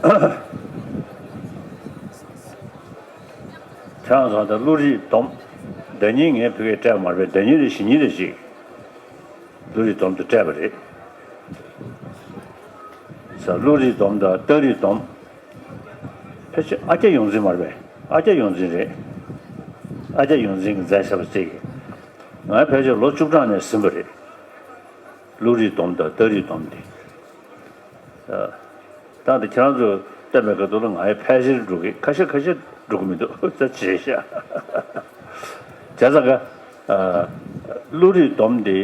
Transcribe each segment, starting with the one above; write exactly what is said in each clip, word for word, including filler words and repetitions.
ཁྱེད་རང་ཚོ་ད་བློ་རིག་སྡོམ། ཟླ་ཉིན་ངས་བོད་སྐད་སྤྲད་མ་རེད་པས། ཟླ་ཉིན་རེ་ཞེ་ཉིན་རེ་ཞིག་བློ་རིག་སྡོམ་དུ་སྤྲད་པ་རེད། ས་བློ་རིག་སྡོམ་དང་རྟགས་རིག་སྡོམ། ཕལ་ཆེར་ཨ་ཀྱ་ཡོངས་འཛིན་མ་རེད་པས། ཨ་ཀྱ་ཡོངས་འཛིན་རེད། ཨ་ཀྱ་ཡོངས་འཛིན་གྱིས་མཛད་བཞག་པ་གཅིག་གིས། ང་ཕལ་ཆེར་ལོ་བཅུ་གྲངས་ནས་ཟིན་པ་རེད། བློ་རིག་སྡོམ་དང་རྟགས་རིག་སྡོམ་དེ། ད་ལྟ་ཁྱེད་རང་ཚོ་བསྟན་པའི་ཁ་ཐུག་ལ་ང་ཡི་ཕལ་ཆེར་འགྲོ་གི། ཁ་ཤས་ཁ་ཤས་འགྲོ་གི་མི་འདུག་ད་བྱས་ཤག་བྱས་ཙང་ཀ། བློ་རིག་སྡོམ་འདི་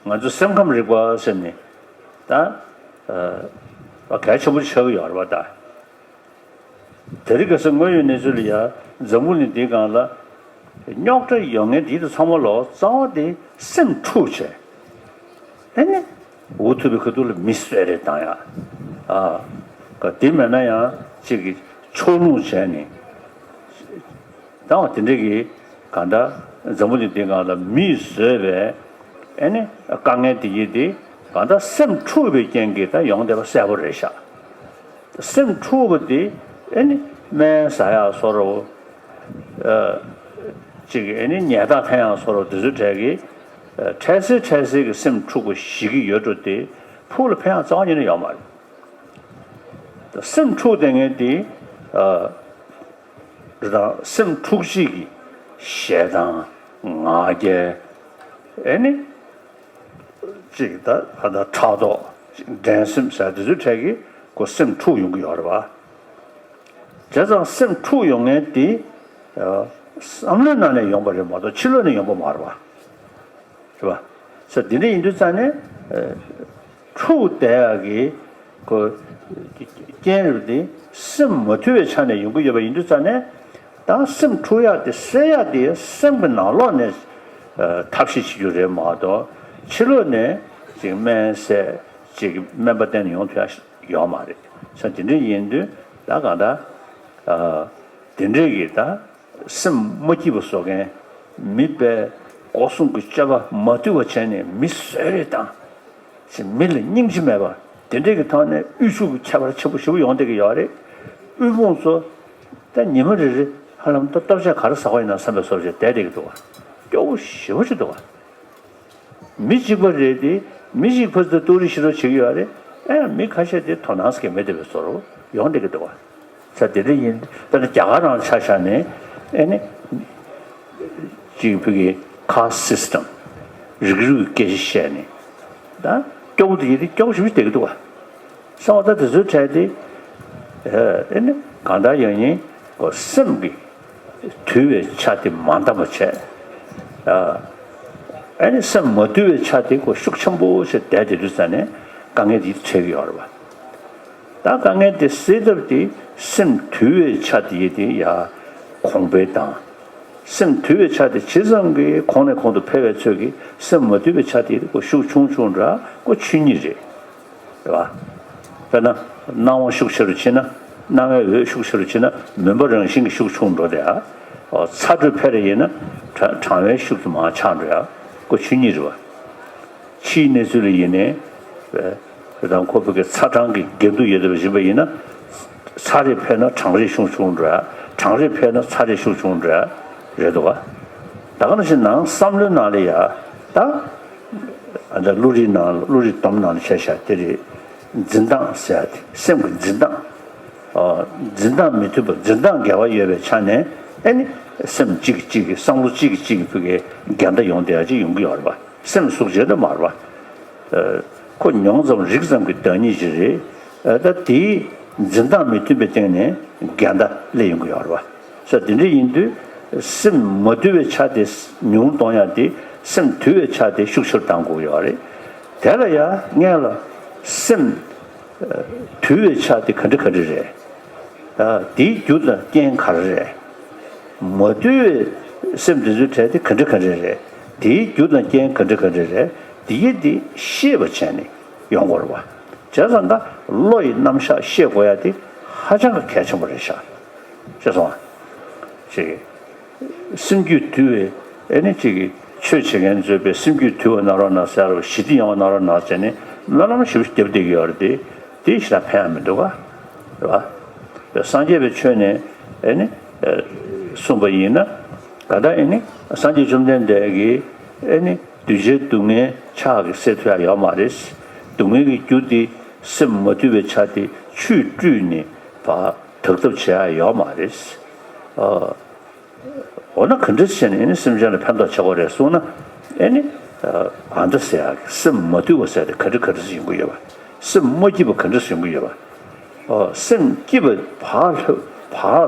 ང་ཚོ་སེམས་ཁམས་རིག་པ་ཟེར་ནས་ད་གལ་ཆེན་པོ་ཆགས་ཀྱི་ཡོད་རེད་པ། ད་དེ་རིང་ཁ་སང་དངོས་ཡོད་གནས་ཚུལ་ལ་ཡ། འཛམ་བུ་གླིང་འདིའི་སྒང་ལ་རྙོག་དྲ་ཡོད་མཁན་འདི་དང་ཚང་མ་ལོ་རྩ་བ་དེ་སེམས་འཁྲུག་བྱས། ཨེ་ནི། འུ་ཐུག་པའི་ཁ་ཐུག་ལ་མི་གསོད་རེས་བཏང་ཡ། ཨ། ག་དེ་མེད་ན་ཡང་གཅིག་གིས་ཕྱོགས་ལྷུང་བྱས་ནས། ད་བ་དེ་འདྲ་གི་གང་ལྟར་འཛམ་བུ་གླིང་འདིའི་སྒང་ལ་མིས་བཟོས་པའི་ཨེ་ནི་དཀའ་ངལ་དེ་ཡིན་ཏེ། གང་ལྟར་སེམས་འཁྲུགས་པའི་རྐྱེན་གྱིས་ད་ཡོང་བསྡད་པ་གསལ་པོ་རེད་ཤག་སེམས་འཁྲུགས་པ་དེ་ཨེ་ནི་སྨན་ཟ་ཡག་བཟོ་འདྲ། ཨ། གཅིག་གིས་ཨེ་ནི་ཉལ་ཐག་འཐེན་ཡག་བཟོ་འདྲ། དེ་ཚོའི་གྲས་ཀྱིས་འཕྲལ་སེལ་འཕྲལ་སེལ་གྱི་སེམས་འཁྲུག་པ་ཞིག་གི་ཡོད་འགྲོ་དེ། ཕུགས་ལ་ཕན་ཡག་རྩ་བ་ཉིད་ནས་ཡོད་མ་རེད། ད་སེམས་འཁྲུག་བསྡད་མཁན་དེ། ཨ། རེད། ད་སེམས་འཁྲུག་བྱེད་ཀྱི་ཞེ་སྡང་། ང་རྒྱལ། ཨེ་ནི། གཅིག་ད་ཕ་ད་ཕྲག་དོག་འགྲན་སེམས་ཟེར་དེ་ཚོའི་གྲས་ཀྱིས་ཁོ་སེམས་འཁྲུག་ཡོང་གི་ཡོད་རེད་པ། བྱས་ཙང་སེམས་འཁྲུག་ཡོང་མཁན་དེ། ཨ། བསམ་བློའི་ནང་ནས་ཡོང་པ་རེད་མ་གཏོགས་ཕྱི་ལོགས་ནས་ཡོང་པ་མ་རེད་པ། རེད་པ། ས་འདི་འདྲ་ཡིན་དུས་ཙང་ནས། ཨ། འཁྲུག་བསྡད་ཡག་གི་ཁོ་རྐྱེན་རིགས་དེ་སེམས་མ་དུལ་བའི་ཆ་ནས་ཡོང་གི་ཡོད་པ་ཡིན་དུས་ཙང་ནས། ད་སེམས་འཁྲུག་ཡག་དེ་སེལ་ཡག་དེ་སེམས་ཀྱི་ནང་ལོགས་ནས། ཨ། ཐབས་ཤེས་བྱེད་རྒྱུ་རེད་མ་གཏོགས། ཕྱི་ལོགས་ནས་ཅིག་སྨན་ཟས། ཅིག་སྨན་པ་བསྟེན་ནས་ཡོང་ཐུབ་ཡག་ཡོད་མ་རེད། ས་དེ་འདྲ་ཡིན་དུས་ད་གང་ལྟར། ཨ། དེ་འདྲའི་གི་ད་སེམས་མ་སྐྱིད་པ་བཟོ་མཁན། མི་དཔེ་སྒོ་གསུམ་གྱི་སྤྱོད་པ་མ་དུལ་བ་བྱས་ནས་མི་གསོད་རེས་བཏང་། ཅིག་མི་ལ་སྙིང་རྗེ་མེད་པ། དེ་འདྲའི་གི་ཐོག་ནས་དབུལ་ཕྱུག་གི་ཁྱད་པར་ཆེན་པོ་ཞེ་པོ་ཡོང་བསྡད་ཀྱི་ཡོད་རེད། དབུལ་ཕོངས་ཚོ་ད་ཉི་མ་རེ་རེ་ཧ་ལམ་ད་ལྟོ་ཆས་ག་རེ་ཟ་དགོས་ཡིན་ན་བསམ་པའི་བཟོ་འདྲ་བྱས་བསྡད་བསྡད་ཀྱི་འདུག་པ། སྐྱོ་པོ་ཞེ་པོ་ཅིག་འདུག་པ། མི་གཅིག་པ་རེད་དེ། མི་གཅིག་ཕར་ཚུར་གཏུག་རེས་ཤི་རོགས་བྱེད་ཀྱི་ཡོད་རེད། ཨེ། མི་ཁ་ཤས་དེ་དོ་སྣང་ཟེར་མཁན་མེད་བསྡད་པའི་བཟོ་འདྲ་ཡོང་བསྡད་ཀྱི་འདུག་པ། ས་དེ་འདྲ་ཡིན། དཔེར་ན་རྒྱ་གར་རང་ཆ་བཞག་ནས། ཨེ་ནི། གཅིག་བོད་ཀྱི་ཁཱསི་སི་ཊམ། རིགས་རུས་ཀྱི་སྐད་ཆ་བཤད་ནས། ད་སྐྱོ་པོ་དེ་ཡིན་དེ་སྐྱོ་པོ་ཞེ་པོ་ཅིག་བསྡད་ཀྱི་འདུག་པ། གསང་བ་ད་དེ་ཚོའི་གྲས་དེ། ཨེ་ནི་གང་ལྟར་ཡང་ཡིན་གོ། སེམས་ཀྱི་དུལ་བའི་ཆ་དེ་མ་འདང་བ་བྱས། ཨ། ཨེ་ནི་སེམས་མ་དུལ་བའི་ཆ་དེ་གོ་ཤུགས་ཆེན་པོ་བྱས་བསྡད་དེ་དུས་ཙ་ནས་དཀའ་ངལ་དེ་འཕྲད་ཀྱི་ཡོད་རེད་པ། ད་དཀའ་ངལ་དེ་སེལ་ཐབས་དེ་སེམས་དུལ་བའི་ཆ་དེ་ཡི་དེ་ཡ་གོང་འཕེལ་དང་། སེམས་དུལ་བའི་ཆ་དེ་ཇི་ཙམ་གྱིས་གོང་ནས་གོང་དུ་འཕེལ་བའི་ཚོད་ཀྱིས་སེམས་མ་དུལ་བའི་ཆ་དེ་ཡི་དེ་གོ་ཤུགས་ཆུང་ཆུང་འདྲ་གོ་ཆོས་ཉིད་རེད། རེད་པ། དཔེར་ན། སྣང་བ་ཤུགས་ཆེ་རུ་ཕྱིན་ན། སྣང་བའི་འོད་ཤུགས་ཆེ་རུ་ཕྱིན་ན་མུན་པ་རང་བཞིན་གྱིས་ཤུགས་ཆུང་འགྲོ་དེ་ཨ། ཨོ། ཚ་དྲོད་འཕེལ་རེ་ཡིན་ན་གྲང་གྲང་བའི་ཤུགས་དེ་མར་ཆག་འགྲོ་ཡ། ཁོ་ཆོས་ཉིད་རེད་པ། ཕྱིའི་གནས་ཚུལ་ལ་ཡིན་ནའི། དཔེ་དང་ཁོ་བོད་ཀྱི་ཚ་གྲང་གི་འགལ་འདུ་ཡོད་པ་བཞིན་པ་ཡིན་ན། ཚ་རེ་འཕེལ་ན་གྲང་རེ་ཤུགས་ཆུང་འགྲོ་ཡ། གྲང་རེ་འཕེལ་ན་ཚ་རེ་ཤུགས་ཆུང་འགྲོ་ཡ། རེད་འདུག་ག་ད་ག་ནང་བཞིན་ནང་བསམ་བློའི་ནང་ལ་ཡ། ད། ཨ། ད་བློ་རིག་ནང་བློ་རིག་སྡོམ་ནང་ལ་བྱས་བཞག་དེ་རེད། འཛིན་སྟངས་ཟེར་ཡ་དེ་སེམས་ཀྱི་འཛིན་སྟངས། ཨ། འཛིན་སྟངས་མི་མཐུན་པ། འཛིན་སྟངས་འགལ་བ་ཡོད་པའི་ཆ་ནས་ཨེ་ནི་སེམས་གཅིག་གིས་གཅིག་གི་བསམ་བློ་གཅིག་གིས་གཅིག་གི་ཕུགས་ཀྱི་འགལ་ཟླ་ཡོང་བསྡད་ཡ་ཅིག་ཡོང་གི་ཡོད་རེད་པ། སེམས་ཟུག་བྱེད་འདྲ་མ་རེད་པ། ཨ། ཁོ་མྱོང་ཙམ་རིག་ཙམ་གྱི་བདག་ཉིད་ཅིག་རེད། ཨ། ད་དེའི་འཛིན་སྟངས་མི་མཐུན་པའི་སྟེང་ནས་འགལ་ཟླ་སླེབས་ཡོང་གི་ཡོད་རེད་པ། ས་དེ་འདྲ་ཡིན་དུས་སེམས་མ་དུལ་བའི་ཆ་དེ་ཉུང་གཏོང་ཡ་དེ་སེམས་དུལ་བའི་ཆ་དེ་ཤུགས་ཆེར་གཏང་དགོས་ཡོད་རེད། དེ་ལ་ཡ་སྔོན་ལ་སེམས་དུལ་བའི་ཆ་དེ་ག་འདྲ་ག་འདྲ་རེད། ཨ། དེའི་རྒྱུ་དང་རྐྱེན་ག་རེ་རེད། མ་དུལ་བའི་སེམས་དེ་ཚོའི་གྲས་དེ་ག་འདྲ་ག་འདྲ་རེད། དེའི་རྒྱུ་དང་རྐྱེན་ག་འདྲ་ག་འདྲ་རེད། དེ་ཡི་དེ་ཤེས་པ་བྱས་ནས་ཡོང་དགོས་རེད་པ། བྱས་ཙང་ད་བློ་ཡི་རྣམ་གཞག་ཤེས་དགོས་ཡ་དེ་ཧ་ཅང་གི་གལ་ཆེན་པོ་རེད་ཤག་ཤེས་སོང་ཨ། ཅིག་སེམས་རྒྱུད་དུལ་བའི་ཨེ་ནི་ཅིག་གི་ཆོས་བྱེད་མཁན་ཚོས་པའི་སེམས་རྒྱུད་དུལ་བ་གནང་རོགས་གནང་ཟེར་རོ། ཞི་བདེ་ཡོང་བ་གནང་རོགས་གནང་ཟེར་ནས་སྨོན་ལམ་ཞེ་པོ་ཞིག་བརྒྱབ་བསྡད་ཀྱི་ཡོད་རེད་དེ། དེ་ཞེ་དྲག་ཕན་ཡང་མི་འདུག་ག། རེད་བ། སངས་རྒྱས་པའི་ཆོས་ནས་ཨེ་ནི་གསུངས་པ་ཡིན་ན། ག་ད་ཨེ་ནི་སངས་རྒྱས་བཅོམ་ལྡན་འདས་ཀྱིས་ཨེ་ནི་གདུལ་བྱའི་སྡུག་བསྔལ་ཕྱག་གིས་སེལ་ཐུབ་ཡ་ཡོད་མ་རེད། སྡུག་བསྔལ་གྱི་རྒྱུ་དེ་སེམས་མ་དུལ་བའི་ཆ་དེ་ཆུས་བཀྲུས་ནས་ཕར་དག་ཐབས་བྱེད་ཡ་ཡོད་མ་རེད། འོ་ན་ག་འདྲ་བྱས་ནས་ཨེ་ནི་སེམས་ཅན་ལ་ཕན་ཐོགས་བྱེད་དགོས་རེད་གསུངས་ན། ཨེ་ནི་ཨ་འདི་ཟེར་ཡག་གི་སེམས་མ་དུལ་བ་ཟེར་དེ་ག་འདྲ་ག་འདྲ་ཞིག་ཡོང་གི་ཡོད་པ། སེམས་མ་སྐྱིད་པ་ག་འདྲ་ཞིག་ཡོང་གི་ཡོད་པ། ཨོ་སེམས་སྐྱིད་པ་བག་ལྷོད་བག་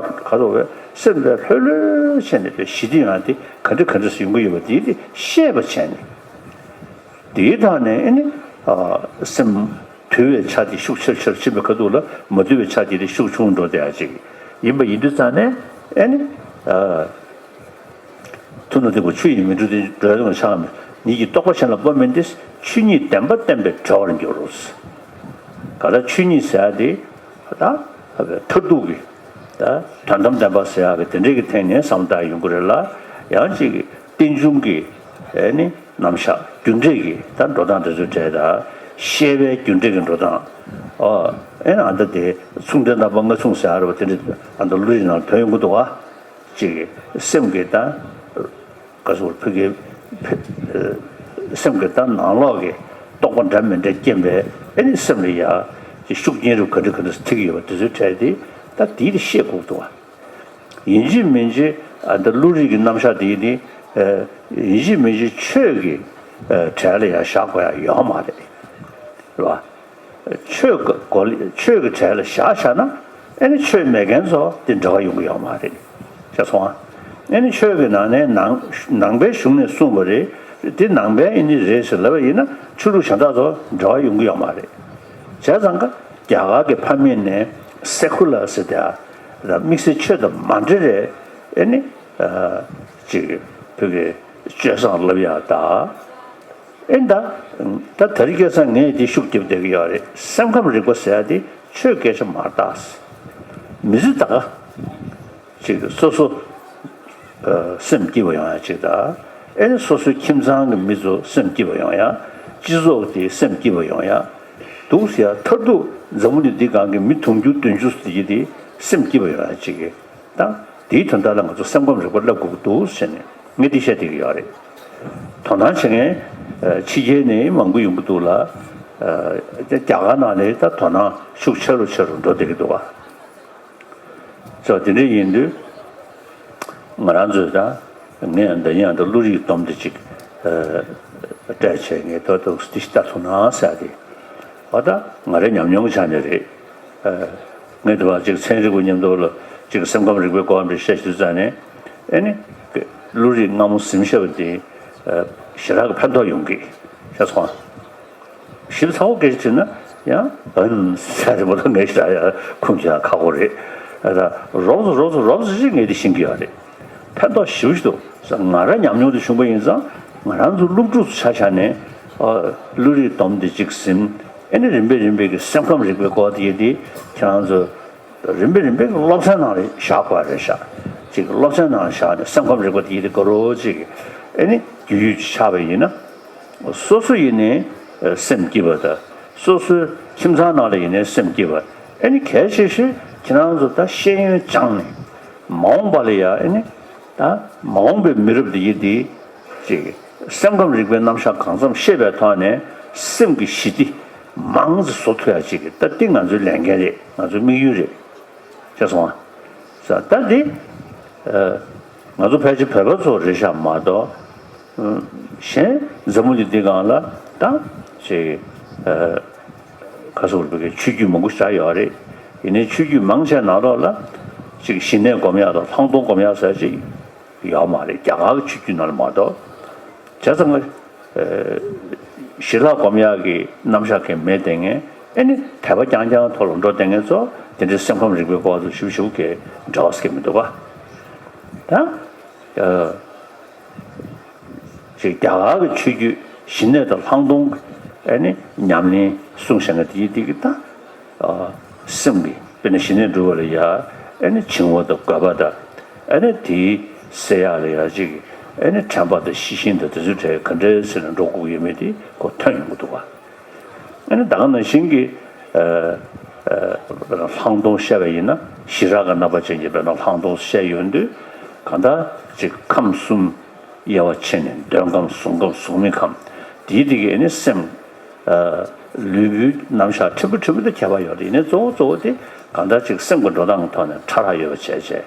ག་རེ་བས་སེམས་དཔའ་ལྷོད་ལྷོད་བྱས་ནས་པའི་ཞི་བདེ་ཡོང་ཡག་དེ་ག་འདྲ་ག་འདྲ་ཞིག་ཡོང་གི་ཡོད་པ་དེ་དེ་ཤེས་པ་བྱས་ནས། དེའི་ཐོག་ནས་ཨེ་ནི་ཨ་སེམས་དུལ་བའི་ཆ་དེ་ཤུགས་ཆེར་ཆེར་ཕྱིན་པའི་ཁ་ཐུག་ལ་མ་དུལ་བའི་ཆ་དེ་དེ་ཤུགས་ཆུང་འགྲོ་བསྡད་ཡ་ཅིག་ཡིན་པ་ཡིན་དུས་ཙང་ནས་ཨེ་ནི་ཨ་ཐུབ་རྣམས་ལྡན་པ་ཆུ་ཡིས་མི་འཁྲུ་སྟེ། འགྲོ་བའི་དོན་ལ་ཆགས་མེད་ཉིད་ཀྱི་རྟོགས་པ་གཞན་ལ་སྤོ་མིན་ཏེ། ཆོས་ཉིད་བདེན་པ་བསྟན་པས་གྲོལ་བར་འགྱུར། ག་ད་ཆོས་ཉིད་ཟེར་ཡ་དེ་ད་མཐར་ཐུག་གི་ད་དོན་དམ་བདེན་པ་ཟེར་ཡག་གི་དེ་འདྲས་ཀྱི་ཐད་ནས་བསམ་བློ་བཏང་ཡོང་གི་རེད་ལ། ཡང་ཅིག་རྟེན་འབྱུང་གི་ཨེ་ནི་རྣམ་གཞག་རྒྱུ་འབྲས་ཀྱི་ད་འགྲོ་སྟངས་དེ་ཚོའི་གྲས་དང་། ཤེས་པའི་རྒྱུ་འབྲས་ཀྱི་འགྲོ་སྟངས། ཨོ་ཨེ་ན་ཨ་ད་དེ་མཚུངས་ལྡན་རྣམ་པ་ལྔ་མཚུངས་ཟེར་ཡག་རེད་བ། དེ་འདྲས་ཨ་ད་བློ་རིག་ནང་ཐོན་ཡོང་གི་འདུག་བ། ཅིག་སེམས་ཀྱི་ད་ག་ཟེར་བོད་ཀྱི་སེམས་ཀྱི་ད་ནང་ལོགས་ཀྱི་རྟོག་པ་འདྲ་མི་འདྲ་སྐྱེས་པའི་ཨེ་ནི་སེམས་ལ་ཡ་ཅིག་ཤུགས་རྐྱེན་རིགས་ག་འདྲ་ག་འདྲ་ཐེབས་ཀྱི་ཡོད་པ་དེ་ཚོའི་གྲས་དེ་ད་དེའི་དེ་ཤེས་དགོས་འདུག་བ། ཡིན་གཅིག་མིན་གཅིག་ཨ་ད་བློ་རིག་གི་རྣམ་གཞག་དེ་ནི་ཡིན་གཅིག་མིན་གཅིག་ཆོས་ཀྱི་གྲས་ལ་ཡང་བཞག་དགོས་ཡ་ཡོད་མ་རེད། རེད་བ། ཆོས་ཀྱི་སྒོ་ལ་ཆོས་ཀྱི་གྲས་ལ་བཞག་བཞག་ན་ཨེ་ནི་ཆོས་མེད་མཁན་ཚོ་དེ་འབྲེལ་བ་ཡོང་གི་ཡོད་མ་རེད། ཤེས་སོང་ཨ། ཨེ་ནི་ཆོས་ཀྱི་ནང་ནས་ནང་ནང་པའི་གཞུང་ནས་གསུངས་པ་རེད། དེ་ནང་པའི་ཨེ་ནི་རེད་ཟེར་ལབ་པ་ཡིན་ན་ཆོས་ལུགས་གཞན་དག་ཚོ་འབྲེལ་བ་ཡོང་གི་ཡོད་མ་རེད། བྱས་ཙང་ཀ་རྒྱ་གར་གྱི་ཕ་མེས་ནས་སེ་ཀུ་ལར་ཟེར་དེ་ཨ། དམིགས་བསལ་ཆོས་དང་མ་འབྲེལ་རེད། ཨེ་ནི། ཨ། ཅིག་བོད་ཀྱི་སྤྱོད་བཟང་ལབ་ཡག་ད། ཨེ་ད། ད་དེ་རིང་ཁ་སང་ངས་འདི་ཤུགས་རྒྱབ་བསྡད་ཀྱི་ཡོད་རེད། སེམས་ཁམས་རིག་པ་ཟེར་ཡག་དེ་ཆོས་སྐད་ཆ་མ་རེད་ད། མི་ཚེ་ད་ག་ཅིག་སོ་སོ། ཨ། སེམས་སྐྱིད་པ་ཡོང་ཡག་ཅིག་དང་། ཨེ་ནི་སོ་སོའི་ཁྱིམ་ཚང་གི་མི་ཚོ་སེམས་སྐྱིད་པ་ཡོང་ཡག་སྤྱི་ཚོགས་དེ་སེམས་སྐྱིད་པ་ཡོང་ཡག་འདུག་ཟེར་ཡག་མཐར་ཐུག་འཛམ་བུ་གླིང་འདི་སྒང་གི་མི་དུང་ཕྱུར་བདུན་ཅུ་ཟེར་གྱི་དེ་སེམས་སྐྱིད་པ་ཡོང་ཡག་ཅིག་གི་དང་། དེའི་དོན་དག་ལ་ང་ཚོ་སེམས་ཁམས་རིག་པ་བསླབ་དགོས་ཀྱི་འདུག་ཟེར་ནས་ངས་འདི་བཤད་བསྡད་ཀྱི་ཡོད་རེད། དོ་སྣང་བྱེད་མཁན་ཕྱི་རྒྱལ་ནས་མང་པོ་ཡོང་གི་འདུག་ལ། རྒྱ་གར་ནང་ནས་ད་དོ་སྣང་ཤུགས་ཆེ་རུ་ཆེ་རུ་འགྲོ་བསྡད་ཀྱི་འདུག་བ། ཙང་དེ་འདྲ་ཡིན་དུས། ང་རང་ཚོས་ད་ངས་འདི་ཡང་ད་བློ་རིག་སྡོམ་དེ་ཅིག་སྤྲད་བྱས་ངས་ད་དུང་འདི་ཞིག་ལྟ་ཐུབ་ན་ཟེར་ཏེ། འོ་ད་ང་རའི་ཉམས་མྱོང་གི་ཆ་ནས་རེད། ངས་དེ་བ་ཅིག་ཚན་རིག་པ་མཉམ་དུ་ལ་ཅིག་སེམས་ཁམས་རིག་པའི་སྐོར་འདི་བཤད་ཤུལ་ཙང་ནས་ཨེ་ནི། བློ་རིག་སྔ་མོ་ཟིན་བཤད་པ་དེ་ཞེ་དྲག་གི་ཕན་ཐོགས་ཡོང་གི་ཤ་ཚོང་། ཞིབ་ཚགས་པོ་སྐད་ཆ་དྲིས་ན་ཡང་ཨན་ཟེར་རེ་མ་གཏོགས་ངས་ཞེ་དྲག་ཡང་ཁུངས་ཀྱང་ཁག་པོ་རེད། ཨ་ད་རོབ་ཙམ་རོབ་ཙམ་རོབ་ཙམ་ཅིག་ངས་འདི་ཤེས་ཀྱི་ཡོད་རེད། ཕན་ཐོགས་ཞེ་པོ་ཅིག་འདུག་ང་རང་ཉམས་མྱོང་དེ་བྱུང་པ་ཡིན་ཙང་ང་རང་ཚོ་སློབ་ཕྲུག་ཚོ་ཆ་བཞག་ནས་ཨ་བློ་རིག་སྡོམ་དེ་གཅིག་ཟིན། ཨེ་ནི་རིམ་པས་རིམ་པས་ཀྱི་སེམས་ཁམས་རིག་པའི་སྐོར་དེ་ཡི་དེ་ཁྱེད་རང་ཚོ་རིམ་པས་རིམ་པས་ཀྱི་སློབ་ཚན་ནང་ལ་བཞག་དགོས་རེད་ཤག་ཅིག་སློབ་ཚན་ནང་བཞག་ནས་སེམས་ཁམས་རིག་པ་དེ་ཡི་དེ་དགའ་རོགས་ཅིག་ཨེ་ནི་རྒྱུས་ཡོད་ཅིག་ཆགས་པ་ཡིན་ན། སོ་སོ་ཡིན་ནའི་སེམས་སྐྱིད་པ་དང་། སོ་སོའི་ཁྱིམ་ཚང་ནང་ལ་ཡིན་ནའི་སེམས་སྐྱིད་པ། ཨེ་ནི་གལ་ཆེ་ཤོས་ཁྱེད་རང་ཚོ་ད་ཤེས་ཡོན་སྦྱངས་ནས་མ་འོངས་པ་ལ་ཡ་ཨེ་ནི་ད་མ་འོངས་པའི་མི་རབས་འདི་ཡི་འདི་ཅིག་སེམས་ཁམས་རིག་པའི་རྣམ་གཞག་གང་འཚམ་ཤེས་པའི་ཐོག་ནས་སེམས་ཀྱི་ཞི་བདེ་མང་ཙམ་བཟོ་ཐུབ་ཡ་ཅིག་ད་འདི་ང་ཚོའི་ལས་འགན་རེད། ང་ཚོའི་དམིགས་ཡུལ་རེད། ཤེས་སོང་ཨ། ས་ད་འདི། ཨ། ང་ཚོ་ཕལ་ཆེར་བོད་པ་ཚོ་རེད་ཤག་མ་གཏོགས། ཨ། གཞན་འཛམ་བུ་གླིང་འདི་སྒང་ལ་ད་ཅིག་ཨ། ཁ་སོག་རུ་བོད་ཀྱི་ཆོས་བརྒྱུད་མང་པོ་ཞིག་ཡོད་རེད། ཡིན་ནའི་ཆོས་བརྒྱུད་མང་ཆེ་ནང་ལོགས་ལ་ཅིག་ཞི་གནས་སྒོམ་ཡག་དང་ལྷག་མཐོང་སྒོམ་ཡག་ཟེར་ཅིག་ཡོད་མ་རེད། རྒྱ་གར་གྱི་ཆོས་བརྒྱུད་ནང་ལ་མ་གཏོགས། བྱས་ཙང་ང་། ཨ། ཞི་ལྷག་སྒོམ་ཡག་གི་རྣམ་གཞག་གི་མེད་དེ་ངས་ཨེ་ནི་དད་པ་རྐྱང་རྐྱང་ཐོག་ལ་འགྲོ་བསྡད་མཁན་ཚོ་དེ་འདྲའི་སེམས་ཁམས་རིག་པའི་སྐོར་ཚོ་ཞིབ་ཞིབ་ཀྱི་འབྲེལ་བ་ཟེར་གྱི་མི་འདུག་ག། ད། ཨ། ཅིག་རྒྱ་གར་གྱི་ཆོས་བརྒྱུད་ཞི་གནས་དང་ལྷག་མཐོང་ཨེ་ནི་ཉམས་ལེན་གསུངས་བཞག་མཁན་དེ་ཡི་དེ་གི་ད། ཨ། སེམས་ཀྱི་དཔེར་ན་ཞི་གནས་སྒྲུབ་པ་ལ་ཡ་ཨེ་ནི་བྱིང་བ་དང་རྒོད་པ་དང་ཨེ་ནི་དེའི་སེལ་ཡག་ལ་ཡ་ཅིག་ཨེ་ནི་དྲན་པ་དང་ཤེས་བཞིན་དང་དེ་ཚོའི་གྲས་ག་འདྲ་ཟེར་ནས་འགྲོ་དགོས་ཀྱི་ཡོད་མེད་དེ་ཁོ་ཐོན་ཡོང་གི་འདུག་ག། ཨེ་ནི་ད་ག་ནང་བཞིན་གྱི་ ལྷག་མཐོང་བཤད་པ་ཡིན་ན་ཞི་རགས་ཀྱི་རྣམ་པ་ཅན་གྱི་དཔེར་ན་ལྷག་མཐོང་བཤད་ཡོང་དུས་གང་ལྟར་ཅིག་ཁམས་གསུམ་དབྱེ་བ་ཕྱེ་ནས་འདོད་ཁམས་གཟུགས་ཁམས་གཟུགས་མེད་ཁམས་དེའི་དེ་གའི་ནི་སེམས། ལུས་པོའི་རྣམ་གཞག་ཕྲན་བུ་ཕྲན་བུ་དང་ཁྱད་པར་ཡོད་རེད། ཡིན་ནའི་གཙོ་བོ་གཙོ་བོ་དེ་གང་ལྟར་ཅིག་སེམས་ཀྱི་འགྲོ་སྟངས་ཀྱི་ཐོག་ནས་ཕྲ་རགས་ཡོད་པ་བྱས་བྱས།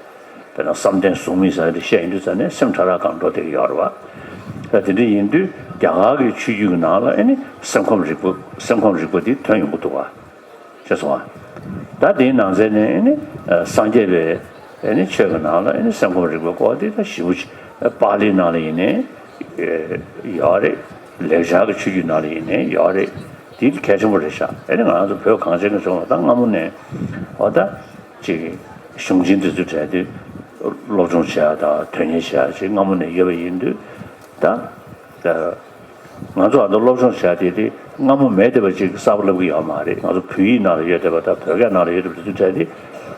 དཔེར་ན་བསམ་གཏན་གཟུགས་མེད་ཟེར་དེ་བཤད་ཡོང་དུས་ཙ་ནས་སེམས་ཕྲ་རགས་སྒང་འགྲོ་བསྡད་ཀྱི་ཡོད་རེད་བ། ད་དེ་འདྲ་ཡིན་དུས་རྒྱ་གར་གྱི་ཆོས་བརྒྱུད་ཀྱི་ནང་ལ་ཨེ་ནི་སེམས་ཁམས་རིག་པ་སེམས་ཁམས་རིག་པ་དེ་ཐོན་ཡོང་གི་འདུག་བ། ཤེས་སོང་ང་། ད་དེའི་ནང་ཚན་ནས་ཨེ་ནི་སངས་རྒྱས་པའི་ཨེ་ནི་ཆོས་ཀྱི་ནང་ལ་ཨེ་ནི་སེམས་ཁམས་རིག་པའི་སྐོར་དེ་ད་ཞེ་པོ་ཅིག་པཱ་ལིའི་ནང་ལ་ཡིན་ནའི་ཡོད་རེད། ལེགས་སྦྱར་གྱི་ཆོས་བརྒྱུད་ནང་ལ་ཡིན་ནའི་ཡོད་རེད། དེ་གལ་ཆེན་པོ་རེད་ཤག་ཨེ་ནི་ང་རང་ཚོ་བོད་གངས་ཅན་གྱི་ལྗོངས་ལ་ད་སྔ་མོ་ནས་འོ་ད་ཅིག་གཞུང་ཆེན་དེ་ཚོའི་གྲས་དེ་སློབ་སྦྱོང་བྱེད་ཡ་དང་དོན་གཉེར་བྱེད་ཡ་ཅིག་སྔ་མོ་ནས་ཡོད་པ་ཡིན་དུས་ད། ང་ཚོ་ཨ་ནི་སློབ་སྦྱོང་བྱ་དེ་དེ་སྔ་མོ་མེད་བསྡད་པ་ཅིག་གསར་པ་ལབ་གི་ཡོད་མ་རེད། ང་ཚོ་བོད་ཡིག་ནང་ལ་ཡོད་བསྡད་པ་དང་བོད་སྐད་ནང་ལ་ཡོད་བསྡད་པ་དེ་ཚོའི་གྲས་དེ་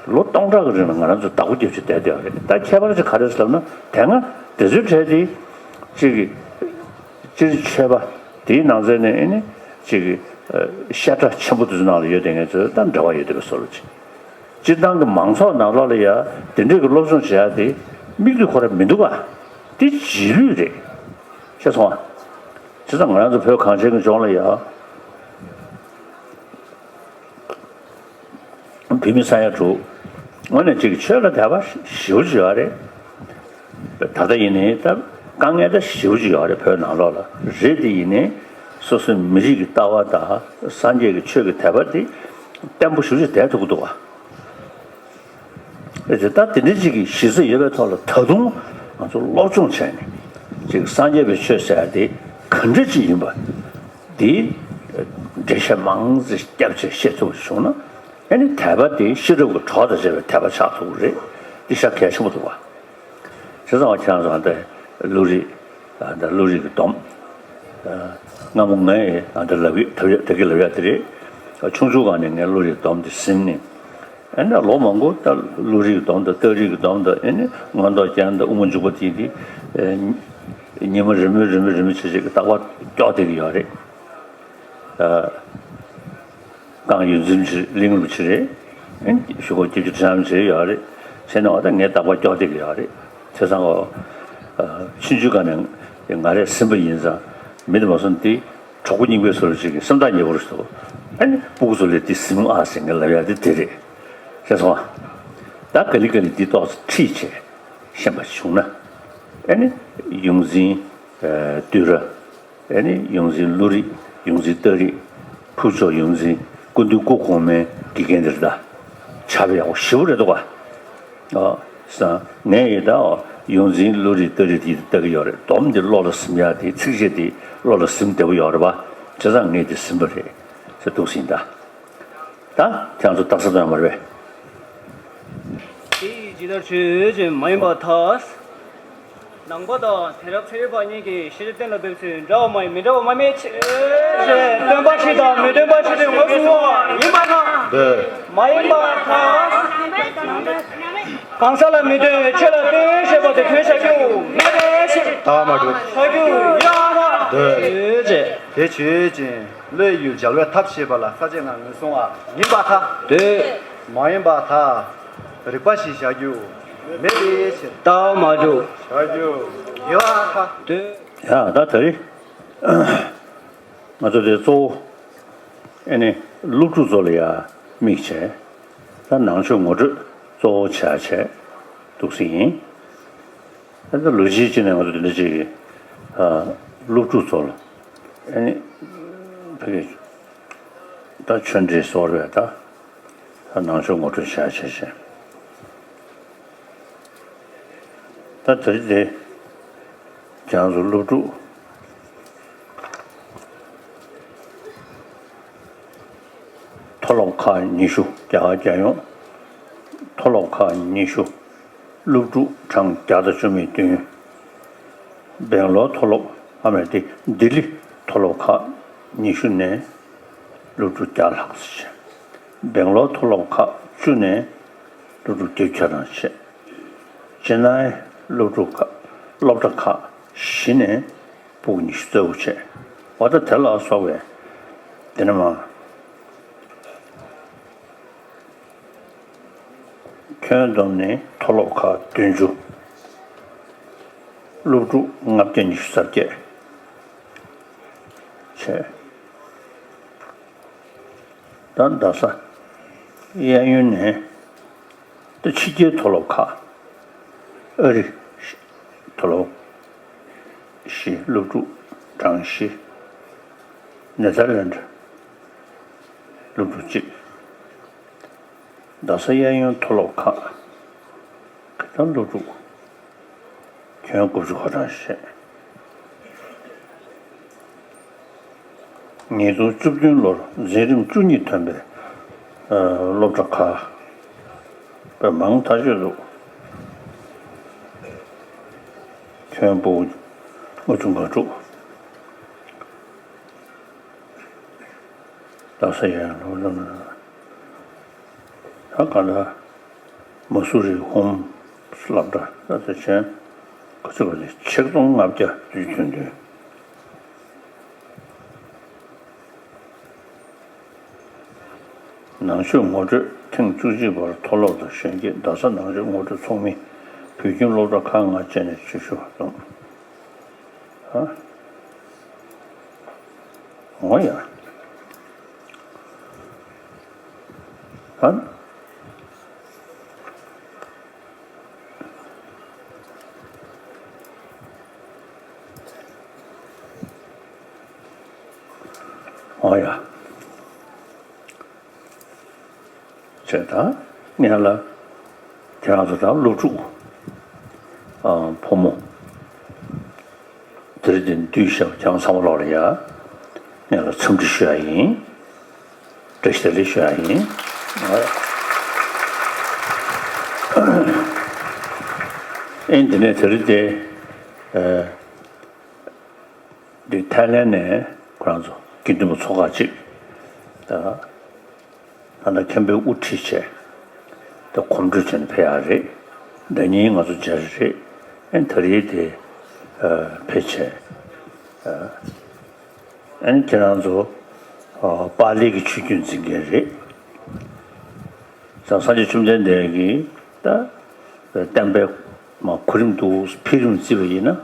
ལོ་སྟོང་ཕྲག་གི་རིང་ལ་ང་རང་ཚོ་བདག་པོ་རྒྱབ་བྱས་བསྡད་བསྡད་ཡོད་རེད། ད་ཁྱད་པར་ཅིག་ག་རེ་ཟེར་ལབ་ན་དེ་སྔ་དེ་ཚོའི་གྲས་དེ་ཅིག་སྤྱིར་ཆོས་པ་དེའི་ནང་ཚན་ནས་ཨེ་ནི་ཅིག་བཤད་གྲྭ་ཆེན་པོ་དེ་ཚོ་ནང་ལ་ཡོད་བསྡད་མཁན་ཚོ་དང་འབྲེལ་བ་ཡོད་བསྡད་པའི་བཟོ་འདྲ་ཅིག་སྤྱིར་བཏང་གི་མང་ཚོགས་ནང་ལོགས་ལ་ཡ་དེ་འདྲས་ཀྱི་སློབ་སྦྱོང་བྱེད་ཡ་དེ་མིག་ལྟོས་ཁོ་རང་མི་འདུག་ག་དེ་རྗེས་ལུས་རེད། ཤེས་སོང་ང་། བྱས་ཙང་ང་རང་ཚོ་བོད་གངས་ཅན་གྱི་ལྗོངས་ལ་ཡ། བོད་མི་ས་ཡ་དྲུག་དངོས་གནས་ཅིག་ཆོས་ལ་དད་པ་ཞེ་པོ་ཅིག་ཡོད་རེད། ད་ལྟ་ཡིན་ནའི་ད་དཀའ་ངལ་ད་ཞེ་པོ་ཅིག་ཡོད་རེད། བོད་ནང་ལོགས་ལ་རེད། དེ་ཡིན་ནའི་སོ་སོའི་མི་རིགས་ཀྱི་ལྟ་བ་དང་སངས་རྒྱས་ཀྱི་ཆོས་ཀྱི་དད་པ་དེ་བརྟན་པོ་ཞེ་པོ་ཅིག་བསྡད་ཐུབ་ཀྱི་འདུག་ག་ཨེ་ཙི། ད་དེ་འདྲ་ཅིག་གི་གཞི་རྩ་ཡོད་པའི་ཐོག་ལ་ད་དུང་ང་ཚོ་སློབ་སྦྱོང་བྱས་ནས་ཅིག་སངས་རྒྱས་པའི་ཆོས་ཟེར་ཡ་དེ་ག་འདྲ་ཅིག་ཡིན་པ་དེ་འགྲེལ་བཤད་མང་ཙམ་བརྒྱབ་བྱས་བཤད་ཐུབ་པ་བྱུང་ན་ཨ་ནི་དད་པ་དེ་ཤེས་རབ་ཀྱི་གྲོགས་དང་བཅས་པའི་དད་པ་ཆགས་ཐུབ་ཀྱི་རེད། འདི་ཤ་གལ་ཆེན་པོ་འདུག་བ། བྱས་ཙང་ཁྱེད་རང་ཚོ་ཨ་ད་བློ་རིག་ཨ་ད་བློ་རིག་གི་སྡོམ། སྔ་མོ་ངས་ཨ་ད་ལབ་ཡོད་ད་གི་ལབ་ཡ་དེ་རེད། ཆུང་ཆུང་སྒང་ནས་ངས་བློ་རིག་གི་སྡོམ་དེ་ཟིན་ནས། ཨ་ནི་ལོ་མང་པོ་ད་བློ་རིག་གི་སྡོམ་དང་རྟགས་རིག་གི་སྡོམ་དང་ཨ་ནི་མངོན་རྟོགས་རྒྱན་དང་དབུ་མ་འཇུག་པ་དེ་དེ་ཉི་མ་རེ་མོས་རེ་མོས་རེ་མོས་བྱས་བྱས་ཀྱི་རྟག་པར་སྐྱོག་བསྡད་ཀྱི་ཡོད་རེད། རྐང་ཡོད་ཚུལ་ཅིག་གླིང་རུ་ཅིག་རེད། གཞུག་གུ་སྐྱིད་སྡུག་ཁྲམ་ཅིག་ཡོད་རེད། བྱས་ན་འོ་ད་ངའི་རྟག་པར་སྐྱོག་བསྡད་ཀྱི་ཡོད་རེད། བྱས་ཙང་འོ། ཆུང་ཆུང་སྒང་ནས་ང་རས་ཟིན་པ་ཡིན་ཙང་མི་དེ་མ་སོང་དེ་གྲོགས་པོ་རྙིང་པའི་བཟོ་འདྲ་ཅིག་གི་སེམས་ཐག་ཉེ་པོ་རེད་འདུག་ཨ་ནི་སྤུ་གུ་ཚོ་ལ་དེ་ཟིན་ཨ་ཟེར་ངས་ལབ་ཡ་དེ་དེ་རེད། ཤེས་སོང་ཨ། ད་ག་ལེ་ག་ལེ་དེ་ཏོག་ཙམ་ཁྲིད་བྱས་ཤེས་པ་བྱུང་ན། ཨ་ནི་ཡོངས་འཛིན་བསྟོད་ར། ཨེ་ནི་ཡོངས་འཛིན་བློ་རིག་ཡོངས་འཛིན་རྟགས་རིག་ཕུར་ལྕོག་ཡོངས་འཛིན་སྐུ་མདུན་སྐུ་གོང་མའི་དགེ་རྒན་དེ་རེད་ད། ཆགས་པ་ཡག་པོ་ཞེ་པོ་རེད་འདུག་ག་ཨ་ས་ངས་ཡིན་ད་ཡོངས་འཛིན་བློ་རིག་རྟགས་རིག་དེ་ལྟ་གི་ཡོད་རེད། སྡོམ་དེ་བློ་ལ་ཟིན་ཡ་དེ་ཚིགས་བཅད་དེ་བློ་ལ་ཟིན་བདེ་པོ་ཡོད་རེད་པ། བྱས་ཙང་ངས་དེ་ཟིན་པ་རེད་ཟེར་འདུག་ཟིན་ད། ད་ཁྱེད་རང་ཚོ་རྟགས་གསལ་སྟོན་ཡ་མ་རེད་པས། དེ་ཡི་ཇི་ལྟར་ཆོས་ཅན་མ་ཡིན་པར་ཐལ། ནང་པ་དང་དེང་རབས་ཚན་རིག་པ་གཉིས་ཀྱིས་ཤེས་བྱ་གཏན་ལ་འབེབས་ཚུལ་འདྲ་བ་མ་ཡིན་མི་འདྲ་བ་དམའ་མོའི་ཆེད་དུ་སྟོན་པ་ཞིག་དང་མི་སྟོན་པ་ཞིག་ཏུ་ངོས་བཟུང་བ་ཡིན་པར་ཐལ། འདོད། མ་ཡིན་པར་ཐལ། གང་ཟག་ལ་མི་སྟོན་ཆོས་ལ་སྟོན་ཞེས་པ་དེ་དོན་བྱ་རྒྱུ་མེད་པའི་ཕྱིར། ད་མ་གྲུབ། བྱ་རྒྱུ་ཡོད་པར་ཐལ། འདོད། ཡོད་ཅེས། དེ་ཆོས་ཅན། བློས་ཡུལ་སྦྱར་བའི་ཐབས་ཤེས་པ་ལ་ས་བཅད་ལྔ་ངོས་བཟུང་བ་ཡིན་པར་ཐལ། འདོད། མ་ཡིན་པར་ཐལ། རིགས་པ་བཞི་བཞག་རྒྱུ་མེད་པའི་ཕྱིར། ད་མ་གྲུབ། བཞག་རྒྱུ་ཡོད་པར་ཐལ། འདོད། ཡ་ད་ད་རེས་ང་ཚོ་དེ་གཙོ་བོ་ཨེ་ནི་སློབ་ཕྲུག་ཚོ་ལ་ཡ་དམིགས་བྱས་ད་ནང་ཆོས་ངོ་སྤྲོད་གཙོ་བོ་བྱས་བྱས་འདུག་སེ་ཡིན། ད་ལྟ་ལོ་གཅིག་ཅིག་ནས་ང་ཚོ་དེ་འདྲ་ཅིག་གི་སློབ་ཕྲུག་ཚོ་ལ་ཨ་ནི་ཕ་གི་ད་ཆོས་འབྲེལ་སོགས་རེད། ད་ད་ནང་ཆོས་ངོ་སྤྲོད་བྱ་བྱེད་བྱེད་ད་དེ་རིང་དེ་ཁྱེད་རང་ཚོ་སློབ་ཕྲུག་མཐོ་སློབ་ཁག་ཉི་ཤུ་རྒྱ་གར་རྒྱལ་ཡོངས་མཐོ་སློབ་ཁག་ཉི་ཤུ། སློབ་ཕྲུག་གྲངས་བརྒྱ་དང་བཅུ་མེད་བདུན། སྦེང་ལོར་མཐོ་སློབ་ཨ་མ་རེད་དེ་ལྡི་ལི་མཐོ་སློབ་ཁག་ཉི་ཤུ་ནས་སློབ་ཕྲུག་བརྒྱ་ལྷག་ཙམ་བྱས། སྦེང་ལོར་མཐོ་སློབ་ཁག་བཅུ་ནས་སློབ་ཕྲུག་བརྒྱད་ཅུ་གྲངས་བྱས། ཅེ་ནའི་སློབ་ཕྲུག་ཁག་སློབ་གྲྭ་ཁག་བཞི་ནས་ཕྲུ་གུ་ཉི་ཤུ་རྩ་དགུ་བྱས། འོ་ད་དེ་ལ་སོགས་པའི་དེ་ནས་མ་ ཁྱོན་བསྡོམས་ནས་མཐོ་སློབ་ཁག་བདུན་ཅུ། སློབ་ཕྲུག་ལྔ་བརྒྱ་ཉི་ཤུ་རྩ་བརྒྱད་བྱས། ད་རྡ་ས་གཡས་གཡོན་ནས་ད་ཕྱི་རྒྱལ་མཐོ་སློབ་ཁག་ཨ་རི་མཐོ་སློབ་བཞི། སློབ་ཕྲུག་གྲངས་བཞི། ནེ་ཐར་ལེནྜ་སློབ་ཕྲུག་གཅིག་རྡ་ས་གཡས་གཡོན་མཐོ་སློབ་ཁག་གི་ད་སློབ་ཕྲུག་ཁྱོན་དགུ་བཅུ་གོ་གྲངས་བྱས། ཉིས་སྟོང་བཅུ་བདུན་ལོར་འཛིན་རིམ་བཅུ་གཉིས་ཐོན་པའི་ཨ་སློབ་གྲྭ་ཁག་དཔེ་མང་ཐག་ཆོད་འདུག་ཁྱོན་ཕྲུག་ལྔ་བཅུ་ང་དྲུག་རྡ་ས་གཡས་གཡོན་སློབ་གྲྭ་ད་ག་ད། མ་སུ་རི་ཧོམ་སློབ་གྲྭ་ད་ལྟ་བྱས་ག་ཚོད་པ་ནས་ཆིག་སྟོང་ལྔ་བརྒྱ་བདུན་ཅུ་དོན་བདུན། ནང་ཆོས་ངོ་སྤྲོད་ཐེངས་བཅུ་གཅིག་པར་མཐོ་སློབ་དང་གཞོན་སྐྱེས། རྡ་ས་ནང་ཆོས་ངོ་སྤྲོད་ཚོགས་མི་བོད་ཁྱིམ་སློབ་གྲྭ་ཁག་ལྔ་བཅས་ནས་ཆོས་ཞུ་བ་དང་། ཨ། འོ་ཡ། ཨ། འོ་ཡ། བྱས་ད་ངས་ལ་ཁྱེད་རང་ཚོ་དང་སློབ་ཕྲུག་ཨ་ཕོ་མོ་དེ་རིང་འདི་འདུས་ཤག་ཁྱེད་རང་ཚང་མ་ལོག་ལ་ཡ་ངས་ལ་འཚམས་འདྲི་ཞུ་ཡ་ཡིན། བཀྲ་ཤིས་བདེ་ལེགས་ཞུ་ཡ་ཡིན། ཨེ་འདི་ནས་དེ་རིང་དེ་ཨ། འདི་ཐའི་ལེན་ནས་ཁོ་རང་ཚོ་དགེ་འདུན་པ་ཚོ་ཁག་ཅིག་ད་ད་ལྟ་མཁན་པོའི་དབུ་ཁྲིད་བྱས་ད་གོམ་བགྲོད་བྱས་ནས་ཕེབས་ཡག་རེད། ཟླ་ཉིན་ང་ཚོ་མཇལ་རེད། ཨེ་ད་རེས་དེ་ཕེབས་བྱས་ཨེ་ཁྱེད་རང་ཚོ་པཱ་ལི་གི་ཆོས་བརྒྱུད་འཛིན་མཁན་རེད། སངས་རྒྱས་བཅོམ་ལྡན་འདས་ཀྱིས་ད་བསྟན་པའི་མ་གོ་རིམ་དུ་འཕེལ་རིམ་བརྩིས་པ་ཡིན་ན་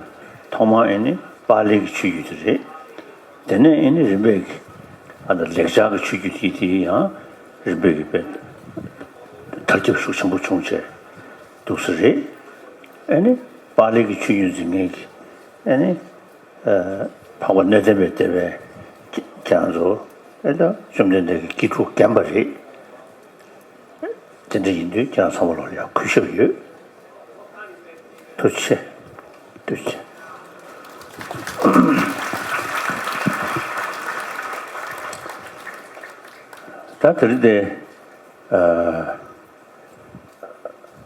ཐོག་མར་ཨེ་ནི་པཱ་ལི་གི་ཆོས་བརྒྱུད་དེ་རེད། དེ་ནས་ཨེ་ནི་རིམ་པས་ཀྱི་ཨ་ད་ལེགས་སྦྱར་གྱི་ཆོས་བརྒྱུད་དེ་དེ་ཡང་རིམ་པས་ཀྱི་དཔེ་དར་ཁྱབ་ཤུགས་ཆེན་པོ་བྱུང་བྱས་འདུག་ས་རེད། ཨེ་ནི་པཱ་ལི་གི་ཆོས་བརྒྱུད་འཛིན་མཁན་གྱི་ཨེ་ནི་འཕགས་པ་གནས་བརྟན་པའི་སྡེ་པའི་ཁྱེད་རང་ཚོ་ཨེ་ད་བཅོམ་ལྡན་འདས་ཀྱི་དགེ་ཕྲུག་རྒན་པ་རེད། དེ་འདྲ་ཡིན་དུས་ཁྱེད་རང་ཚང་མ་ལོག་ལ་ཡང་གུས་ཞབས་ཡོད། ཐུགས་རྗེ་ཆེ། ཐུགས་རྗེ་ཆེ། ད་དེ་རིང་དེ་ཨ་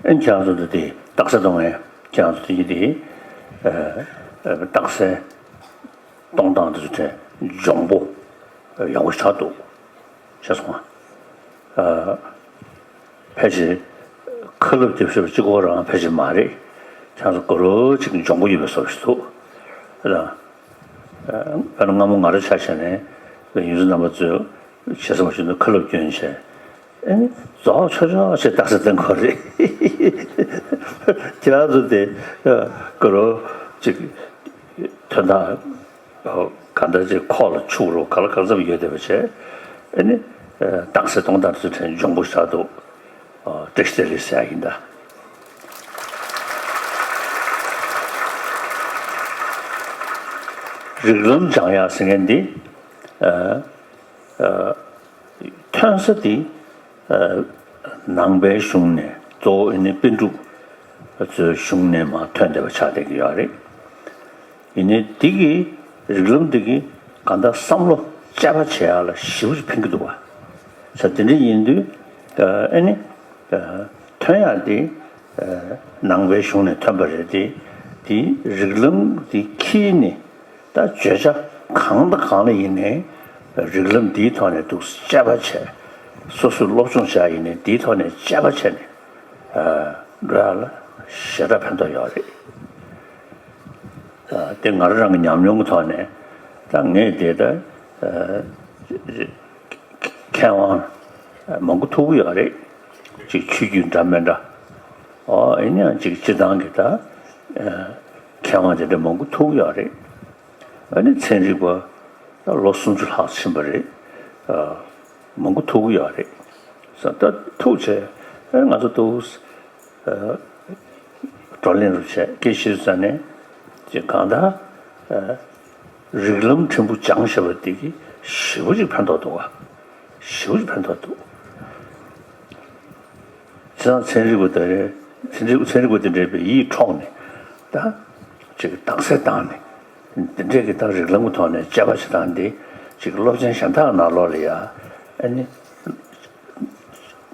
ཨེ་ཁྱེད་རང་ཚོ་འདི་དེ་རྟགས་གསལ་གཏོང་ངས་ཁྱེད་རང་ཚོ་དེ་དེ་ཨ་རྟགས་གསལ་གཏོང་སྟངས་དེ་ཚོ་དེ་འཇོན་པོ་ཡག་པོ་ཞེ་དྲག་འདུག་ཤེས་སོང་ང་། ཨ་ཕལ་ཆེར་ཁ་ལབ་རྒྱབ་ཤོར་གཅིག་པོ་རང་ཕལ་ཆེར་མ་རེད། ཁྱེད་ཚོ་དགའ་རབ་ཅིག་འཇོན་པོ་ཡོད་པའི་བཟོ་ཞིག་འདུག་ལ། ཨ་དཔེར་ན་སྔ་མོ་ང་རང་ཆ་བཞག་ནས་ཡོངས་འཛིན་རྣམ་པ་ཚོས་བྱས་ཙང་མ་ཞུ་ན་ཁ་ལབ་སྐྱོན་བྱས། ཨེ་ནི་རྫོགས་ཆོག་ཆོག་ཅེས་རྟགས་གསལ་བསྟན་དགོས་རེད། ཁྱེད་རང་ཚོ་དེ་དགའ་རབ་ཅིག་དོན་དག་ག་འདྲ་ཅིག་ཁོག་ལ་ཆུག་རོགས་ག་ལ་གང་འཚམ་ཡོད་བསྡད་པ་བྱས། ཨེ་ནི་རྟགས་གསལ་གཏོང་སྟངས་དེ་ཚོ་དྲན་འཇོན་པོ་ཞེ་དྲག་འདུག་བཀྲ་ཤིས་བདེ་ལེགས་ཟེར་ཡ་ཡིན་ད། རིགས་ལམ་སྦྱང་ཡག་ཟེར་མཁན་འདི་ཨ་ཨ་ཐོན་ས་དེ་ཨ་ནང་པའི་གཞུང་ནས་གཙོ་བོ་ཨེ་ནི་པཎ་གྲུབ་ཚོའི་གཞུང་ནས་མར་ཐོན་བསྡད་པ་ཆགས་བསྡད་ཀྱི་ཡོད་རེད། ཡིན་ནའི་འདི་གི་རིགས་ལམ་འདི་གི་གང་ལྟར་བསམ་བློ་དཔྱད་པ་བྱེད་ཡག་ལ་ཞེ་པོ་ཅིག་ཕན་གྱི་འདུག་བ། ས་དེ་འདྲ་ཡིན་དུས་ཨ་ཨེ་ནི་ཨ་ཐོན་ཡག་དེ་ཨ་ནང་པའི་གཞུང་ནས་ཐོན་པ་རེད་དེ། དེའི་རིགས་ལམ་དེ་འཁྱེར་ནས་ད་བརྗོད་བྱ་གང་དང་གང་ལ་ཡིན་ནའི་རིགས་ལམ་འདིའི་ཐོག་ནས་འདུག་དཔྱད་པ་བྱས། སོ་སོས་སློབ་སྦྱོང་བྱས་ཡིན་ནའི་འདིའི་ཐོག་ནས་དཔྱད་པ་བྱས་ནས་ཨ་འགྲོ་ཡག་ལ་ཞེ་དྲག་ཕན་ཐོགས་ཡོད་རེད། ཨ་དེ་ང་རང་རང་གི་ཉམས་མྱོང་གི་ཐོག་ནས་ད་ངས་དེ་ལྟར་ཨ་མཁས་དབང་མང་པོ་ཐུག་གི་ཡོད་རེད། ཅིག་ཆོས་བརྒྱུད་འདྲ་མི་འདྲ་ ཨ་ཡིན་ནའང་ཅིག་སྤྱིར་བཏང་གི་ད་མཁས་དབང་དེ་འདྲ་མང་པོ་ཐུག་ཡོད་རེད། ཨ་ནི་ཚན་རིག་པ་ད་ལོ་སུམ་ཅུ་ལྷག་ཕྱིན་པ་རེད། མང་པོ་ཐུག་ཡོད་རེད། ས་ད་ཐུག་བྱས་ཨ་ང་ཚོ་ཏོག་ཙམ་བགྲོ་གླེང་རུ་བྱས་སྐད་ཆ་ཟ་ནས་ཅིག་གང་ལྟར་རིགས་ལམ་ཕྲན་བུ་སྦྱངས་བྱས་པ་དེ་གིས་ཞེ་པོ་ཅིག་ཕན་ཐོགས་འདུག་བ། ཞེ་པོ་ཅིག་ཕན་ཐོགས་འདུག་བྱས་ཙང་ཚན་རིག་པ་དེ་རེད། ཚན་རིག་ཚན་རིག་པ་དེ་འདྲས་པའི་ཡིད་འཕྲོག་ནས་ད་ཅིག་རྟགས་གསལ་བཏང་ནས་འདི་འདྲས་ཀྱི་ད་རིགས་ལམ་གྱི་ཐོག་ནས་དཔྱད་པ་བྱེད་སྟངས་འདི་ཅིག་སློབ་ཚན་གཞན་དག་ནང་ལོགས་ལ་ཡ་ཨ་ནི་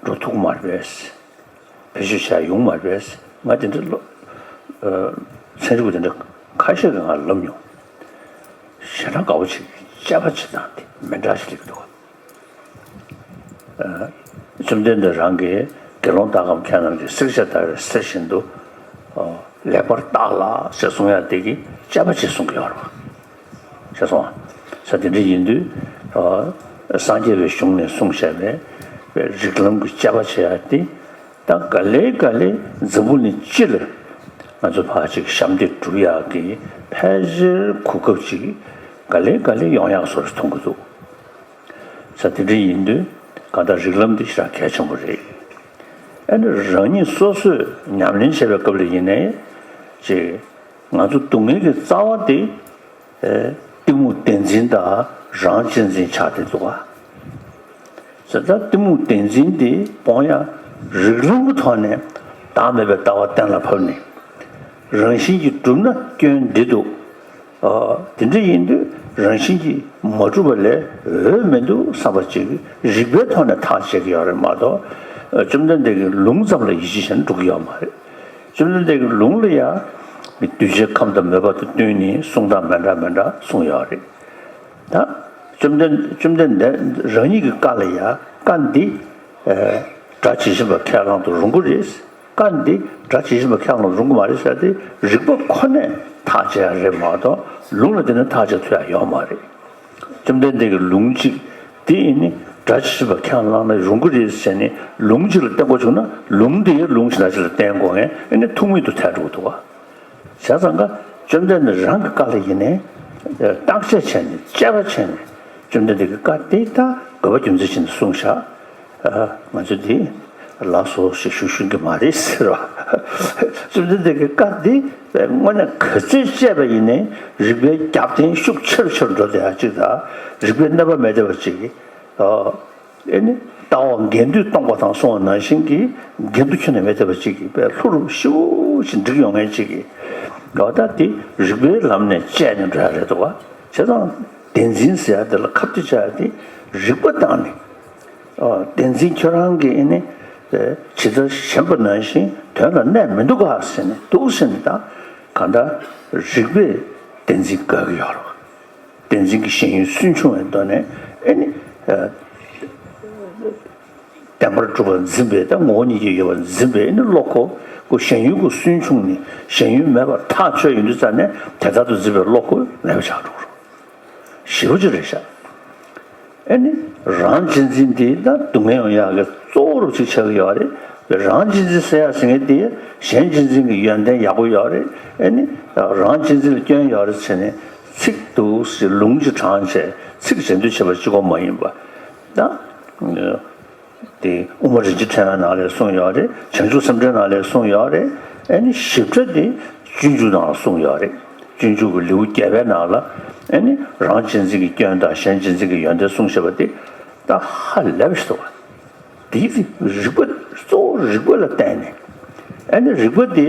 འགྲོ་ཐུབ་མ་རེད་པས། བེད་སྤྱོད་བྱ་ཡོང་མ་རེད་པས། ང་དེ་འདྲ་ཚན་རིག་པ་དེ་འདྲ་ཁ་ཤས་ཀྱིས་ང་ལབ་མྱོང་། ཞེ་དྲག་དགའ་པོ་བྱེད་ཀྱི་དཔྱད་པ་བྱེད་སྟངས་དེ་མི་འདྲ་ཞིག་སླེབས་འདུག་བཅོམ་ལྡན་འདས་རང་གིས་དགེ་སློང་དག་གམ་མཁས་རྣམས་ཀྱིས་བསྲེགས་བཅད་བརྡར་བའི་གསེར་བཞིན་དུ་ལེགས་པར་བརྟགས་ལ་ཞེས་གསུང་ཡག་དེ་གིས་དཔྱད་པ་བྱེད་གསུང་གི་ཡོད་རེད་པ། ཤེས་སོང་། ས་དེ་འདྲ་ཡིན་དུས། སངས་རྒྱས་པའི་གཞུང་ནས་གསུངས་བཞག་པའི་རིགས་ལམ་གྱི་དཔྱད་པ་བྱེད་ཡག་དེ། ད་ག་ལེ་ག་ལེ་འཛམ་བུ་གླིང་སྤྱི་ལ་ང་ཚོ་ཕར་ཅིག་ཞབས་འདེགས་སྒྲུབ་ཡག་གི་ཕལ་ཆེར་གོ་སྐབས་ཅིག་ག་ལེ་ག་ལེ་ཡོང་ཡག་བཟོ་འདྲ་མཐོང་གི་འདུག་ས་དེ་འདྲ་ཡིན་དུས་གང་ལྟར་རིགས་ལམ་འདི་ཞེ་དྲག་གལ་ཆེན་པོ་རེད། ཨ་ནི་རང་ཉིད་སོ་སོས་ཉམས་ལེན་བྱེད་པའི་སྐབས་ལ་ཡིན་ནའི་ཅིག་ང་ཚོ་སྡུག་བསྔལ་གྱི་རྩ་བ་དེ་གཏི་མུག་བདེན་འཛིན་དང་རང་གཅེས་འཛིན་ཆགས་བསྡད་འདུག་ག་ཟེར་ད་གཏི་མུག་བདེན་འཛིན་དེ་སྤོང་ཡག་རིགས་ལམ་གྱི་ཐོག་ནས་བདག་མེད་པའི་ལྟ་བ་གཏན་ལ་ཕབ་ནས་རང་བཞིན་གྱིས་གྲུབ་ན་སྐྱོན་འདི་འདུག་དེ་འདྲ་ཡིན་དུས་རང་བཞིན་གྱིས་མ་གྲུབ་པ་ལས་འོས་མི་འདུག་བསམ་པ་ཅིག་རིགས་པའི་ཐོག་ནས་ཐག་བཅད་ཀྱི་ཡོད་རེད་མ་གཏོགས། བཅོམ་ལྡན་འདས་ཀྱི་ལུང་ཙམ་ལ་ཡིད་ཆེས་བྱས་ན་འགྲོ་གི་ཡོད་མ་རེད། བཅོམ་ལྡན་འདས་ཀྱི་ལུང་ལ་ཡང་གདུལ་བྱའི་ཁམས་དང་མོས་པ་དང་བསྟུན་ནས་གསུང་སྟངས་མི་འདྲ་མི་འདྲ་གསུངས་ཡོད་རེད། ད་བཅོམ་ལྡན་བཅོམ་ལྡན་འདས་རང་ཉིད་ཀྱི་བཀའ་ལ་ཡང་བཀའ་འདི་སྒྲ་ཇི་བཞིན་པ་ཁས་བླངས་དུ་རུང་གི་རེད། བཀའ་འདི་སྒྲ་ཇི་བཞིན་པ་ཁས་བླངས་རུང་གི་མ་རེད་ཟེར་ཏེ་རིགས་པ་ཁོ་ནས་ཐག་བཅད་ཡ་རེད་མ་གཏོགས་ལུང་ལ་བརྟེན་ནས་ཐག་བཅད་ཐུབ་ཡ་ཡོད་མ་རེད། བཅོམ་ལྡན་འདས་ཀྱི་ལུང་གཅིག་དེ་ཡིན་ནི་སྒྲ་ཇི་བཞིན་པ་ཁས་བླངས་ན་རུང་གི་རེད་ཟེར་ནས་ལུང་གཅིག་ལ་བརྟེན་དགོས་བྱུང་ན་ལུང་དེ་ཡང་ལུང་གཞན་དག་ཅིག་ལ་བརྟེན་དགོས་ངེས་ཨ་ནི་ཐུག་མེད་དུ་ཐལ་འགྲོ་གི་འདུག་བ། བྱས་ཙང་ཀ་བཅོམ་ལྡན་འདས་རང་གི་བཀའ་ལ་ཡིན་ནའི་བརྟག་དཔྱད་བྱས་ནས་དཔྱད་པ་བྱས་ནས་བཅོམ་ལྡན་འདས་ཀྱི་བཀའ་དེ་ད་དགོས་པ་རྒྱུ་མཚན་བྱས་ནས་གསུངས་བཞག་ང་ཚོ་འདི་ལགས་སོ་ཞེས་ཞུ་ཤེས་ཀྱི་མ་རེད་ཟེར་བ། བཅོམ་ལྡན་འདས་ཀྱི་བཀའ་འདི་དངོས་གནས་ག་ཚོད་བཤད་པ་ཡིན་ནའི་རིགས་པའི་རྒྱབ་རྟེན་ཤུགས་ཆེ་རུ་ཆེ་རུ་འགྲོ་བསྡད་ཡ་གཅིག་དང་རིགས་པའི་གནོད་པ་མེད་བསྡད་པ་གཅིག་གིས། ཨ་ནི་ལྟ་བ་འགལ་འདུས་སྟོང་པ་དང་གསུངས་པ་ནང་བཞིན་གྱི་འགལ་འདུ་ཁྱོན་ནས་མེད་བསྡད་པ་གཅིག་གིས་དཔེ་ལྷུ་རུ་ཞེ་པོ་ཞིག་འགྲིག་ཡོང་མཁན་གཅིག་གིས། འོ་ད་དེ་རིགས་པའི་ལམ་ནས་དཔྱད་ནས་འགྲོ་ཡ་རེད་འདུག་བ། བྱས་ཙང་བདེན་འཛིན་ཟེར་ཡ་དེ་ལ་ཁ་གཏད་བཅག་ཡ་དེ་རིགས་པ་བཏང་ནས། བདེན་འཛིན་ཁྱོད་རང་གིས་ཨེ་ནི། ཇི་ལྟར་ཞེན་པ་ནང་བཞིན་དོན་ལ་གནས་མི་འདུག་ག་ཟེར་ནས་འདུག་ཟེར་ནས་ད་གང་ལྟར་རིགས་པས་བདེན་འཛིན་དགག་གི་ཡོད་རེད། བདེན་འཛིན་གྱི་ཞེན་ཡུལ་སུན་ཕྱུང་བའི་ཐོག་ནས་ཨེ་ནི། བདེན་པར་གྲུབ་པར་འཛིན་པའི་ད་ངོ་བོ་ཉིད་ཀྱིས་ཡོད་པར་འཛིན་པའི་ཨེ་ནི་བློ་ཁོ། ཁོ་ཞེན་ཡུལ་ཁོ་སུན་ཕྱུང་ནས་ཞེན་ཡུལ་མེད་པར་ཐག་ཆོད་ཡོང་དུས་ཙ་ནས་དེ་ལྟར་དུ་འཛིན་པའི་བློ་ཁོ་མེད་པ་ཆགས་འགྲོ་གི་རེད། ཞེ་པོ་ཅིག་རེད་ཤག་ཨེ་ནི། རང་གཅེས་འཛིན་དེ་ད་སྡུག་བསྔལ་ཡོང་ཡག་གི་གཙོ་བོ་རུ་ཅིག་ཆགས་ཀྱི་ཡོད་རེད། རང་གཅེས་འཛིན་ཟེར་ཡག་ཟེར་མཁན་དེ་གཞན་གཅེས་འཛིན་གྱི་ཡོན་ཏན་ཡག་པོ་ཡོད་རེད། ཨེ་ནི། རང་གཅེས་འཛིན་ལ་སྐྱོན་ཡོད་རེད་ཟེར་ནས་ཚིག་འདུག་ཟེར་ལུང་གཅིག་དྲངས་བྱས་ཚིག་གཞན་དུ་བྱེད་པ་གཅིག་པོ་མ་ཡིན་པ། ད། དེ་དབུ་མ་རིན་ཆེན་ཕྲེང་བའི་ནང་ལ་གསུངས་ཡོད་རེད། བྱང་ཆུབ་སེམས་འགྲེལ་ནང་ལ་གསུངས་ཡོད་རེད། ཨེ་ནི་ཞིབ་ཕྲ་དེ་སྤྱོད་འཇུག་ནང་ལ་གསུངས་ཡོད་རེད། སྤྱོད་འཇུག་གི་ལེའུ་བརྒྱད་པའི་ནང་ལ་ཨེ་ནི་རང་གཅེས་འཛིན་གྱི་སྐྱོན་དང་གཞན་གཅེས་འཛིན་གྱི་ཡོན་ཏན་གསུངས་བཞག་པ་དེ་ད་ཧ་ལས་པ་ཞིག་འདུག་བ། དེའི་རིགས་པ་གཙོ་བོ་རིགས་པ་ལ་བརྟེན་ནས་ཨེ་ནི་རིགས་པ་དེ་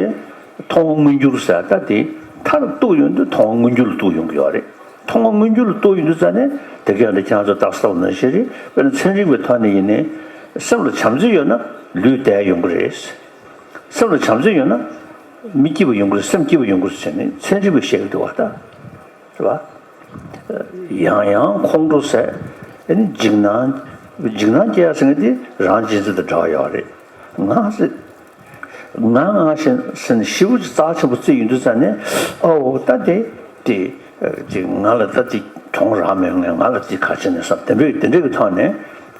མཐོང་བ་མངོན་གྱུར་ཟེར་ད་དེ་མཐར་གཏུགས་ཡོང་དུས་མཐོང་བ་མངོན་གྱུར་ལ་གཏུགས་ཡོང་གི་ཡོད་རེད། མཐོང་བ་མངོན་གྱུར་ལ་གཏུགས་ཡོང་དུས་ཙ་ནས་དེ་ག་ལ་ཁྱེད་རང་ཚོ་རྟགས་གསལ་བ་ནང་བཞིན་རེད། དཔེར་ན་ཚན་རིག་པའི་ཐོག་ནས་ཡིན་ནའི་སེམས་ལ་བྱམས་བརྩེ་ཡོད་ན་ལུས་བདེ་ཡོང་གི་རེད། སེམས་ལ་བྱམས་བརྩེ་ཡོད་ན་མི་སྐྱིད་པ་ཡོང་གི་རེད། སེམས་སྐྱིད་པ་ཡོང་གི་རེད་ཟེར་ནས་ཚན་རིག་པས་བཤད་ཀྱི་འདུག་བ་ད། རེད་བ། ཡང་ཡང་ཁོང་ཁྲོ་ཟད། ཨེ་ནི་འཇིགས་སྣང་། འཇིགས་སྣང་སྐྱེ་ཡ་ཟེར་མཁན་དེ་རང་གཅེས་འཛིན་དང་འདྲ་བ་ཡོད་རེད། ང་ཟེར། ང་ང་ཞེན་ཟེར་ནས་ཞེ་པོ་ཅིག་རྩ་ཆེན་པོ་བརྩི་ཡོང་དུས་ཙ་ནས་ཨོ་ད་དེ་དེ་ཅིག་ང་ལ་ད་དེ་གྱོང་རག་མེད་ངས་ང་ལ་དེ་ག་བྱས་ནས་བསམ་དེ་འདྲའི་དེ་འདྲའི་གི་ཐོག་ནས་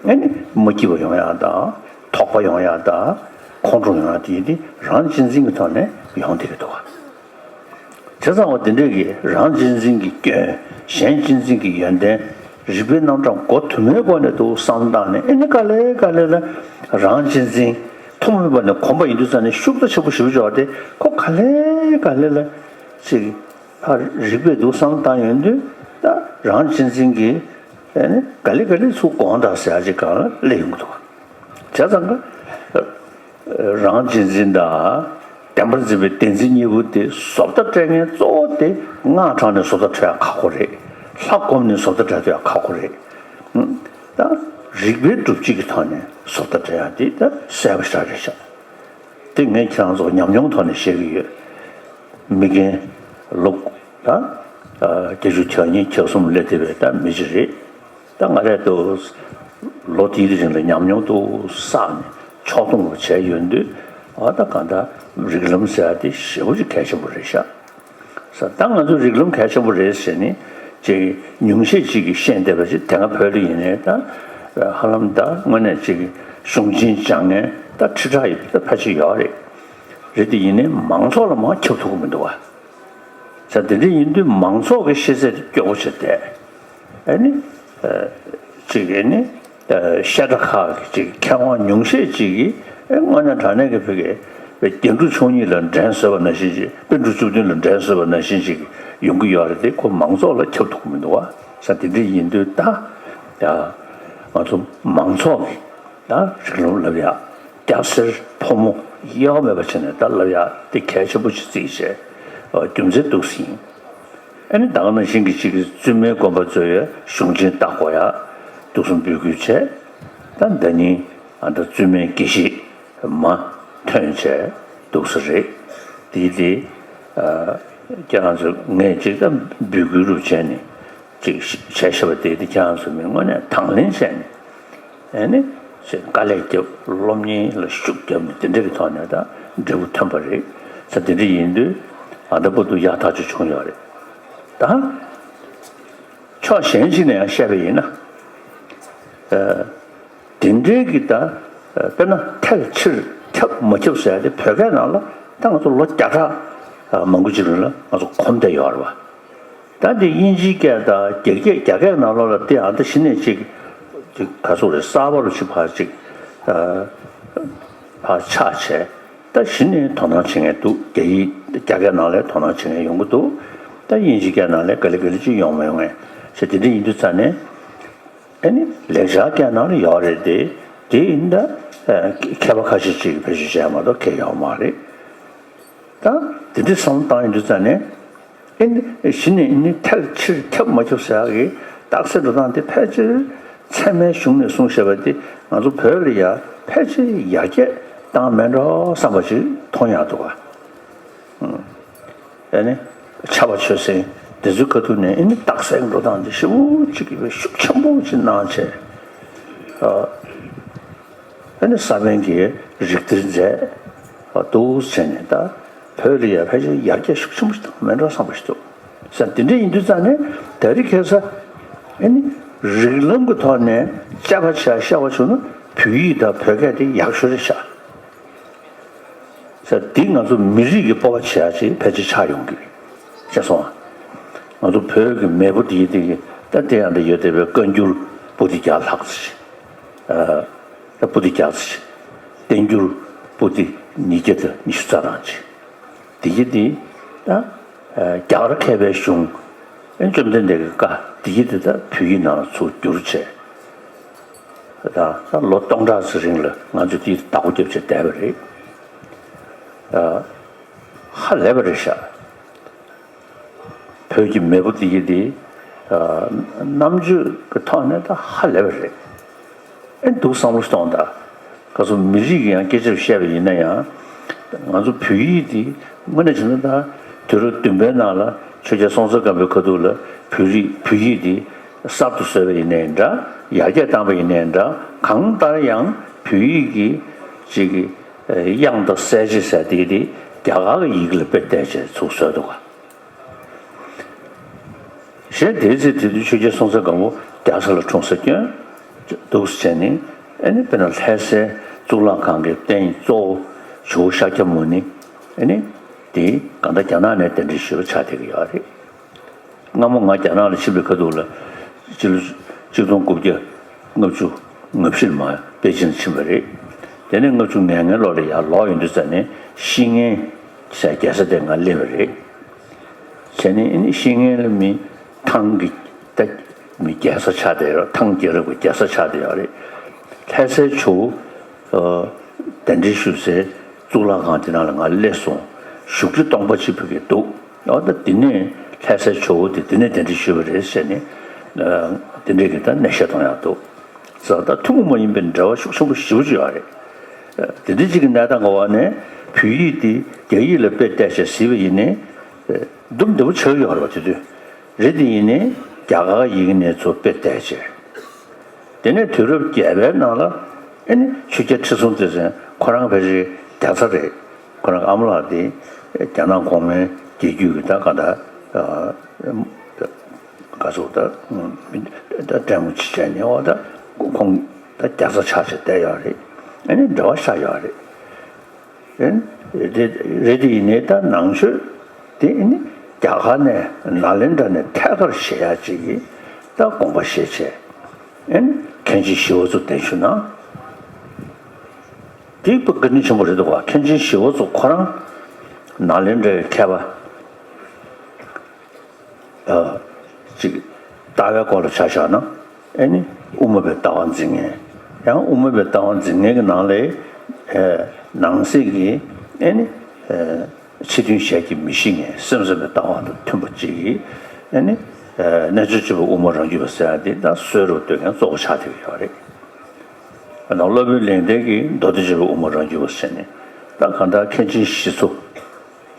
ཨེ་ནི་མ་སྐྱིད་པ་ཡོང་ཡ་དང་དོགས་པ་ཡོང་ཡ་དང་ ཁོང་ཁྲོ་ཡོང་ཡ་དེ་ཡིན་དེ་རང་གཅེས་འཛིན་གྱི་ཐོག་ནས་ཡོང་བསྡད་ཀྱི་འདུག་བ། བྱས་ཙང་བ་འདི་འདྲས་ཀྱི་རང་གཅེས་འཛིན་གྱི་སྐྱོན། གཞན་གཅེས་འཛིན་གྱི་ཡོན་ཏན། རིག་པའི་རྣམ་གྲངས་གོ་དུ་མའི་སྒོ་ནས་འདུག་བསམ་བློ་བཏང་ནས། ཨེ་ནི་ག་ལེ་ག་ལེ་ལ་རང་གཅེས་འཛིན་ཐུགས་མོས་པ་ནས་གོམས་པ་ཡིན་དུས་ཙང་ནས་ཤུགས་རྩ་ཆེན་པོ་ཞེ་པོ་ཅིག་ཡོད་དེ། ཁོ་ག་ལེ་ག་ལེ་ལ་ཅིག་ཕར་རིག་པས་འདུག་བསམ་བློ་བཏང་ཡོང་དུས། ད་རང་གཅེས་འཛིན་གྱི་ཨེ་ནི་ག་ལེ་ག་ལེ་ཚུར་དགོངས་དག་ཟེར་ཡ་ཅིག་སྒང་ལ་སླེབས་ཡོང་གི་འདུག་བ། བྱས་ཙང་ཀ་རང་གཅེས་འཛིན་དང་བདེན་པར་འཛིན་པའི་བདེན་འཛིན་གཉིས་པོ་དེ་བཟོ་ལྟ་སྤྲད་མཁན་གཙོ་བོ་དེ་སྔགས་བགྲངས་ནས་བཟོ་ལྟ་སྤྲད་ཡ་ཁག་པོ་རེད། ལྷ་བསྒོམས་ནས་བཟོ་ལྟ་སྤྲད་ཡ་ཁག་པོ་རེད། ད་རིག་པའི་སྒྲུབ་བྱེད་ཀྱི་ཐོག་ནས་བཟོ་ལྟ་སྤྲད་ཡ་དེ་ད་གསལ་པོ་ཞེ་དྲག་རེད་ཤག་དེ་ངས་ཁྱེད་རང་ཚོ་ཉམས་མྱོང་ཐོག་ནས་བཤད་ཀྱི་ཡོད། མི་རྒན་ལོ་ད་བརྒྱད་ཅུ་གྱ་གཉིས་གྱ་གསུམ་སླེབས་བསྡད་པའི་ད་མི་ཞིག་རེད། ད་ང་རས་ཏོག་ཙམ་ལོ་དེའི་རིང་ལ་ཉམས་མྱོང་ཏོག་ཙམ་བསགས་ནས་ཕྱོགས་སྡོམ་རུ་བྱས་ཡོང་དུས། ཨ་ད་གང་ལྟར་རིགས་ལམ་ཟེར་ཡ་དེ་ཞེ་པོ་ཅིག་གལ་ཆེན་པོ་རེད་ཤག་ས་ད་ང་ཚོ་རིགས་ལམ་གལ་ཆེན་པོ་རེད་ཟེར་ནས་ཅིག་ཉུང་ཤས་ཅིག་གིས་ཤེས་བསྡད་པ་ཅིག་དེ་སྔ་བོད་ལ་ཡིན་ནའི་ད་ཧ་ལམ་ད་དངོས་གནས་ཅིག་གཞུང་ཆེན་སྦྱང་མཁན་ད་ཁྲི་ཕྲག་ཡི་ད་ཕལ་ཆེར་ཡོད་རེད། རེད་དེ་ཡིན་ནའི་མང་ཚོགས་ལ་མར་ཁྱབ་ཐུབ་ཀྱི་མི་འདུག་བ། ས་དེ་འདྲ་ཡིན་དུས་མང་ཚོགས་ཀྱི་ཤེས་ཚད་དེ་སྐྱོ་པོ་ཆགས་བསྡད། ཨ་ནི། ཅིག་ཨ་ནི། བཤད་གྲྭ་ཁག་གི་ཅིག་མཁས་དབང་ཉུང་ཤས་ཅིག་གིས་དངོས་གནས་དྲང་གནས་ཀྱི་བོད་ཀྱི་རྒྱན་དྲུག་མཆོག་གཉིས་ལ་འགྲན་བཟོས་པ་ནང་བཞིན་ཅིག་པཎ་གྲུབ་བཅུ་བདུན་ལ་འགྲན་བཟོས་པ་ནང་བཞིན་ཅིག་ཡོང་གི་ཡོད་རེད་དེ། ཁོ་མང་ཚོགས་ལ་ཁྱབ་ཐུབ་ཀྱི་མི་འདུག་བ། ས་དེ་འདྲ་ཡིན་དུས་ད་ཡ་ང་ཚོ་མང་ཚོགས་ཀྱི་ད་རིགས་ལམ་བསླབ་ཡག་སྐྱ་སེར་ཕོ་མོ་དབྱེ་བ་མེད་པ་བྱས་ནས་ད་བསླབ་ཡག་དེ་གལ་ཆེན་པོ་ཅིག་བརྩིས་བྱས། རྒྱུ་མཚན་འདུག་སེ་ཡིན། ཨ་ནི་ད་ག་ནང་བཞིན་གྱི་གཅིག་གི་བཙུན་མའི་དགོན་པ་ཚོ་ཡ་གཞུང་ཆེན་བཏགས་དགོས་ཡ་འདུག་སེ་འབོད་སྐུལ་བྱས། ད་ཟླ་ཉིན་ཨ་ད་བཙུན་མའི་དགེ་བཤེས་མ་ཐོན་བྱས་འདུག་སེ་རེད། དེ་དེ་ཨ་ཁྱེད་རང་ཚོ་ངས་ཅིག་ད་འབོད་སྐུལ་རུ་བྱས་ནས་ཅིག་བྱས་བཞག་པ་དེ་དེ་ཁྱེད་རང་ཚོ་མི་དངོས་གནས་དང་ལེན་བྱས་ནས། ཨ་ནི་ཅིག་དཀའ་ལས་བརྒྱབ། སློབ་གཉེར་ལ་ཤུགས་བརྒྱབ་ནས་དེ་འདྲ་གི་ཐོག་ནས་ད་འབྲས་བུ་ཐོན་པ་རེད། ས་དེ་འདྲ་ཡིན་དུས་ཨ་ད་བར་དུ་ཡག་ཐག་ཆོད་བྱུང་ཡོད་རེད། ད་ཕྱོགས་གཞན་ཞིག་ནས་ཡང་བཤད་པ་ཡིན་ན། ཨ་དེ་འདྲའི་གི་ད་དཔེར་ན་ཐལ་ཕྱིར་ཁྱབ་མ་ཁྱབ་ཟེར་ཡ་དེ་བོད་སྐད་ནང་ལ་ད་ང་ཚོ་ལོ་བརྒྱ་ཕྲག་མང་པོ་ཅིག་རིང་ལ་ང་ཚོ་གོམས་བསྡད་ཡོད་རེད་བ། ད་འདི་དབྱིན་ཇིའི་སྐད་དང་རྒྱ་སྐད། རྒྱ་སྐད་ནང་ལོགས་ལ་དེ་ཨ་ད་གཞི་ནས་ཅིག་ཅིག་ག་ཚོད་རེད། གསར་པ་རུ་ཅིག་ཕར་ཅིག་ཨ་ཕར་ཆགས་བྱས། ད་གཞི་ནས་དོ་སྣང་བྱེད་མཁན་འདུག་རྒྱ་ཡིག་རྒྱ་སྐད་ནང་ལ་དོ་སྣང་བྱེད་མཁན་ཡོང་གི་འདུག་ད་དབྱིན་ཇིའི་སྐད་ནང་ལ་ག་ལེ་ག་ལེ་ཅིག་ཡོང་མ་ཡོང་ངས་བྱས། དེ་འདྲ་ཡིན་དུས་ཙང་ནས། ཨ་ནི་ལེགས་སྦྱར་སྐད་ནང་ལ་ཡོད་རེད་དེ། དེ་ཡིན་ད་ཨ་མཁས་པ་ཁ་ཤས་ཅིག་གིས་བེད་སྤྱོད་བྱས་མ་གཏོགས་ཁྱབ་ཡོད་མ་རེད། ད་དེ་འདྲའི་བསམ་བློ་བཏང་ཡོང་དུས་ཙང་ནས། ཨེ་ནི་གཞི་ནས་ཨེ་ནི་ཐལ་ཕྱིར་ཁྱབ་མ་ཁྱབ་ཟེར་ཡག་གི་རྟགས་གསལ་འགྲོ་སྟངས་དེ་ཕལ་ཆེར་ཚད་མའི་གཞུང་ནས་གསུངས་བཞག་པ་དེ་ང་ཚོ་བོད་ལ་ཡ་ཕལ་ཆེར་ཡར་རྒྱས་བཏང་མེད་འགྲོ་བསམ་པ་ཞིག་མཐོང་ཡག་འདུག་ག་ཨེ་ནི་ཕྱྭ་པ་ཆོས་སེང་དེ་ཚོའི་ཁ་ཐུག་ནས་ཨེ་ནི་རྟགས་གསལ་འགྲོ་སྟངས་དེ་ཞེ་པོ་ཅིག་གི་ཤུགས་ཆེན་པོ་ཅིག་གནང་བྱས། ཨ་ནི་ས་པཎ་གྱིས་རིགས་གཏེར་མཛད་འདུག་ཟེར་ནས། ད་བོད་ལ་ཡ་ཕལ་ཆེར་ཡར་རྒྱས་ཤུགས་ཆེན་པོ་ཞིག་བཏང་མེད་འགྲོ་བསམ་པ་ཞིག་འདུག་ཟེར། དེ་འདྲ་ཡིན་དུས་ཙང་ནས་ད་རེས་ཁ་སང་ཨ་ནི་རིགས་ལམ་གྱི་ཐོག་ནས་དཔྱད་པ་བྱས་བཤད་པ་བྱུང་ན་བོད་ཡིག་དང་བོད་སྐད་དེ་ཡག་ཤོས་རེད་ཤག་ཟེར། འདི་ང་ཚོ་མི་རིགས་ཀྱི་སྤོབས་པ་བྱེད་ཡག་ཅིག་ཕལ་ཆེར་ཆགས་ཡོང་གི་རེད། ཤེས་སོང་ང་། ང་ཚོ་བོད་ཀྱི་མེས་པོ་དེ་དེ་གི་ད་དེ་ཡང་འདི་ཡོད་བསྡད་པའི་བཀའ་འགྱུར་པོ་ཏི་བརྒྱ་ལྷག་ཙམ་ཞིག་ཨ་ད་པོ་ཏི་བརྒྱ་ཙམ་ཞིག་བསྟན་འགྱུར་པོ་ཏི་ཉིས་བརྒྱ་དང་ཉི་ཤུ་རྩ་གྲངས་ཅིག་དེ་གི་དེ་ད་ཨ་རྒྱ་གར་མཁས་པའི་གཞུང་། ཨེ་བཅོམ་ལྡན་འདས་ཀྱི་བཀའ་དེ་གི་དེ་ད་བོད་ཡིག་ནང་ལ་ཚུར་བསྒྱུར་བྱས། ད་ད་ལོ་སྟོང་ཕྲག་ཙམ་རིང་ལ་ང་ཚོས་དེའི་བདག་པོ་རྒྱབ་བྱས་བསྡད་པ་རེད། ཨ་ཧ་ལས་པ་རེད་ཤག་བོད་ཀྱི་མེས་པོ་དེ་གི་དེ་ཨ་རྣམ་དཔྱོད་ཀྱི་ཐོག་ནས་ད་ཧ་ལས་པ་རེད། ཨེ་འདུག་བསམ་བློ་གཏོང་དང་། ག་ཚོད་མི་རིགས་ཀྱི་ཡང་སྐད་ཆ་བཤད་པ་ཡིན་ན་ཡང་། ང་ཚོ་བོད་ཡིག་འདི་དངོས་གནས་བྱས་ན་ད་དུས་རབས་བདུན་པའི་ནང་ལ་ཆོས་རྒྱལ་སྲོང་བཙན་སྒམ་པོའི་ཁ་ཐུག་ལ་བོད་རིགས་བོད་ཡིག་འདི་གསར་དུ་བཟོས་པ་ཡིན་ནའི་འདྲ། ཡར་རྒྱས་བཏང་པ་ཡིན་ནའི་འདྲ། གང་ལྟར་ཡང་བོད་ཡིག་གི་ཅིག་གི་དབྱངས་དང་གསལ་བྱེད་ཟེར་དེ་དེ་རྒྱ་གར་གྱི་ཡི་གེ་ལ་དཔེ་བལྟས་བྱས་ཚུར་བཟོས་འདུག་ག་གཞན་དེའི་ཚེ་དེ་དུས་ཆོས་རྒྱལ་སྲོང་བཙན་སྒམ་པོ་རྒྱ་བཟའ་ལ་འཁྲུངས་ས་སྐྱོན་འདུག་ཟེར་ནས། ཨ་ནི་དཔེར་ན་ལྷ་སའི་གཙུག་ལག་ཁང་གི་རྟེན་གཙོ་བོ་ ཇོ་བོ་ཤཱཀྱ་མུ་ནི་ཨ་ནི་དེ་གང་ལྟར་རྒྱ་ནག་ནས་གདན་འདྲེན་ཞུས་པ་ཆགས་བསྡད་ཀྱི་ཡོད་རེད། སྔ་མོ་ང་རྒྱ་ནག་ལ་ཕྱིན་པའི་ཁ་ཐུག་ལ་སྤྱི་ལོ་ཆིག་སྟོང་དགུ་བརྒྱ་ལྔ་བཅུ་ང་བཞི་ལ་མར་པེ་ཅིན་ཕྱིན་པ་རེད། དེ་ནས་ལྔ་བཅུ་ང་ལྔའི་ལོ་ལ་ཡར་ལོག་ཡོང་དུས་ཙམ་ནས་ཤི་ངན་ཟེར་རྒྱལ་ས་དེར་ང་སླེབས་པ་རེད། བྱས་ནས་ཨ་ནི་ཤི་ངན་ལ་མི་ཐང་གི་ད་མི་རྒྱལ་ས་ཆགས་བསྡད་ཡོད། ཐང་རྒྱལ་རབས་ཀྱི་རྒྱལ་ས་ཆགས་བསྡད་ཡོད་རེད། ལྷ་སའི་ཇོ་བོ་གདན་འདྲེན་ཞུ་སའི་གཙུག་ལག་ཁང་དེ་ནང་ལ་ང་སླེབས་སོང་། བཞུགས་ཁྲི་སྟོང་པ་གཅིག་ཕ་གིར་འདུག་ཨོ་ད་དེ་ནས་ལྷ་སའི་ཇོ་བོ་དེ་དེ་ནས་གདན་འདྲེན་ཞུས་པ་རེད་ཟེར་ནས་དེ་འདྲས་ཀྱི་ད་གནས་བཤད་གཏོང་ཡག་འདུག་ཟེར། ད་ཐུན་མོང་མ་ཡིན་པའི་འབྲེལ་བ་ཤུགས་ཆེན་པོ་ཞེ་པོ་ཅིག་ཡོད་རེད། དེ་འདྲ་ཅིག་གི་གནས་སྟངས་འོག་ནས་བོད་ཡིག་འདི་རྒྱ་ཡིག་ལ་དཔེ་བལྟས་བྱས་གཟིགས་པ་ཡིན་ནའི་སྡུག་བདེ་པོ་ཆགས་ཡོད་རེད་པ། དེ་དུས་རེད། དེ་ཡིན་ནའི་རྒྱ་གར་ཡི་གེ་ནས་ཚུར་དཔེ་བལྟས་བྱས། དེ་ནས་དུས་རབས་བརྒྱད་པའི་ནང་ལ་ཨེ་ནི་ཆོས་རྒྱལ་ཁྲི་སྲོང་ལྡེ་བཙན་ཁོ་རང་ཕལ་ཆེར་རྒྱ་ཚ་རེད། ཁོ་རང་ཨ་མ་ལགས་དེ་རྒྱ་ནག་གོང་མའི་རྒྱལ་རྒྱུད་ཀྱི་ད་ག་ད་ག་ཚོད་ད་ད་སྤྲད་མོ་ཅིག་བྱས་ནས་འོ་ད་ཁོང་ད་རྒྱ་ཚ་ཆགས་བྱས་བསྡད་ཡོད་རེད། ཨེ་ནི་འབྲེལ་བ་ཆགས་ཡོད་རེད། ཨེ་ནི་རེད་དེ་ཡིན་ནའི་ད་ནང་ཆོས་དེ་ཨེ་ནི་རྒྱ་གར་ནས་ནཱ་ལེནྡྲ་ནས་ཐད་ཀར་བཤད་ཡག་ཅིག་གི་ད་དགོངས་པ་བཞེས་བྱས། ཨེ་ནི་མཁན་ཆེན་ཞི་བ་འཚོ་གདན་ཞུས་ན། དེ་བཀའ་དྲིན་ཆེན་པོ་རེད་འདུག་ག་མཁན་ཆེན་ཞི་བ་འཚོ་ཁོ་རང་ནཱ་ལེནྡྲའི་མཁས་པ་ཨ་ཅིག་ལྟ་བའི་སྐོར་ལ་ཆ་བཞག་ན་ཨེ་ནི་དབུ་མ་པའི་ལྟ་བ་འཛིན་མཁན། ཡང་དབུ་མ་པའི་ལྟ་བ་འཛིན་མཁན་གྱི་ནང་ལས་ཨེ་ནང་གསེས་ཀྱི་ཨེ་ནི་ཨེ་ཕྱི་དོན་ཞལ་གྱིས་མི་ཤེས་མཁན། སེམས་ཙམ་པའི་ལྟ་བ་དང་མཐུན་པ་ཅིག་གིས་ཨེ་ནི་ཨེ་རྣལ་འབྱོར་སྤྱོད་པའི་དབུ་མ་རང་རྒྱུད་པ་ཟེར་ཡག་དེ་ད་གསོལ་རས་གཏོད་མཁན་གཙོ་བོ་ཆགས་བསྡད་ཀྱི་ཡོད་རེད། ད་སློབ་དཔོན་གླེང་སྟེགས་ཀྱིས་མདོ་སྡེ་སྤྱོད་པའི་དབུ་མ་རང་རྒྱུད་པ་ཟེར་ནས་ད་གང་ལྟར་མཁན་ཆེན་ཞི་འཚོ་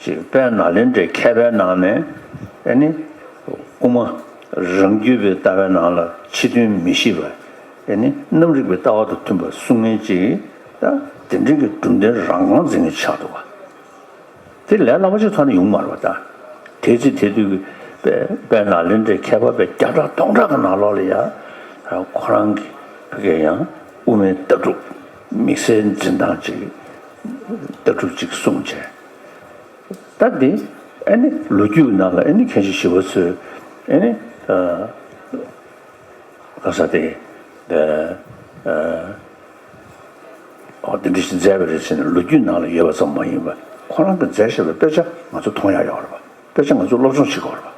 ཅིག་དཔལ་ནཱ་ལེནྡྲའི་མཁས་པའི་ནང་ནས་ཨེ་ནི་དབུ་མ་རང་རྒྱུད་པའི་ལྟ་བའི་ནང་ལ་ཕྱི་དོན་མི་ཤེས་པ་ཨེ་ནི་རྣམ་རིག་པའི་ལྟ་བ་དང་མཐུན་པ་གསུང་མཁན་ཅིག་ད་དེ་འདྲའི་གི་གྲུབ་མཐའི་རང་དབང་འཛིན་མཁན་ཆགས་འདུག་ག་དེ་ལས་སླ་པོ་ཅིག་ཐོག་ནས་ཡོང་མ་རེད་པ། ད་དེ་ཚེ་དེ་དུས་ཀྱི་དཔལ་དཔལ་ནཱ་ལེནྡྲའི་མཁས་པ་དཔེ་བརྒྱ་ཕྲག་སྟོང་ཕྲག་གི་ནང་ལོགས་ལ་ཡ་ཁོ་རང་གི་ཕ་གིར་ཡང་དབུ་མའི་ལྟ་གྲུབ་དམིགས་བསལ་འཛིན་སྟངས་ཅིག་ལྟ་གྲུབ་ཅིག་གསུངས་བྱས། ད་འདི་ཨེ་ནི་ལོ་རྒྱུས་ནང་ལ་ཨེ་ནི་མཁན་ཆེན་ཞི་བ་འཚོས་ཨེ་ནི་ག་ས་དེ་འདི་འདི་འདྲ་ཞིག་མཛད་པ་རེད་ཟེར་ནས་ལོ་རྒྱུས་ནང་ལ་ཡོད་པ་ཙམ་མ་ཡིན་པར་ཁོ་རང་གིས་མཛད་བཞག་པའི་དཔེ་ཆ་ང་ཚོ་མཐོང་ཡག་ཡོད་རེད་པ། དཔེ་ཆ་ང་ཚོས་སློབ་སྦྱོང་བྱེད་དགོས་རེད་པ།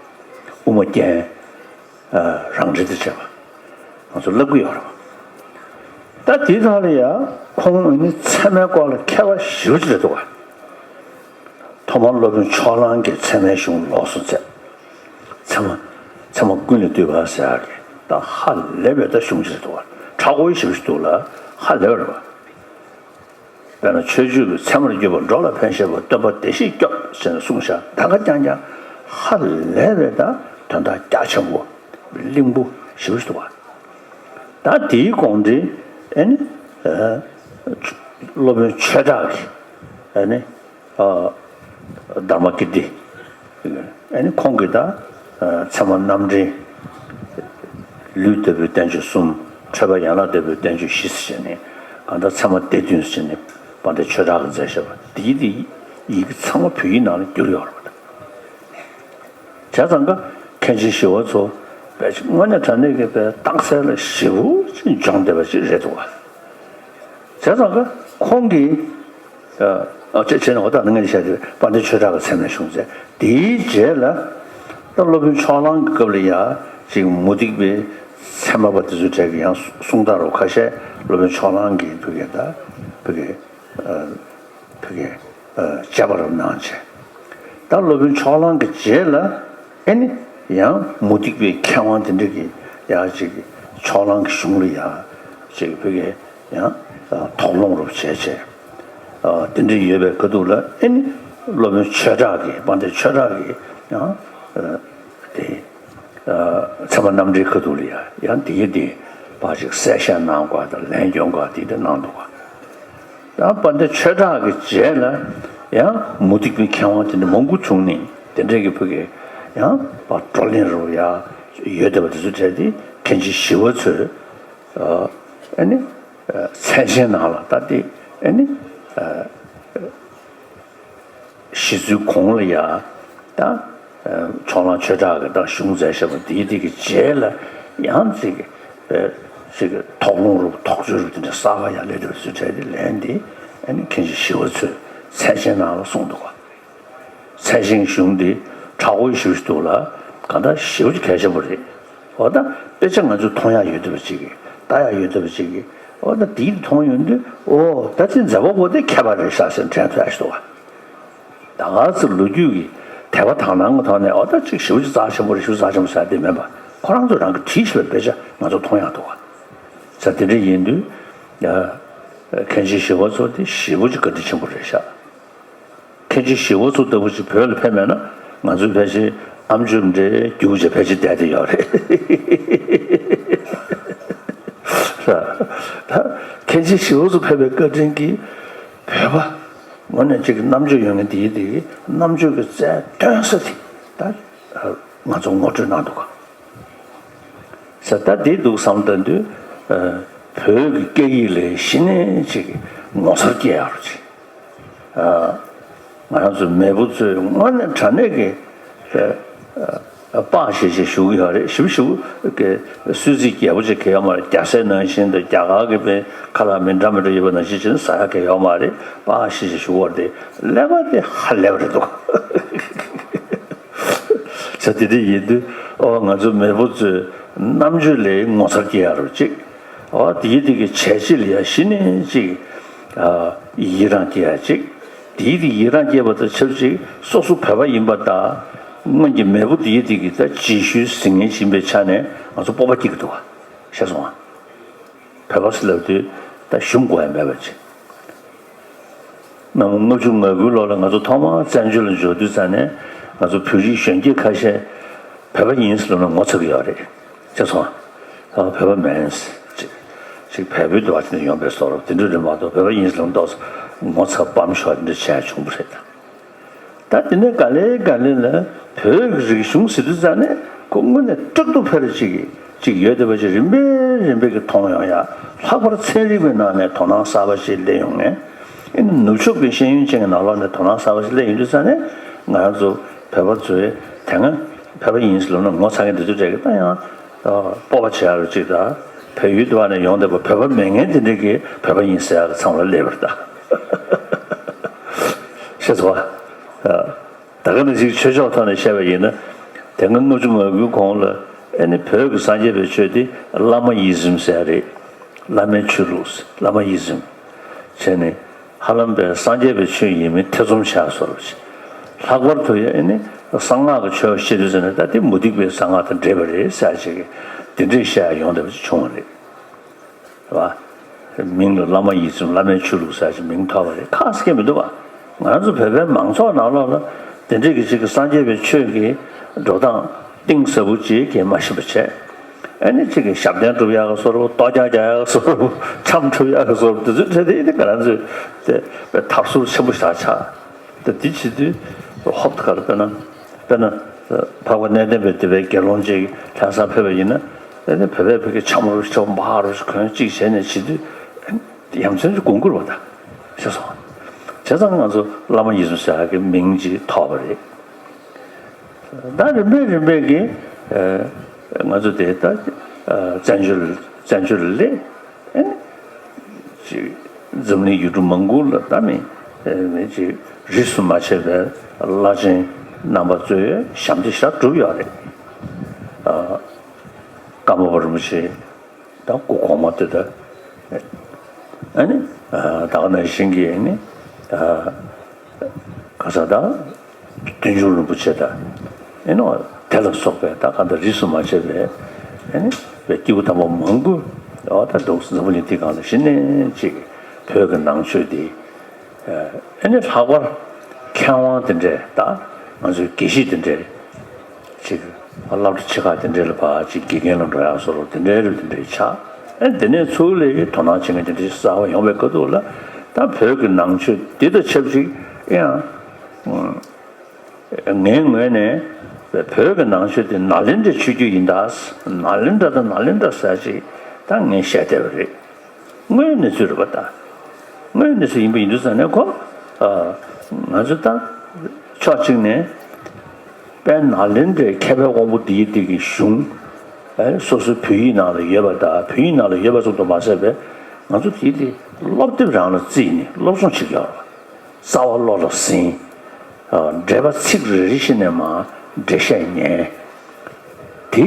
དབུ་མ་རྒྱན་རང་འགྲེལ་དང་བཅས་པ་ང་ཚོས་བསླབ་ཀྱི་ཡོད་རེད་པ། ད་དེའི་ཐོག་ལ་ཡང་ཁོང་ཨེ་ནི་ཚད་མའི་སྐོར་ལ་མཁས་པ་ཞེ་པོ་ཅིག་རེད་འདུག་ག་ཐོག་མར་སློབ་དཔོན་ཕྱོགས་གླང་གིས་ཚད་མའི་གཞུང་ལོགས་སུ་མཛད། ཚད་མ་ཚད་མ་ཀུན་ལས་བཏུས་པ་ཟེར་ཡག་གི་ད་ཧ་ལས་པའི་ད་གཞུང་ཅིག་རེད་འདུག་ག་དྲག་པོ་ཞེ་པོ་ཅིག་འདུག་ལ་ཧ་ལས་པ་རེད་པ། དཔེར་ན་ཆོས་སྤྱོད་ཀྱི་ཚད་མར་གྱུར་པ་འགྲོ་ལ་ཕན་བཞེད་པ་སྟོན་པ་བདེ་གཤེགས་སྐྱོབ་ཟེར་ནས་གསུངས་བཞག་ད་ག་རྐྱང་རྐྱང་ཧ་ལས་པའི་ད་དོན་དག་རྒྱ་ཆེན་པོ་བརླིང་པོ་ཞེ་པོ་ཞིག་འདུག་ག་ད་དེའི་དགོངས་འགྲེལ་ཨེ་ནི་སློབ་དཔོན་ཆོས་གྲགས་ཀྱིས་ཨེ་ནི་ཨ་དྷརྨ་ཀིརྟི། ཨ་ནི་ཁོང་གིས་ད་ཚད་མ་རྣམ་འགྲེལ། ལུས་ལྟ་བུའི་བསྟན་བཅོས་གསུམ། འཕྲོས་པ་ཡན་ལག་ལྟ་བུའི་བསྟན་བཅོས་བཞི་ཟེར་ནས་གང་ལྟར་ཚད་མ་སྡེ་བདུན་ཟེར་ནས་དཔལ་ལྡན་ཆོས་གྲགས་ཀྱིས་མཛད་བཞག་པ་འདི་ཡི་དེ་ཡི་གེ་ཚང་མ་བོད་ཡིག་ནང་ལ་བསྒྱུར་ཡོད་རེད་པ། བྱས་ཙང་ཀ་མཁན་ཆེན་ཞི་བ་འཚོ་དཔེ་དངོས་གནས་དྲང་གནས་ཀྱི་དཔེ་རྟགས་གསལ་ལ་ཞེ་པོ་ཅིག་སྦྱོང་བདེ་བ་ཅིག་རེད་འདུག་ག་བྱས་ཙང་ཀ་ཁོང་གིས་ཨ་ཨ་བྱས་བྱས་ནས་འོ་ད་ནི་ངས་བཤད་དེ་དཔལ་ལྡན་ཆོས་གྲགས་ཀྱི་ཚད་མའི་གཞུང་མཛད། དེའི་རྗེས་ལ་ད་སློབ་དཔོན་ཕྱོགས་གླང་གི་སྐབས་ལ་ཡ་ཅིག་མུ་སྟེགས་པའི་ཚད་མ་པ་དེ་ཚོའི་གྲས་ཀྱིས་ཡང་གསུང་དར་རོ་ཁ་ཤས་སློབ་དཔོན་ཕྱོགས་གླང་གིས་ཕ་གིར་ད་ཕ་གིར་ཨ་ཕ་གིར་ཨ་དཔྱད་པ་རབ་གནང་བྱས། ད་སློབ་དཔོན་ཕྱོགས་གླང་གི་རྗེས་ལ་ཨེ་ནི་ཡང་མུ་སྟེགས་པའི་མཁས་དབང་དེ་འདྲ་གིས་ཡ་ཅིག་ཕྱོགས་གླང་གི་གཞུང་ལ་ཡ་ཅིག་ཕ་གིར་ཡང་ཨ་དོགས་སློང་རུ་བྱས་བྱས། ཨ་དེ་འདྲ་ཡོད་པའི་ཁ་ཐུག་ལ་ཨེ་ནི་སློབ་དཔོན་ཆོས་གྲགས་ཀྱིས་དཔལ་ལྡན་ཆོས་གྲགས་ཀྱིས་ཡང་ཨ་དེ་ཨ་ཚད་མ་རྣམ་འགྲེལ་ཁ་ཐུག་ལ་ཡ་ཡང་དེ་གི་དེ་ཕར་ཅིག་གསལ་བཤད་གནང་དགོས་དང་ལན་སྐྱོན་དགོས་དེ་འདྲ་གནང་འདུག་ག་ད་དཔལ་ལྡན་ཆོས་གྲགས་ཀྱི་རྗེས་ལ་ཡང་མུ་སྟེགས་པའི་མཁས་དབང་དེ་འདྲ་མང་པོ་བྱུང་ནས་དེ་འདྲའི་གི་ཕ་གི་ཡང་ཕར་བགྲོ་གླེང་རུ་ཡ་ཡོད་བསྡད་པ་དེ་ཚོ་གྲས་དེ་མཁན་ཆེན་ཞི་བ་འཚོས་ཨ་ནི་ཚད་ཆེན་ནང་ལ་ད་དེ་ཨ་ནི་ གཞི་རྩའི་གོང་ལ་ཡ་ད་ཕྱོགས་གླང་ཆོས་གྲགས་ཀྱིས་ད་གཞུང་མཛད་བཞག་པ་འདིའི་དེ་གི་རྗེས་ལ་ཡང་ཅིག་ཅིག་དོགས་སློང་རུ་དོགས་གཅོད་རུ་དེ་འདྲ་གསར་པ་ཡང་སླེབས་འདུག་ཟེར་བྱས་ཏེ་ལན་འདི་ཨ་ནི་མཁན་ཆེན་ཞི་བ་འཚོས་ཚད་ཆེན་ནང་ལ་གསུངས་འདུག་ག། ཚད་ཆེན་གཞུང་འདི་དྲག་པོའི་ཞུ་ཞུ་འདུག་ལ། གང་ལྟར་ཞེ་པོ་ཅིག་གལ་ཆེན་པོ་རེད། འོ་ད་དཔེ་ཆ་ང་ཚོས་མཐོང་ཡག་ཡོད་བསྡད་པ་ཅིག་གིས་ལྟ་ཡག་ཡོད་བསྡད་པ་ཅིག་གིས་འོ་ད་དེའི་མཐོང་ཡོང་དུས་འོ་ད་ཅི་མཛད་པ་པོ་དེ་མཁས་པ་རེད་ཤག་ཟེར་དྲན་ཐུབ་ཡག་ཞིག་འདུག་ག། ད་ག་ཚོད་ལོ་རྒྱུས་ཀྱི་དད་པ་དག་སྣང་གི་ཐོག་ནས་འོ་ད་ཅིག་ཞེ་པོ་ཅིག་རྩ་ཆེན་པོ་རེད། ཞེ་པོ་རྩ་ཆེན་པོ་ཟེར་དེ་མིན་པ། ཁོ་རང་ཚོ་རང་གིས་བྲིས་བཞག་པའི་དཔེ་ཆ་ང་ཚོ་མཐོང་ཡག་འདུག་ག། ཟེར་དེ་འདྲ་ཡིན་དུས་ཡ་མཁན་ཆེན་ཞི་བ་འཚོ་དེ་ཞེ་པོ་ཅིག་བཀའ་དྲིན་ཆེན་པོ་རེད་ཤག། མཁན་ཆེན་ཞི་བ་འཚོ་ལྟ་བུ་ཅིག་བོད་ལ་ཕེབས་མེད་ན་ང་ཚོས་ཕལ་ཆེར་ཨམ་ཅོག་འདྲ་རྒྱུག་བྱས་ཕལ་ཆེར་བསྡད་དེ་ཡོད་རེད། ད་མཁན་ཆེན་ཞི་བ་འཚོ་ཕེབས་པའི་བཀའ་དྲིན་གྱིས་བོད་པ་ངོས་ནས་ཅིག་རྣམ་དཔྱོད་ཡོད་མཁན་དེའི་དེ་རྣམ་དཔྱོད་ཀྱི་རྩལ་སྟོན་ས་དེ་ད་ང་ཚོ་ངོ་སྤྲོད་གནང་འདུག་ག། ཟེར་ད་འདི་འདུག་བསམ་ད་དུས་བོད་ཀྱི་སྐད་ཡིག་ལ་གཞི་ནས་ཅིག་ངོ་མཚར་སྐྱེ་ཡག་རུ་ཅིག་ང་རང་ཚོ་མེས་པོ་ཚོས་དངོས་གནས་དྲང་གནས་ཀྱི་དཔའ་ཞེས་བྱས་ཞུ་གི་ཡོད་རེད། ཞིབ་ཞིབ་ཀྱི་གསོལ་ཚིགས་རྒྱས་པོ་ཅིག་གས་ཡོད་མ་རེད། རྒྱ་སེ་ནང་བཞིན་དུ་རྒྱ་གར་གྱི་དཔེ་ཁ་ལག་མི་འདྲ་མི་འདྲ་ཡོད་པ་ནང་བཞིན་བྱས་ན་ཟ་ཡག་གས་ཡོད་མ་རེད། དཔའ་ཞེས་བྱས་ཞུ་བ་དེ་ཀླད་པ་དེ་ཧ་ལས་པ་རེད་འདུག་ཟེར་དེ་འདྲ་ཡིན་དུས་ཨོ་ང་ཚོ་མེས་པོ་ཚོའི་རྣམ་དཔྱོད་ལ་ངོ་མཚར་སྐྱེ་ཡག་རུ་ཅིག་ཨོ་དེའི་དེ་གི་བྱས་རྗེས་ལ་ཡ་གཞི་ནས་ཅིག་ཡི་རང་སྐྱེ་ཡག་ཅིག་དེའི་དེ་ཡི་རང་སྐྱེས་པ་དང་ཆབས་ཅིག་སོ་སོ་བོད་པ་ཡིན་པ་དང་སྔོན་གྱི་མེས་པོ་དེའི་དེ་གི་ད་རྗེས་ཤུལ་ཟིན་མཁན་ཡིན་པའི་ཆ་ནས་ང་ཚོ་སྤོབས་པ་སྐྱེ་གི་འདུག་བ། ཤེས་སོང་ང་། བོད་པ་ཟེར་ལབ་དུས་ད་ཞུམ་དགོས་ཡ་མེད་པ་ཅིག་གནའ་སྔོན་ལྔ་བཅུ་ང་དགུའི་ལོ་ལ་ང་ཚོ་ཐོག་མར་བཙན་བྱོལ་ལ་འབྱོར་དུས་ཙང་ནས་ང་ཚོ་བོད་རིགས་གཞོན་སྐྱེས་ཁ་ཤས་བོད་པ་ཡིན་ཟེར་ལབ་ན་ངོ་ཚ་གི་ཡོད་རེད། ཤེས་སོང་ང་། ཨ་བོད་པ་མིན། ཅིག་ཅིག་བལ་པོའི་འདུ་བ་དེ་འདྲ་ཡོང་པའི་བཟོ་འདྲ་དེ་འདྲ་རེད་མ་གཏོགས་བོད་པ་ཡིན་ཟེར་ལབ་ན་ཏོག་ཙམ་ངོ་ཚ་སྤམ་ཤོར་དེ་འདྲ་བྱས་བྱུང་བ་རེད། ད་དེ་ནས་ག་ལེ་ག་ལེ་ལ་བོད་ཀྱི་རིག་གཞུང་ཟེར་དུས་ཙང་ནས་ཁོ་དངོས་གནས་སྐྲག་ཏུ་ཕེབས་ཅིག་ཅིག་ཡོད་བསྡད་པ་ཅིག་རིམ་པས་རིམ་པས་ཀྱི་མཐོང་ཡོང་ཡ། ལྷག་པར་ཚན་རིག་པའི་ནང་ནས་དོ་སྣང་གསར་པ་ཞིག་སླེབས་ཡོང་ངས། ཨེ་ནི་ནུབ་ཕྱོགས་ཀྱི་ཤེས་ཡོན་ཅན་གྱི་ནང་ལོགས་ནས་དོ་སྣང་གསར་པ་ཞིག་སླེབས་ཡོང་དུས་ཙང་ནས་ང་རང་ཚོ་བོད་པ་ཚོས་དེ་སྔ་བོད་པ་ཡིན་ཟེར་ལབ་ན་ངོ་ཚ་མཁན་དེ་ཚོའི་གྲས་ཀྱིས་ད་ཡང་སྤོབས་པ་བྱེད་ཡ་རུ་ཅིག་དང་བལ་ཡུལ་དུ་བ་ནས་ཡོང་བསྡད་པ་བོད་པ་མིན་མཁན་དེ་འདྲས་ཀྱིས་བོད་པ་ཡིན་ཟེར་ཡ་གི་མཚམས་ལ་སླེབས་པ་རེད་ད། ཤེས་སོང་ང་། ད་ག་ནང་བཞིན་ཆོས་ཕྱོགས་ཐོག་ནས་བཤད་པ་ཡིན་ན། དེ་སྔ་ལྔ་བཅུ་ང་དགུའི་གོང་ལ་ཨེ་ནི་བོད་ཀྱི་སངས་རྒྱས་པའི་ཆོས་དེ་བླ་མ་ཡི་ཟིམ་ཟེར་ཡ་རེད། བླ་མའི་ཆོས་ལུགས། བླ་མ་ཡི་ཟིམ། བྱས་ནས་ཧ་ལམ་པའི་སངས་རྒྱས་པའི་ཆོས་ཡིན་མིན་ཐེ་ཚོམ་ཆགས་བཟོ་འདྲ་ཅིག་ལྷག་པར་དུ་ཡ་ཨེ་ནི་གསང་སྔགས་ཀྱི་ཆོས་བཤད་དུས་ཙམ་ནས་ད་དེ་མུ་སྟེགས་པའི་གསང་སྔགས་དང་འདྲེས་པ་རེད་ཟེར་ཡ་ཅིག་གི་དེ་འདྲས་བཤད་ཡ་ཡོང་བསྡད་པ་ཅིག་བྱུང་བ་རེད། རེད་བ། མིང་ལ་བླ་མ་ཡི་ཟིམ། བླ་མའི་ཆོས་ལུགས་ཟེར་ཞིག་མིང་ཐོགས་པ་རེད། ཁག་སྐྱེ་མི་འདུག་བ། ང་ཚོ་བོད་པའི་མང་ཚོགས་ནང་ལོགས་ལ་དེ་འདྲས་ཀྱི་ཅིག་གི་སངས་རྒྱས་པའི་ཆོས་ཀྱི་འགྲོ་སྟངས་གཏིང་ཟབ་པོ་ཅིག་གིས་མ་ཤེས་པ་བྱས། ཨ་ནི་ཅིག་གི་ཞབས་བརྟན་སྒྲུབ་ཡག་གི་བཟོ་འདྲ་པོ། གཏོར་རྒྱག་རྒྱག་ཡག་གི་བཟོ་འདྲ་པོ། འཆམ་འཁྲུག་ཡག་གི་བཟོ་འདྲ་པོ། དེ་ཚོའི་གྲས་དེ་ཡིན་ན་ང་རང་ཚོས་དེ་དར་སྲོལ་ཆེན་པོ་ཞིག་ཆགས། ད་འདི་བྱེད་དུས་ཧོབ་ཏེ་ག་ལ་དཔེར་ན་དཔེར་ན་འཕགས་པ་གནས་བརྟན་པའི་སྡེ་པའི་དགེ་སློང་ཅིག་ལྷ་སར་ཕེབས་པ་ཡིན་ན་ཨེ་ནི་བོད་པའི་བོད་ཀྱི་འཆམ་རོགས་ཤིག་འཕགས་རོགས་ཤིག་གོན་ཅིག་བྱས་ནས་བྱེད་དུས་ཡ་མཚན་ཅིག་དགོངས་ཀྱི་རེད་བ། ད་ཤེས་སོང་། བྱས་ཙང་ང་ཚོ་བླ་མ་ཡི་ཟིམ་ཟེར་ཡག་གི་མིང་ཅིག་ཐོགས་པ་རེད། ད་རིམ་པས་རིམ་པས་ཀྱིས་ང་ཚོ་དེ་ད་བཙན་བྱོལ་བཙན་བྱོལ་ལ་སླེབས། ཨེ་ནི་ཅིག་འཛམ་གླིང་ཡུལ་གྲུ་མང་པོ་ལ་ད་མི་མི་ཅིག་རིས་སུ་མ་ཆད་པའི་བླ་ཆེན་རྣམ་པ་ཚོས་ཞབས་འདེགས་ཞེ་དྲག་བསྒྲུབས་ཡོད་རེད། ཨ་ཀརྨ་པ་རིན་པོ་ཆེ་ད་སྐུ་གོང་མ་དེ་ད་ཨ་ནི་ད་ག་ནང་བཞིན་གྱི་ཨ་ནི་ད་ག་ས་ད། བསྟན་འགྱུར་རིན་པོ་ཆེ་དང་། ཨེ་ནོ་དེ་ལ་སོགས་པའི་ད་གང་ལྟར་རིས་སུ་མ་ཆད་པའི་ཨེ་ནི་བའི་སྐྱེས་བུ་དམ་པ་མང་པོ་ཨོ་ད་འདུག་འཛམ་བུ་གླིང་འདི་སྒང་ལ་གཞི་ནས་ཅིག་བོད་ཀྱི་ནང་ཆོས་འདི་ཨེ་ནི་ལྷག་པར་མཁས་དབང་དེ་འདྲས་ད་ང་ཚོའི་དགེ་བཤེས་དེ་འདྲས་ཅིག་སློབ་གྲྭ་ཆེ་ཁག་དེ་འདྲས་ལ་ཕར་ཅིག་དགེ་རྒན་ལ་འགྲོ་ཡག་བཟོ་འདྲ་དེ་འདྲས་རུ་དེ་འདྲས་ཆགས། ཨེ་དེ་ནས་ཚུར་ལས་དོ་སྣང་བྱེད་མཁན་དེ་འདྲས་གསར་པ་ཡོང་བའི་སྐབས་དུས་ལ་ད་བོད་ཀྱི་ནང་ཆོས་འདི་དང་ཆབས་ཅིག་ཡང་། ངའི་ངོས་ནས་བོད་ཀྱི་ནང་ཆོས་དེ་ནཱ་ལེནྡྲའི་ཆོས་བརྒྱུད་ཡིན་ད། ནཱ་ལེནྡྲ་དང་ནཱ་ལེནྡྲ་ཟེར་ཅིག་ད་ངས་བཤད་བསྡད་པ་རེད། དངོས་ཡོད་གནས་ཚུལ་རེད་པ་ད། དངོས་ཡོད་གནས་ཚུལ་ཡིན་པ་ཡིན་དུས་ཙང་ནས་ཁོ་ ང་ཚོ་ད་ཕྱོགས་གཅིག་ནས་དཔལ་ནཱ་ལེནྡྲའི་མཁས་པའི་དབང་པོ་འདིའི་སྟེང་གི་གཞུང་ཨེ་སོ་སོའི་བོད་ཡིག་ནང་ལ་ཡོད་པ་དང་བོད་ཡིག་ནང་ལ་ཡོད་པ་ཙམ་དུ་མ་ཟད་པའི་ང་ཚོ་དེའི་སྟེང་སློབ་དེབ་རང་ལ་བརྩིས་ནས་སློབ་སྦྱོང་བྱེད་ཀྱི་ཡོད་རེད། རྩ་བ་བློ་ལ་ཟིན། འགྲེལ་པ་ཚིག་རེ་རེ་བཞིན་ནས་མར་འགྲེལ་བཤད་ཉན། དེ་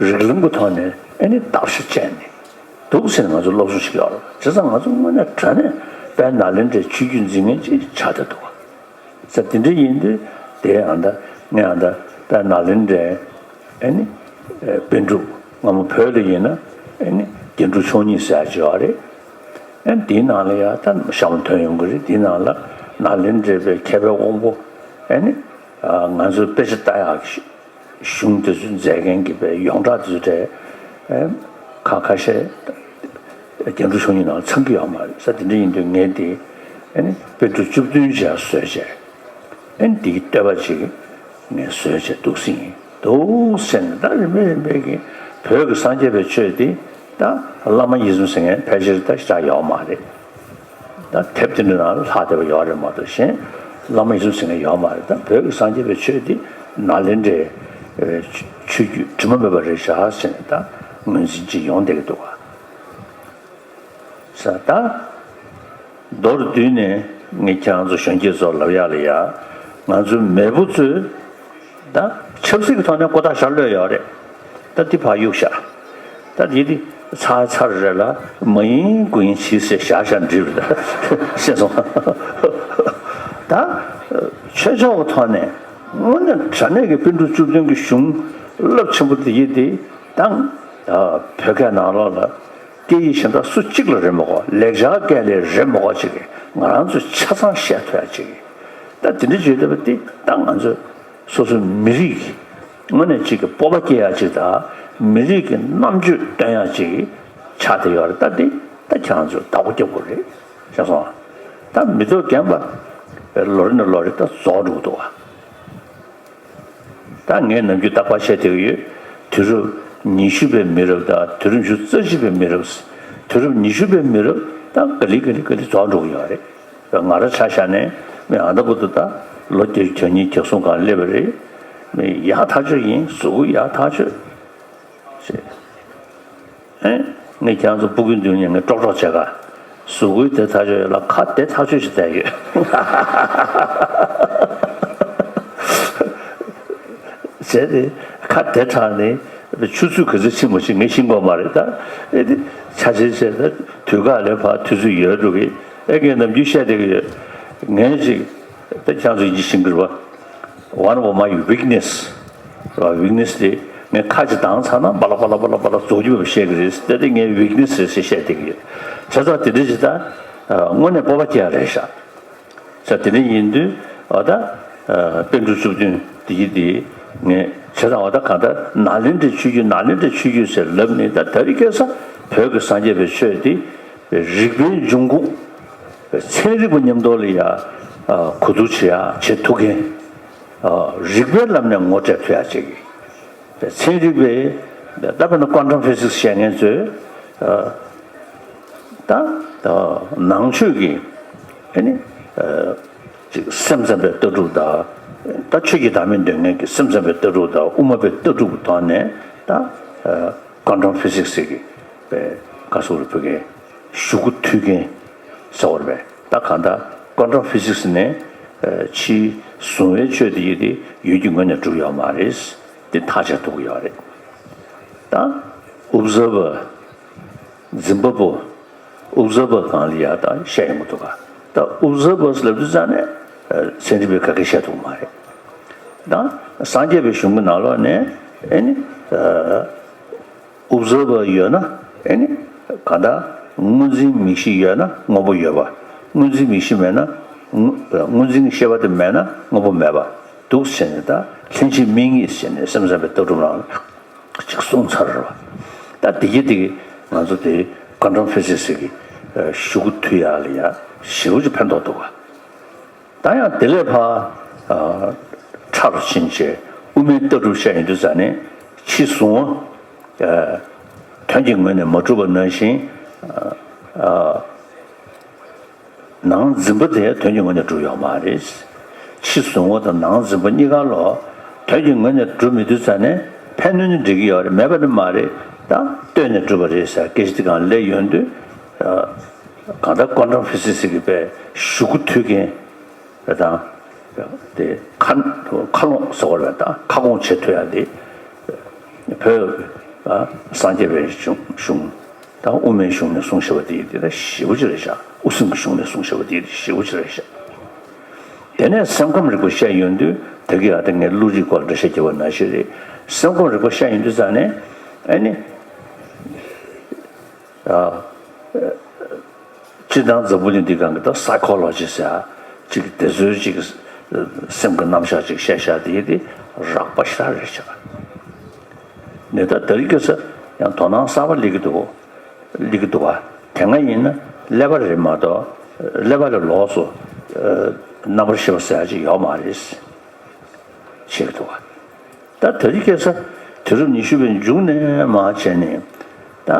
རིགས་ལམ་གྱི་ཐོག་ནས་ཨེ་ནི་བརྟག་ཞིབ་བྱས་ནས་འདུག་ཟེར་ནས་ང་ཚོ་སློབ་སྦྱོང་ཞིག་ཡོད་རེད། བྱས་ཙང་ང་ཚོ་དངོས་གནས་དྲང་གནས་དཔལ་ནཱ་ལེནྡྲའི་ཆོས་བརྒྱུད་འཛིན་མཁན་ཅིག་ཆགས་བསྡད་འདུག་བ། ས་དེ་འདྲ་ཡིན་དུས་དེ་ཨ་ད་ངས་ཨ་ད་དཔལ་ནཱ་ལེནྡྲའི་ཨེ་ནི་པཎ་གྲུབ་སྔ་མོ་བོད་ལ་ཡིན་ན་ཨེ་ནི་རྒྱན་དྲུག་མཆོག་གཉིས་ཟེར་ཡག་ཅིག་ཡོད་རེད། ཨེ་ནི་དེའི་ནང་ལ་ཡ་ད་ཤམ་ཐོན་ཡོང་གི་རེད། དེའི་ནང་ལ་ནཱ་ལེནྡྲའི་པའི་མཁས་པའི་དབང་པོ་ཨེ་ནི་ང་ཚོའི་དཔེ་ཆ་ལྟ་ཡག་གི་གཞུང་དེ་ཚོ་མཛད་མཁན་གྱི་པའི་ཡོངས་གྲགས་དེ་ཚོ་གྲས་ཁ་ཁ་ཤས་རྒྱན་དྲུག་མཆོག་གཉིས་ནང་ཚང་གི་ཡོད་མ་རེད། ས་དེ་འདྲ་ཡིན་དུས་ངས་དེ་ཨ་ནི་པཎ་གྲུབ་བཅུ་བདུན་ཅིག་བཟོས་བྱས་ཨ་ནི་དེ་གི་བསྟོད་པ་ཅིག་ངས་བཟོས་བྱས་འདུག་སེ་ཡིན་འདུག་ཟེར་ནས། ད་རིམ་པས་རིམ་པས་ཀྱི་བོད་ཀྱི་སངས་རྒྱས་པའི་ཆོས་དེ་ད་བླ་མ་ཡིད་བཟུང་ཟེར་མཁན་ཕལ་ཆེར་ད་ཞེ་དྲག་ཡོད་མ་རེད། ད་དེབ་དེ་འདྲ་ནང་ལ་ལྷག་བསྡད་པ་ཡོད་རེད་མ་གཏོགས་གཞན་བླ་མ་ཡིན་ཟེར་མཁན་ཡོད་མ་རེད། ད་བོད་ཀྱི་སངས་རྒྱས་པའི་ཆོས་འདི་ནཱ་ལེནྡྲའི་ཆོས་བརྒྱུད་དྲི་མ་མེད་པ་རེད་བཞག་ཟེར་ནས་ད་ངོས་འཛིན་ཅིག་ཡོང་བསྡད་ཀྱི་འདུག་ག་ས་ད་མདོར་བསྡུས་ནས་ངས་ཁྱེད་རང་ཚོ་གཞོན་སྐྱེས་ཚོར་ལབ་ཡག་ལ་ཡ། ང་ཚོའི་མེས་པོ་ཚོས་ད་ཆབ་སྲིད་ཀྱི་ཐོག་ནས་ཀོ་ཐག་ཞྭ་གློད་ཡོད་རེད། ད་འདི་ཕར་གཡུག་བཞག་ད་འདི་འདི་ཚར་ཚར་རེད་ལ་མ་ཡིན་དགུ་ཡིན་བྱིས་ཟེར་བཞག་བཞག་འགྲིག་རེད། ད་ཤེས་སོང་། ད་ཆོས་ཕྱོགས་ཀྱི་ཐོག་ནས་དངོས་གནས་དྲང་གནས་ཀྱི་པཎ་གྲུབ་བཅུ་བདུན་གྱི་གཞུང་རླབས་ཆེན་པོ་འདི་ཡིན་ཏེ་ད་བོད་སྐད་ནང་ལོགས་ལ། སྐད་ཡིག་གཞན་དག་སུ་གཅིག་ལ་རེད་མ་གོ་ལེགས་སྦྱར་སྐད་ལས་རེད་མ་གོ་ཅིག་གིས་ང་རང་ཚོས་ཆ་ཚང་བཤད་ཐུབ་ཡག་ཅིག་གིས། ད་དེ་འདྲ་བརྗོད་བསྡད་པ་དེ་ད་ང་ཚོས་སོ་སོའི་མི་རིགས་ཀྱི་དངོས་གནས་ཅིག་གི་སྤོབས་པ་སྐྱེ་ཡག་ཅིག་དང་མི་རིགས་ཀྱི་རྣམ་དཔྱོད་སྟོན་ཡག་ཅིག་ཆགས་བསྡད་ཡོད་རེད། ད་དེ་ད་ཁྱེད་རང་ཚོས་བདག་པོ་རྒྱབ་དགོས་རེད། ཤེས་སོང་ང་། ད་མི་ཐོག་རྒན་པ་ལོ་རེ་ནས་ལོ་རེ་ད་རྫོགས་འགྲོ་གི་འདུག་བ། ད་ངས་ནམ་རྒྱུན་རྟག་པར་བཤད་བསྡད་ཀྱི་ཡོད། དུས་རབས་ཉི་ཤུ་པའི་མི་རབས་དང་དུས་རབས་ཉི་ཤུ་རྩ་གཅིག་པའི་མི་རབས། དུས་རབས་ཉི་ཤུ་པའི་མི་རབས་ད་ག་ལེ་ག་ལེ་ག་ལེ་རྫོགས་འགྲོ་གི་ཡོད་རེད། ང་རང་ཆ་བཞག་ནས་མི་ཨ་ད་བར་དུ་ད་ལོ་བརྒྱད་ཅུ་གྱ་གཉིས་གྱ་གསུམ་སྒང་སླེབས་པ་རེད། མི་ཡག་ཐག་ཆོད་ཡིན། གཟུགས་པོ་ཡག་ཐག་ཆོད། ཞེས། ཨེ། ངས་ཁྱེད་རང་ཚོ་སྤུ་གུའི་མདུན་ནས་ངས་ཀྲོག་ཀྲོག་བྱེད་ག་གཟུགས་པོའི་དེ་ཐག་ཆོད་ཡོད་ལ་ཁ་བདེ་ཐག་ཆོད་ཞིག་བསྡད་ཡོད། བྱས་ཏེ་ཁ་བདེ་དྲགས་ནས་ཆུ་ཚོད་ག་ཚོད་ཕྱིན་མ་ཕྱིན་ངས་ཤེས་ཀྱི་ཡོད་མ་རེད་ད། ཨེ་དེ་ཆ་ཆེན་བྱས་ད་དུས་བཀག་ལས་ཕར་དུས་ཚོད་ཡོལ་འགྲོ་གི། ཨེ་ངས་ནམ་རྒྱུན་བཤད་བསྡད་ཀྱི་ཡོད། ངས་ཅིག་ད་ཁྱེད་རང་ཚོ་ཡིན་གཅིག་མིན་གཅིག་རེད་པ། One of my weakness། རེད་པ། weakness་དེ་ངས་ཁ་ཅིག་བཏང་ཚར་ན་པ་ལག་པ་ལག་པ་ལག་པ་ལག་རྫོགས་རྒྱུ་མེད་པ་བཤད་ཀྱི་རེད། དེ་དེ་ངའི་weakness་རེད་ཟེར་བཤད་བསྡད་ཀྱི་ཡོད། བྱས་ཙང་དེ་འདྲ་ཞིག་ད་དངོས་གནས་སྤོབས་པ་སྐྱེ་ཡག་རེད་ཤག་ས་དེ་འདྲ་ཡིན་དུས་ཨ་ད་པཎ་གྲུབ་བཅུ་བདུན་དེ་ཡི་དེ་ངས་བྱས་ཙང་ཨ་ད་གང་ལྟར་ནཱ་ལེནྡྲའི་ཆོས་བརྒྱུད་ནཱ་ལེནྡྲའི་ཆོས་བརྒྱུད་ཟེར་ལབ་ནས་ད་དེ་རིང་ཁ་སང་བོད་ཀྱི་སངས་རྒྱས་པའི་ཆོས་དེ། རིག་པའི་འབྱུང་ཁུངས། ཚན་རིག་པ་མཉམ་དུ་ལ་ཡ་གོ་བསྡུར་བྱེད་ཡ་བྱེད་ཐུབ་མཁན། རིག་པའི་ལམ་ནས་ངོ་སྤྲད་ཐུབ་ཡ་ཅིག་ཚན་རིག་པའི་ད་དཔེར་ན་quantum physics་བཤད་མཁན་ཚོས་ད་ནང་ཆོས་ཀྱི་ཨ་ནི་ཅིག་སེམས་ཙམ་པའི་ལྟ་གྲུབ་དང་ད་ཆོས་ཀྱི་བདག་མེད་འདོད་མཁན་གྱི་སེམས་ཙམ་པའི་ལྟ་གྲུབ་དང་དབུ་མ་པའི་ལྟ་གྲུབ་ཐོག་ནས་ད། Quantum physics་ཟེར་གྱི་པའི་བཀའ་ཟུར་བོད་སྐད་གཞུག་གུ་མཐུད་མཁན་ཟེར་བ་རེད་པས། ད་གང་ལྟར་quantum physics་ནས་ཕྱིའི་གཟུང་བའི་ཆོས་དེ་ཡོད་དེ་ཡུལ་གྱི་ངོས་ནས་གྲུབ་ཡོད་མ་རེད། དེ་ཐག་བཅད་ཐུབ་ཀྱི་ཡོད་རེད། ད་observer། འཛིན་པ་པོ། observer་སྒང་ལ་ཡ་ད་བཤད་ཡོང་གི་འདུག་ག་ད་observers་ལབ་དུས་ཙང་ནས་ཚན་རིག་པས་ག་གེ་བཤད་ཐུབ་ཀྱི་མ་རེད། ད་སངས་རྒྱས་པའི་གཞུང་གི་ནང་ལོགས་ནས་ཨེ་ནི། observer་ཡོད་ན་ཨེ་ནི་གང་ལྟར་སྔོ་འཛིན་མིག་ཤེས་ཡོད་ན་དངོས་པོ་ཡོད་པ། སྔོ་འཛིན་མིག་ཤེས་མེད་ན་སྔོ་སྔོ་འཛིན་གྱི་ཤེས་པ་དེ་མེད་ན་དངོས་པོ་མེད་པ་འདུག་ཟེར་ནས་ད་ལྷན་ཅིག་དམིགས་ངེས་ཟེར་ནས་སེམས་ཙམ་པའི་ལྟ་གྲུབ་ནང་ལ་ཅིག་གསུངས་ཚར་རེད་པ། ད་དེ་གི་དེ་གི་ང་ཚོ་དེ་quantum physics་གི་གཞུག་གུ་མཐུད་ཡག་ལ་ཡ་ཞེ་པོ་ཅིག་ཕན་ཐོགས་འདུག་ག་ད་ཡང་དེ་ལས་ཕར་ཨ་ཕྲ་རུ་ཕྱིན་བྱས་དབུ་མའི་ལྟ་གྲུབ་བཤད་ཡོང་དུས་ཙ་ནས་ཕྱི་གཟུང་བ་ཨ་དོན་གྱི་ངོས་ནས་མ་གྲུབ་པ་ནང་བཞིན་ཨ་ཨ་ ནང་འཛིན་པ་དེ་དོན་གྱི་ངོས་ནས་གྲུབ་ཡོད་མ་རེད། ཕྱི་གཟུང་བ་དང་ནང་འཛིན་པ་གཉིས་ཀ་ལོ་དོན་གྱི་ངོས་ནས་གྲུབ་མི་འདུག་ཙང་ནས་ཕན་གནོད་ནི་འགྲིག་གི་ཡོད་རེད། མེད་པ་ནི་མ་རེད། ད་ལྟོས་ནས་གྲུབ་པ་རེད་ཟེར་སྐད་ཆ་དེ་གང་སླེབས་ཡོང་དུས། གང་ལྟར་ཀོན་ཊམ་ཕི་སི་སི་གི་པའི་གཞུག་གུ་མཐུད་མཁན་དང་། དེ་མཁའ་མཁའ་ཀློང་ཟེར་བ་རེད། ད་ཁ་སྐོང་བྱེད་ཐུབ་ཡ་དེ་བོད་ཨ་སངས་རྒྱས་པའི་གཞུང་གཞུང་དང་དབུ་མའི་གཞུང་ནས་གསུངས་བཞག་པ་དེ་ཡིན། དེ་ད་ཞེ་པོ་ཅིག་རེད་ཤག། དབུ་སེམས་ཀྱི་གཞུང་ནས་གསུངས་བཞག་པ་དེ་ཞེ་པོ་ཅིག་རེད་ཤག། དེ་ནས་སེམས་ཁམས་རིག་པ་བཤད་ཡོང་དུས་ད་གི་ཨ་ད་ངས་བློ་རིག་སྐོར་འགྲེལ་བཤད་རྒྱབ་པ་ནང་བཞིན་རེད། སེམས་ཁམས་རིག་པ་བཤད་ཡོང་དུས་ཙང་ནས་ཨ་ནི། ཨ། སྤྱིར་བཏང་འཛམ་བུ་གླིང་འདི་སྒང་གི་ད་སའི་ཁོ་ལོ་ཇི་ཟེར་ཡ་ཅིག་དེ་ཚོའི་ཅིག་སེམས་ཀྱི་རྣམ་གཞག་ཅིག་བཤད་བཞག་དེ་དེ་རགས་པ་ཞེ་དྲག་རེད་ཤག། ནས་ད་དེ་རིང་ཁ་སང་ཡང་དོ་སྣང་གསར་པ་སླེབས་ཀྱི་འདུག། སླེབས་ཀྱི་འདུག་བ། དེ་སྔ་ཡིན་ན་ཀླད་པ་རེད་མ་གཏོགས་ཀླད་པ་ལས་ལོགས་སུ་རྣམ་པར་ཤེས་པ་ཟེར་ཡ་ཅིག་ཡོད་མ་རེད། བྱེད་ཀྱི་འདུག་བ། ད་དེ་རིང་ཁ་སང་དུས་རབས་ཉི་ཤུ་པའི་མཇུག་ནས་མར་བྱས་ནས་ད་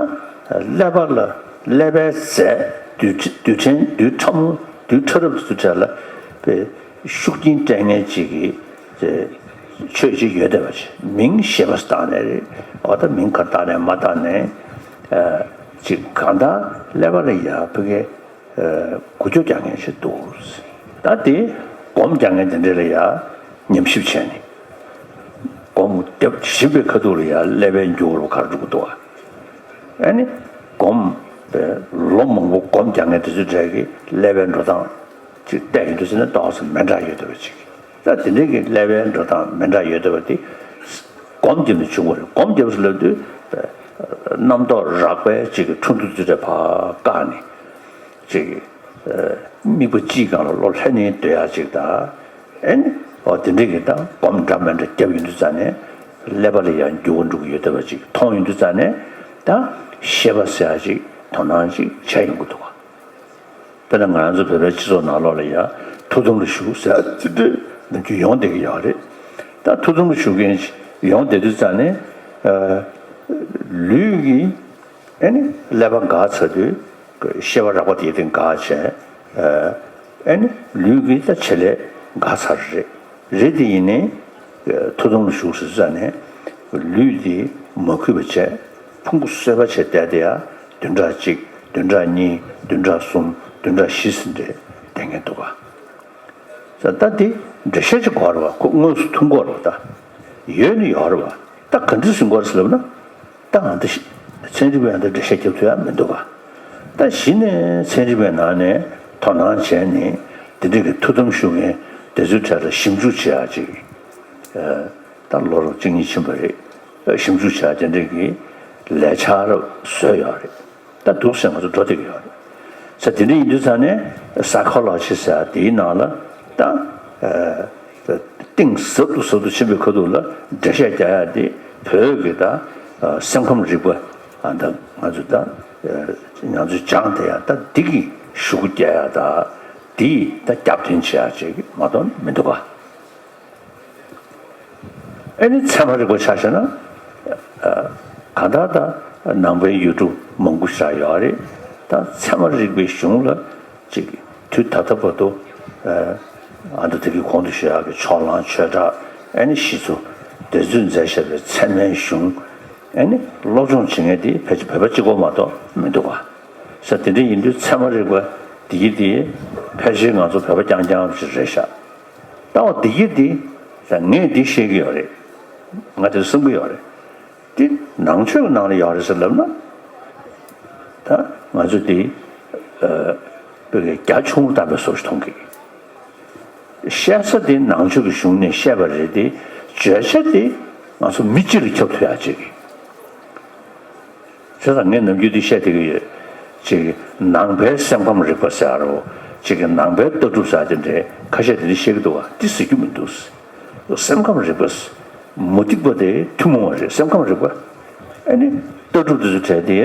ཀླད་པ་ལ་ཀླད་པའི་རྫས་རྡུལ་ཕྲན་རྡུལ་ཕྲ་མོ་རྡུལ་ཕྲ་རབ་ཚོའི་གྲས་ལ་པའི་ཤུགས་རྐྱེན་སྤྲད་མཁན་ཅིག་གི་ཆོས་ཅིག་ཡོད་བསྡད་པ་ཅིག། མིང་ཞེས་པ་བཏགས་ནས་རེད། འོ་ད་མིང་ག་བཏགས་ནས་མ་བཏགས་ནས་ཅིག་གང་ལྟར་ཀླད་པ་ལ་ཡ་ཕ་གི་འགུལ་སྐྱོད་རྒྱག་མཁན་ཞིག་འདུག། ད་དེ་སྒོམ་རྒྱག་མཁན་དེ་འདྲ་ལ་ཡ་ཉམས་ཞིབ་བྱས་ནས་སྒོམ་རྒྱབ་བཞིན་པའི་ཁ་ཐུག་ལ་ཡ་ཀླད་པའི་འགྱུར་བ་ག་རེ་འགྲོ་གི་འདུག་བ། ཨ་ནི་སྒོམ་པའི་ལོ་མང་པོ་སྒོམ་རྒྱག་མཁན་དེ་ཚོའི་གྲས་ཀྱི་ཀླད་པའི་འགྲོ་སྟངས་ཅིག་བལྟས་ཡོང་དུས་ཟེར་ན་ཏོག་ཙམ་མི་འདྲ་ཡོད་བསྡད་པ་ཅིག། ད་དེ་འདྲའི་གི་ཀླད་པའི་འགྲོ་སྟངས་མི་འདྲ་ཡོད་བསྡད་པ་དེ་སྒོམ་རྒྱབ་ནས་བྱུང་བ་རེད། སྒོམ་རྒྱབ་ཟེར་ལབ་དུས་རྣམ་རྟོག་རགས་པའི་ཅིག་གི་འཕྲོ་འདུ་དེ་འདྲ་ཕར་བཀག་ནས། ཅིག་དམིགས་པ་གཅིག་སྒང་ལ་བློ་ལྷོད་ནས་སྡོད་ཡག་ཅིག་དང་། ཨེ་ནི་འོ་དེ་འདྲ་གི་ད་སྒོམ་འདྲ་མི་འདྲ་རྒྱབ་ཡོང་དུས་ཙང་ནས་ཀླད་པ་ལ་ཡང་འགྱུར་བ་འགྲོ་གི་ཡོད་བསྡད་པ་ཅིག་མཐོང་ཡོང་དུས་ཙང་ནས་ད་ཤེས་པ་ཟེར་ཡག་ཅིག་དོ་སྣང་ཅིག་བྱས་ཡོང་གི་འདུག་བ། དཔེར་ན་ང་རང་ཚོ་བོད་པའི་སྤྱི་ཚོགས་ནང་ལོགས་ལ་ཡང་ཐུགས་དམ་ལ་བཞུགས་ཟེར་ཡག་དེ་འདྲ་ནམ་རྒྱུན་ཡོང་བསྡད་ཀྱི་ཡོད་རེད། ད་ཐུགས་དམ་ལ་བཞུགས་མཁན་ཡོང་བསྡད་དུས་ཙང་ནས་ལུས་ཀྱི་ཨེ་ནི་ཀླད་པ་འགག་ཚར་དུས་ཤེས་པ་རགས་པ་དེ་དེ་འགག་བྱས། ཨེ་ནི་ལུས་ཀྱི་ད་བྱེད་ལས་འགག་ཚར་རེད། རེད་དེ་ཡིན་ནའི་ཐུགས་དམ་ལ་བཞུགས་ཟེར་ཙང་ནས་ལུས་དེ་མ་གུས་པ་བྱས། ཕུང་པོ་གསོད་པ་བྱས་བསྡད་དེ་ཡ་བདུན་ཕྲག་གཅིག་བདུན་ཕྲག་གཉིས་བདུན་ཕྲག་གསུམ་བདུན་ཕྲག་བཞི་ཟིན་འདྲེ་བསྡད་མཁན་འདུག་ག། ད་འདི་འགྲེལ་བཤད་ཅིག་དགོས་རེད་བ། ཁོ་དངོས་སུ་ཐུག་གི་ཡོད་རེད་བ། ད་ཡོད་ནི་ཡོད་རེད་བ། ད་ག་འདྲ་ཟིན་དགོས་རེད་ཟེར་ལབ་ན། ད་ང་འདི་ཚན་རིག་པས་ང་འདི་འགྲེལ་བཤད་རྒྱབ་ཐུབ་ཡ་མི་འདུག་ག། ད་གཞི་ནས་ཚན་རིག་པའི་ནང་ནས་དོ་སྣང་བྱས་ནས་འདི་འདྲ་གི་ཐུགས་དམ་བཞུགས་མཁན་དེ་ཚོའི་གྲས་ལ་ཞིབ་འཇུག་བྱེད་ཡ་ཅིག། ད་ལོ་རབས་གཅིག་གཉིས་ཕྱིན་པ་རེད། ཞིབ་འཇུག་བྱེད་ཡ་དེ་འདྲ་གི་ལས་འཆར་བཟོས་ཡོད་རེད། ད་འདུག་ཟེར་ང་ཚོ་འགྲོ་བསྡད་ཀྱི་ཡོད་རེད། ས་དེ་འདྲ་ཡིན་དུས་ཙང་ནས་སའི་ཁོ་ལོ་ཇི་ཟེར་ཡ་དེའི་ནང་ལ་ད་གཏིང་ཟབ་ཏུ་ཟབ་ཏུ་ཕྱིན་པའི་ཁ་ཐུག་ལ་འགྲེལ་བཤད་རྒྱག་ཡ་དེ་བོད་ཀྱི་ད་སེམས་ཁམས་རིག་པ་ཨ་ད་ང་ཚོ་ད་ང་ཚོས་སྦྱངས་བསྡད་ཡ་ད་འདི་གི་ཤུགས་རྒྱག་ཡ་ད་འདི་ད་རྒྱབ་རྟེན་བྱེད་ཡ་ཅིག་མ་གཏོགས་མི་འདུག་ག། ཨེ་ནི་ཚད་མ་རིག་པ་ཆ་བཞག་ན། གང་ལྟར་ད་ནང་པའི་ཡུལ་གྲུ་མང་པོ་ཞིག་ཡོད་རེད། ད་ཚད་མ་རིག་པའི་གཞུང་ལ་ཅིག་དུས་ད་ལྟ་བར་དུ་ཨ་ད་དེ་གི་གོང་དུ་ཞུ་ཡག་གི་ཕྱོགས་གླང་ཆོས་གྲགས་ཨེ་ནི་ཞི་འཚོ་དེ་ཚོས་མཛད་བཞག་པའི་ཚད་མའི་གཞུང་ཨེ་ནི་སློབ་སྦྱོང་བྱེད་མཁན་དེ་ཕལ་ཆེར་བོད་པ་གཅིག་པོ་མ་གཏོགས་མི་འདུག་ག། ས་དེ་འདྲ་ཡིན་དུས་ཚད་མ་རིག་པ་འདི་གི་དེ་ཕལ་ཆེར་ང་ཚོ་བོད་པ་རྐྱང་རྐྱང་ཞིག་རེད་ཤག། ལྟ་བ་འདི་གི་འདི་ངས་འདི་ཤེས་ཀྱི་ཡོད་རེད། ང་དེ་བསམ་གྱི་ཡོད་རེད། འདི་ནང་ཆོས་ཀྱི་ནང་ལ་ཡོད་རེད་ཟེར་ལབ་ན། ད་ང་ཚོ་འདི་བོད་ཀྱི་རྒྱ་ཆུང་ངུ་བཏང་པའི་བཟོ་ཞིག་མཐོང་གི། བཤད་ས་དེ་ནང་ཆོས་ཀྱི་གཞུང་ནས་བཤད་པ་རེད་དེ། བརྗོད་བྱ་དེ་ང་ཚོ་མི་གཅིག་ལ་ཁྱབ་ཐུབ་ཡག་ཅིག་གི། བྱས་ཙང་ངས་ནམ་རྒྱུན་འདི་བཤད་བསྡད་ཀྱི་ཡོད། ཅིག་ནང་པའི་སེམས་ཁམས་རིག་པ་ཟེར་རོ། ཅིག་གི་ནང་པའི་ལྟ་གྲུབ་ཟེར་དེ་འདྲའི་ཁ་ཤས་དེ་འདྲ་བཤད་ཀྱི་འདུག་བ། འདི་ཟེར་རྒྱུ་མི་འདུག། སེམས་ཁམས་རིག་པ། མུ་སྟེགས་པ་དེ་ཐུན་མོང་བ་རེད། སེམས་ཁམས་རིག་པ། ཨ་ནི་ལྟ་གྲུབ་དེ་ཚོ་བྲལ་ཏེ།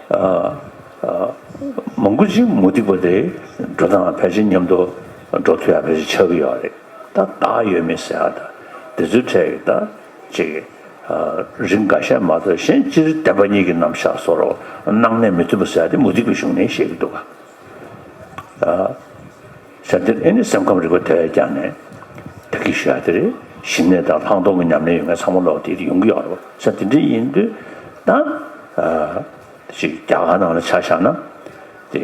ཨ་ཨ་མང་པོ་ཅིག་མུ་སྟེགས་པ་དེ་འགྲོ་སྟངས་ཕལ་ཆེར་མཉམ་དུ་འགྲོ་ཐུབ་ཡག་ཕལ་ཆེར་ཆགས་ཀྱི་ཡོད་རེད། ད་བདག་ཡོད་མེད་ཟེར་ཡག་ད་དེ་ཚོའི་གྲས་ཀྱི་ད། ཅིག་རིགས་འགའ་ཤས་མ་གཏོགས་གཞན་སྤྱིར་བདེན་པ་གཉིས་ཀྱི་རྣམ་གཞག་བཟོ་རོགས་སྣང་གནས་མི་མཐུན་པ་ཟེར་ཡ་དེ་མུ་སྟེགས་པའི་གཞུང་ནས་བཤད་ཀྱི་འདུག་ག། ད་འདིར་ཨེ་ནི་སེམས་ཁམས་རིག་པ་དེ་ཀྱང་ནས་ད་གིན་ཞུ་ཡ་དེ་རེད། ཞི་གནས་དང་ལྷག་མཐོང་གི་ཉམས་ལེན་ཡོད་མཁན་ཚང་མ་ལོག་དེ་ཡོང་གི་ཡོད་རེད་བ། ས་དེ་འདྲ་ཡིན་དུས་ད་ཅིག་རྒྱ་གར་ནང་ལ་ཆ་བཞག་ན་དེ་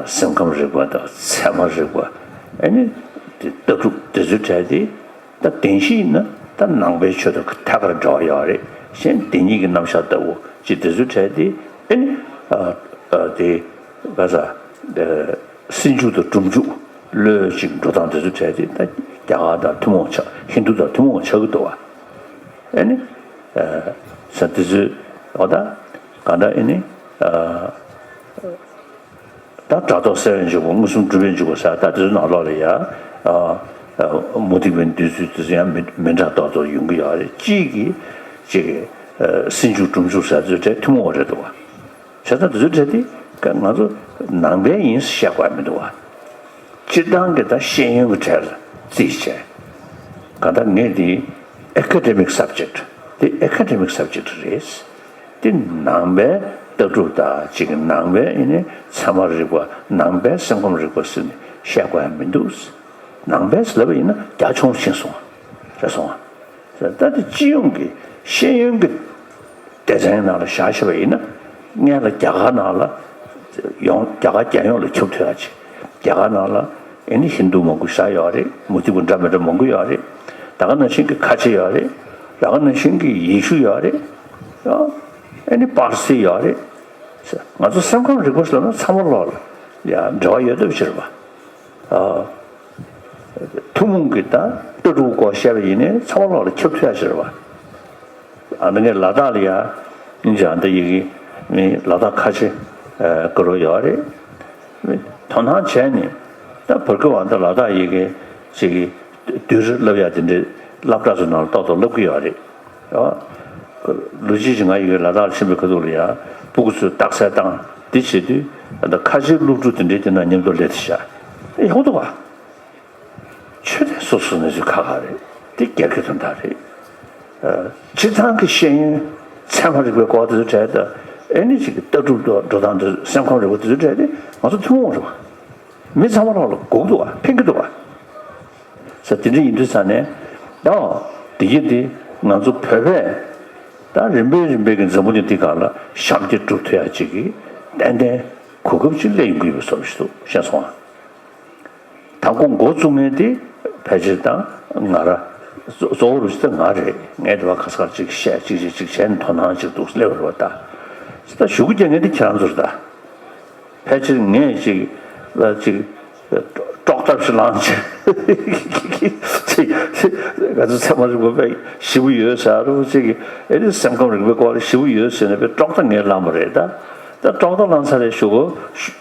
སེམས་ཁམས་རིག་པ་དང་ཚད་མ་རིག་པ་ཨེ་ནི་དེ་ལྟ་གྲུབ་དེ་ཚོའི་གྲས་དེ། ད་བདེན་བཞི་ཡིན་ན་ད་ནང་པའི་ཆོས་དང་ཐད་ཀར་འབྲེལ་བ་ཡོད་རེད། གཞན་བདེན་གཉིས་ཀྱི་རྣམ་གཞག་ལྟ་བུ་ཅིག་དེ་ཚོའི་གྲས་དེ་ཨེ་ནི་ཨ་ཨ་དེ་ག་ས་སེམས་འཇུག་དང་སྒྲུབ་འཇུག་བློའི་ཅིག་འགྲོ་སྟངས་དེ་ཚོའི་གྲས་དེ་ད་རྒྱ་གར་དང་ཐུན་མོང་ཆགས། ཧིན་རྡུ་དང་ཐུན་མོང་ཆགས་ཀྱི་འདུག་བ། ཨེ་ནི་ཨ་ས་དེ་ཚོའི་འོ་ད་ག་འདྲ་ཨེ་ནི་ཨ། ད་སྒྲ་རྟོག་སེལ་བའི་འཇུག་པ། མངོན་སུམ་སྒྲུབ་པའི་འཇུག་པ་ཟེར། ད་དེ་ཚོའི་ནང་ལོགས་ལ་ཡ་ཨ་ཨ་མུ་སྟེགས་པའི་འདོད་ཚུལ་དེ་ཚོ་ཡང་མི་མི་འདྲ་ཏོག་ཏོག་ཡོང་གི་ཡོད་རེད། གཅིག་གིས་གཅིག་གིས་ཨ་སེམས་འཇུག་སྒྲུབ་འཇུག་ཟེར་ཚོའི་གྲས་ཐུན་མོང་བ་རེད་འདུག་བ། བྱས་ཙང་དེ་ཚོའི་གྲས་དེ་ང་ཚོ་ནང་པའི་ཡིན་བཤད་དགོས་མི་འདུག་བ། སྤྱིར་བཏང་གི་ད་ཤེས་ཡོན་གྱི་གྲས་ལ་བརྩིས་བྱས། གང་ལྟར་ངས་འདི་academic subject། འདི་academic subject་རེད། འདི་ནང་པའི་ལྟ་གྲུབ་དང་གཅིག་གི་ནང་པའི་ཨེ་ནི་ཚད་མ་རིག་པ། ནང་པའི་སེམས་ཁམས་རིག་པ་ཟེར་ནས་བཤད་དགོས་ཡ་མི་འདུག། ནང་པའི་ཟེར་ལབ་པ་ཡིན་ན་རྒྱ་ཆུང་ཕྱིན་སོང་། རེད་སོང་། ད་འདི་སྤྱི་ཡོངས་ཀྱི་ཤེས་ཡོན་གྱི་སྡེ་ཚན་ནང་ལ་བཞག་ཤེས་པ་ཡིན་ན། སྔོན་ལ་རྒྱ་གར་ནང་ལ་ཡོང་། རྒྱ་གར་རྒྱལ་ཡོངས་ལ་ཁྱབ་ཐུབ་ཡ་ཅིག། རྒྱ་གར་ནང་ལ་ཨེ་ནི་ཧིན་རྡུ་མང་པོ་བཞག་ཡོད་རེད། མུ་སྟེགས་པ་འདྲ་མི་འདྲ་མང་པོ་ཡོད་རེད། ད་ག་ནང་བཞིན་གྱི་ཁ་ཆེ་ཡོད་རེད། ད་ག་ནང་བཞིན་གྱི་ཡེ་ཤུ་ཡོད་རེད། ཨེ་ནི་པར་སི་ཡོད་རེད། ང་ཚོ་སེམས་ཁམས་རིག་པ་ཟེར་ན་ཚང་མ་ལོག་ལ་ཡ་འབྲེལ་བ་ཡོད་བསྡད་པ་ཅིག་རེད་པ། ཨ། ཐུན་མོང་གི་ད་ལྟ་གྲུབ་སྐོར་བཤད་པ་ཡིན་ནའི་ཚང་མ་ལོག་ལ་ཁྱབ་ཐུབ་ཡ་ཞིག་རེད་པ། ཨ་ནི་ངས་ལ་དྭགས་ལ་ཡ་ཨིན་ཇི་ཨ་ད་ཡི་གེ་མི་ལ་དྭགས་ཁ་ཆེ་ཀུ་རུ་ཡོད་རེད། མི་དོ་སྣང་བྱས་ནས་ད་བར་སྐབས་ཨ་ད་ལ་དྭགས་ཡི་གེ་ཅིག་གི་བསྡུས་གྲྭ་བསླབ་ཡ་དེ་འདྲའི་སློབ་གྲྭ་ཚོ་ནང་ལ་ཏོག་ཏོག་བསླབ་ཀྱི་ཡོད་རེད། ལོ་གཅིག་ཅིག་ང་ཡི་གེ་ལ་དྭགས་ལ་ཕྱིན་པའི་ཁ་ཐུག་ལ་ཡ་སྤུ་གུ་ཚོས་རྟགས་གསལ་བཏང་། འདི་བྱེད་དུས་ཨ་ད་ཁ་ཆེའི་སློབ་ཕྲུག་དེ་འདྲའི་དེ་ན་མཉམ་དུ་སླེབས་ཏེ་བཞག་ཡག་པོ་འདུག་ག། ཆོས་དེ་སོ་སོ་གནས་ཚུལ་ཁག་ཁག་རེད། དེ་སྒེར་གྱི་དོན་དག་རེད། ཨ། སྤྱིར་བཏང་གི་ཤེས་ཡོན་ཚད་མ་རིག་པའི་སྐོར་དེ་ཚོའི་གྲས་དང་ཨེ་ནི་ཅིག་གི་ལྟ་གྲུབ་དང་འགྲོ་སྟངས་དེ་སེམས་ཁམས་རིག་པ་དེ་ཚོའི་གྲས་དེ་ང་ཚོ་ཐུན་མོང་རེད་པ། མི་ཚང་མ་ལོག་ལ་དགོས་ཀྱི་འདུག་པ། ཕན་གྱི་འདུག་པ། ས་དེ་འདྲ་ཡིན་དུས་ས་ནས་ཡང་དེ་གི་དེ་ང་ཚོ་བོད་པས་ད་རིམ་པས་རིམ་པས་ཀྱི་འཛམ་བུ་གླིང་འདི་སྒང་ལ་ཞབས་འདེགས་སྒྲུབ་ཐུབ་ཡ་ཅིག་གི་ཏན་ཏན་གོ་སྐབས་ཅིག་སླེབས་ཡོང་གི་ཡོད་པའི་བཟོ་འདྲ་ཞིག་འདུག། ཤེས་སོང་ཨ། དང་པོ་འགོ་བཙུགས་མཁན་དེ་ཕལ་ཆེར་ད་ང་རང་གཙོ་བོ་རུ་ཞིག་ད་ང་རེད། ངས་དེ་བ་ཁ་སར་ཅིག་བཤད་ཅིག་ཅིག་ཅིག་བྱས་ནས་དོ་སྣང་ཅིག་འདུག་སླེབས་པ་རེད་པ། ད་ད་ཞུ་སྐུལ་རྒྱག་མཁན་དེ་ཁྱེད་རང་ཚོ་རེད་ད། ཕལ་ཆེར་ངས་ཅིག་ལ་ཅིག་དཀྲོག་གཏམ་ཞིག་བསླངས་བྱས། ཅིག་ཅིག་ང་ཚོ་ཚད་མ་རིག་པ་དཔེ་ཞེ་པོ་ཡོད་ཟེར་རོ། ཅིག་ཨེ་ནི་སེམས་ཁམས་རིག་པའི་སྐོར་ལ་ཞེ་པོ་ཡོད་ཟེར་ནས་དཔེ་དཀྲོག་གཏམ་ངས་བསླངས་པ་རེད་ད། ད་དཀྲོག་གཏམ་བསླངས་ཚར་རེད། ཞུ་གོ།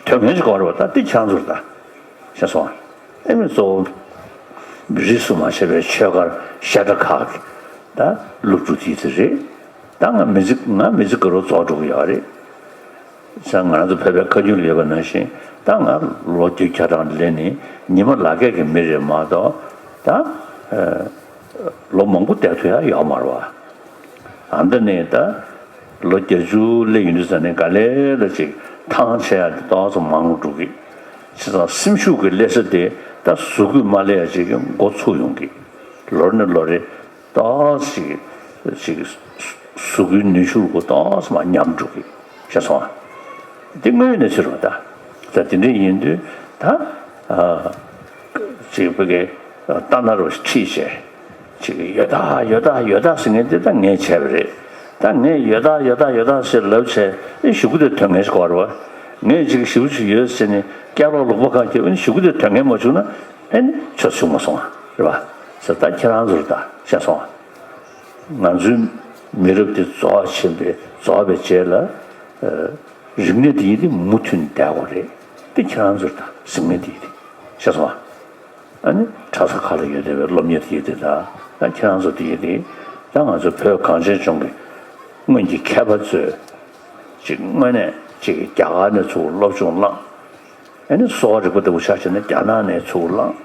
དོན་ངན་ཞིག་གོ་རེད་པ། ད་འདི་ཁྱེད་རང་ཚོ་རེད་ད། ཤེས་སོང་ཨ། ཨེ་མི་གཙོ་བོ་རིས་སུ་མ་ཆད་པའི་ཆོས་སྒར་བཤད་གྲྭ་ཁག་གི་ད་སློབ་ཕྲུག་དེ་ཚོ་རེད། ད་ང་མི་ཚེ་ང་མི་ཚེ་ག་རོ་རྫོགས་འགྲོ་གི་ཡོད་རེད། ས་ང་རང་ཚོ་བོད་པའི་ཁ་རྒྱུན་ལ་ཡོད་པ་ནང་བཞིན་ད་ང་ལོ་བརྒྱད་ཅུ་གྱ་གྲངས་སླེབས་ནས་ཉི་མ་ལ་སྐད་ཀྱི་མི་རེད་མ་གཏོགས་ད་ལོ་མང་པོ་བསྡད་ཐུབ་ཡ་ཡོད་མ་རེད་བ། ཨ་འདི་ནས་ད་ལོ་བརྒྱད་ཅུ་སླེབས་ཡོང་དུས་ཙ་ནས་ག་ལེ་ལ་ཅིག་ཐང་ཆད་ཡ་དེ་ཏོག་ཙམ་མང་རུ་འགྲོ་གི། བྱས་ཙང་སེམས་ཤུགས་ཀྱི་སླེབས་ས་དེ་ད་གཟུགས་པོས་མ་སླེབས་ཡ་ཅིག་གི་འགོ་ཚུགས་ཡོང་གི། ལོ་རེ་ནས་ལོ་རེ་ཏོག་ཙམ་ཅིག་གཟུགས་པོའི་ནུས་ཤུགས་ཀྱི་ཏོག་ཙམ་མར་ཉམས་འགྲོ་གི། ཤེས་སོང་ཨ། དེ་དངོས་ཡོད་གནས་ཚུལ་རེད་བ་ད། ད་དེ་འདྲ་ཡིན་དུས་ད་ཨ་ཅིག་བོད་སྐད་ལྟ་ན་རོ་ཁྲིད་བྱས། ཅིག་ཡོད་ད་ཡོད་ད་ཡོད་ད་ཟེར་མཁན་དེ་ད་ངས་བྱས་པ་རེད། ད་ངས་ཡོད་ད་ཡོད་ད་ཡོད་ད་ཟེར་ལབ་བྱས་ཨེ་གཞུག་གུ་དེ་དོན་ངན་ཞིག་གོ་བ་རེད་བ། ངས་ཅིག་ཞེ་པོ་ཅིག་ཡོད་ཟེར་ནས་སྐད་ལོག་ལོག་པ་གང་བྱས་ཨེ་གཞུག་གུ་དེ་དོན་ངན་མ་བྱུང་ན་ཨེ་ནི་ཆོ་བྱུང་མ་སོང་བ་རེད་བ། ཟེར་ད་ཁྱེད་རང་ཚོར་ད་བཤད་སོང་བ། ང་ཚོའི་མི་རབས་དེ་རྫོགས་ཕྱིན་པའི་རྫོགས་པའི་རྗེས་ལ་རིག་གནས་དེ་ཡིན་དེ་མུ་མཐུད་བསྡད་དགོས་རེད། དེ་ཁྱེད་རང་ཚོར་ད་གཟིགས་ངན་དེ་ཡིན་དེ་བཤད་སོང་བ། ཨ་ནི་གྲྭ་ས་ཁག་ལ་ཡོད་བསྡད་པའི་སློབ་གཉེར་དེ་དེ་དང་ད་ཁྱེད་རང་ཚོ་དེ་ཡིན་དེ་ད་ང་ཚོ་བོད་གངས་ཅན་ལྗོངས་ཀྱི་སྔོན་གྱི་མཁས་པ་ཚོས་ཅིག་དངོས་གནས་ཅིག་རྒྱ་གར་ནས་ཚུར་སློབ་སྦྱོང་བླངས། ཨ་ནི་གསོ་བ་རིག་པ་ལྟ་བུ་ཆ་བཞག་ན་རྒྱ་ནག་ནས་ཚུར་བླངས་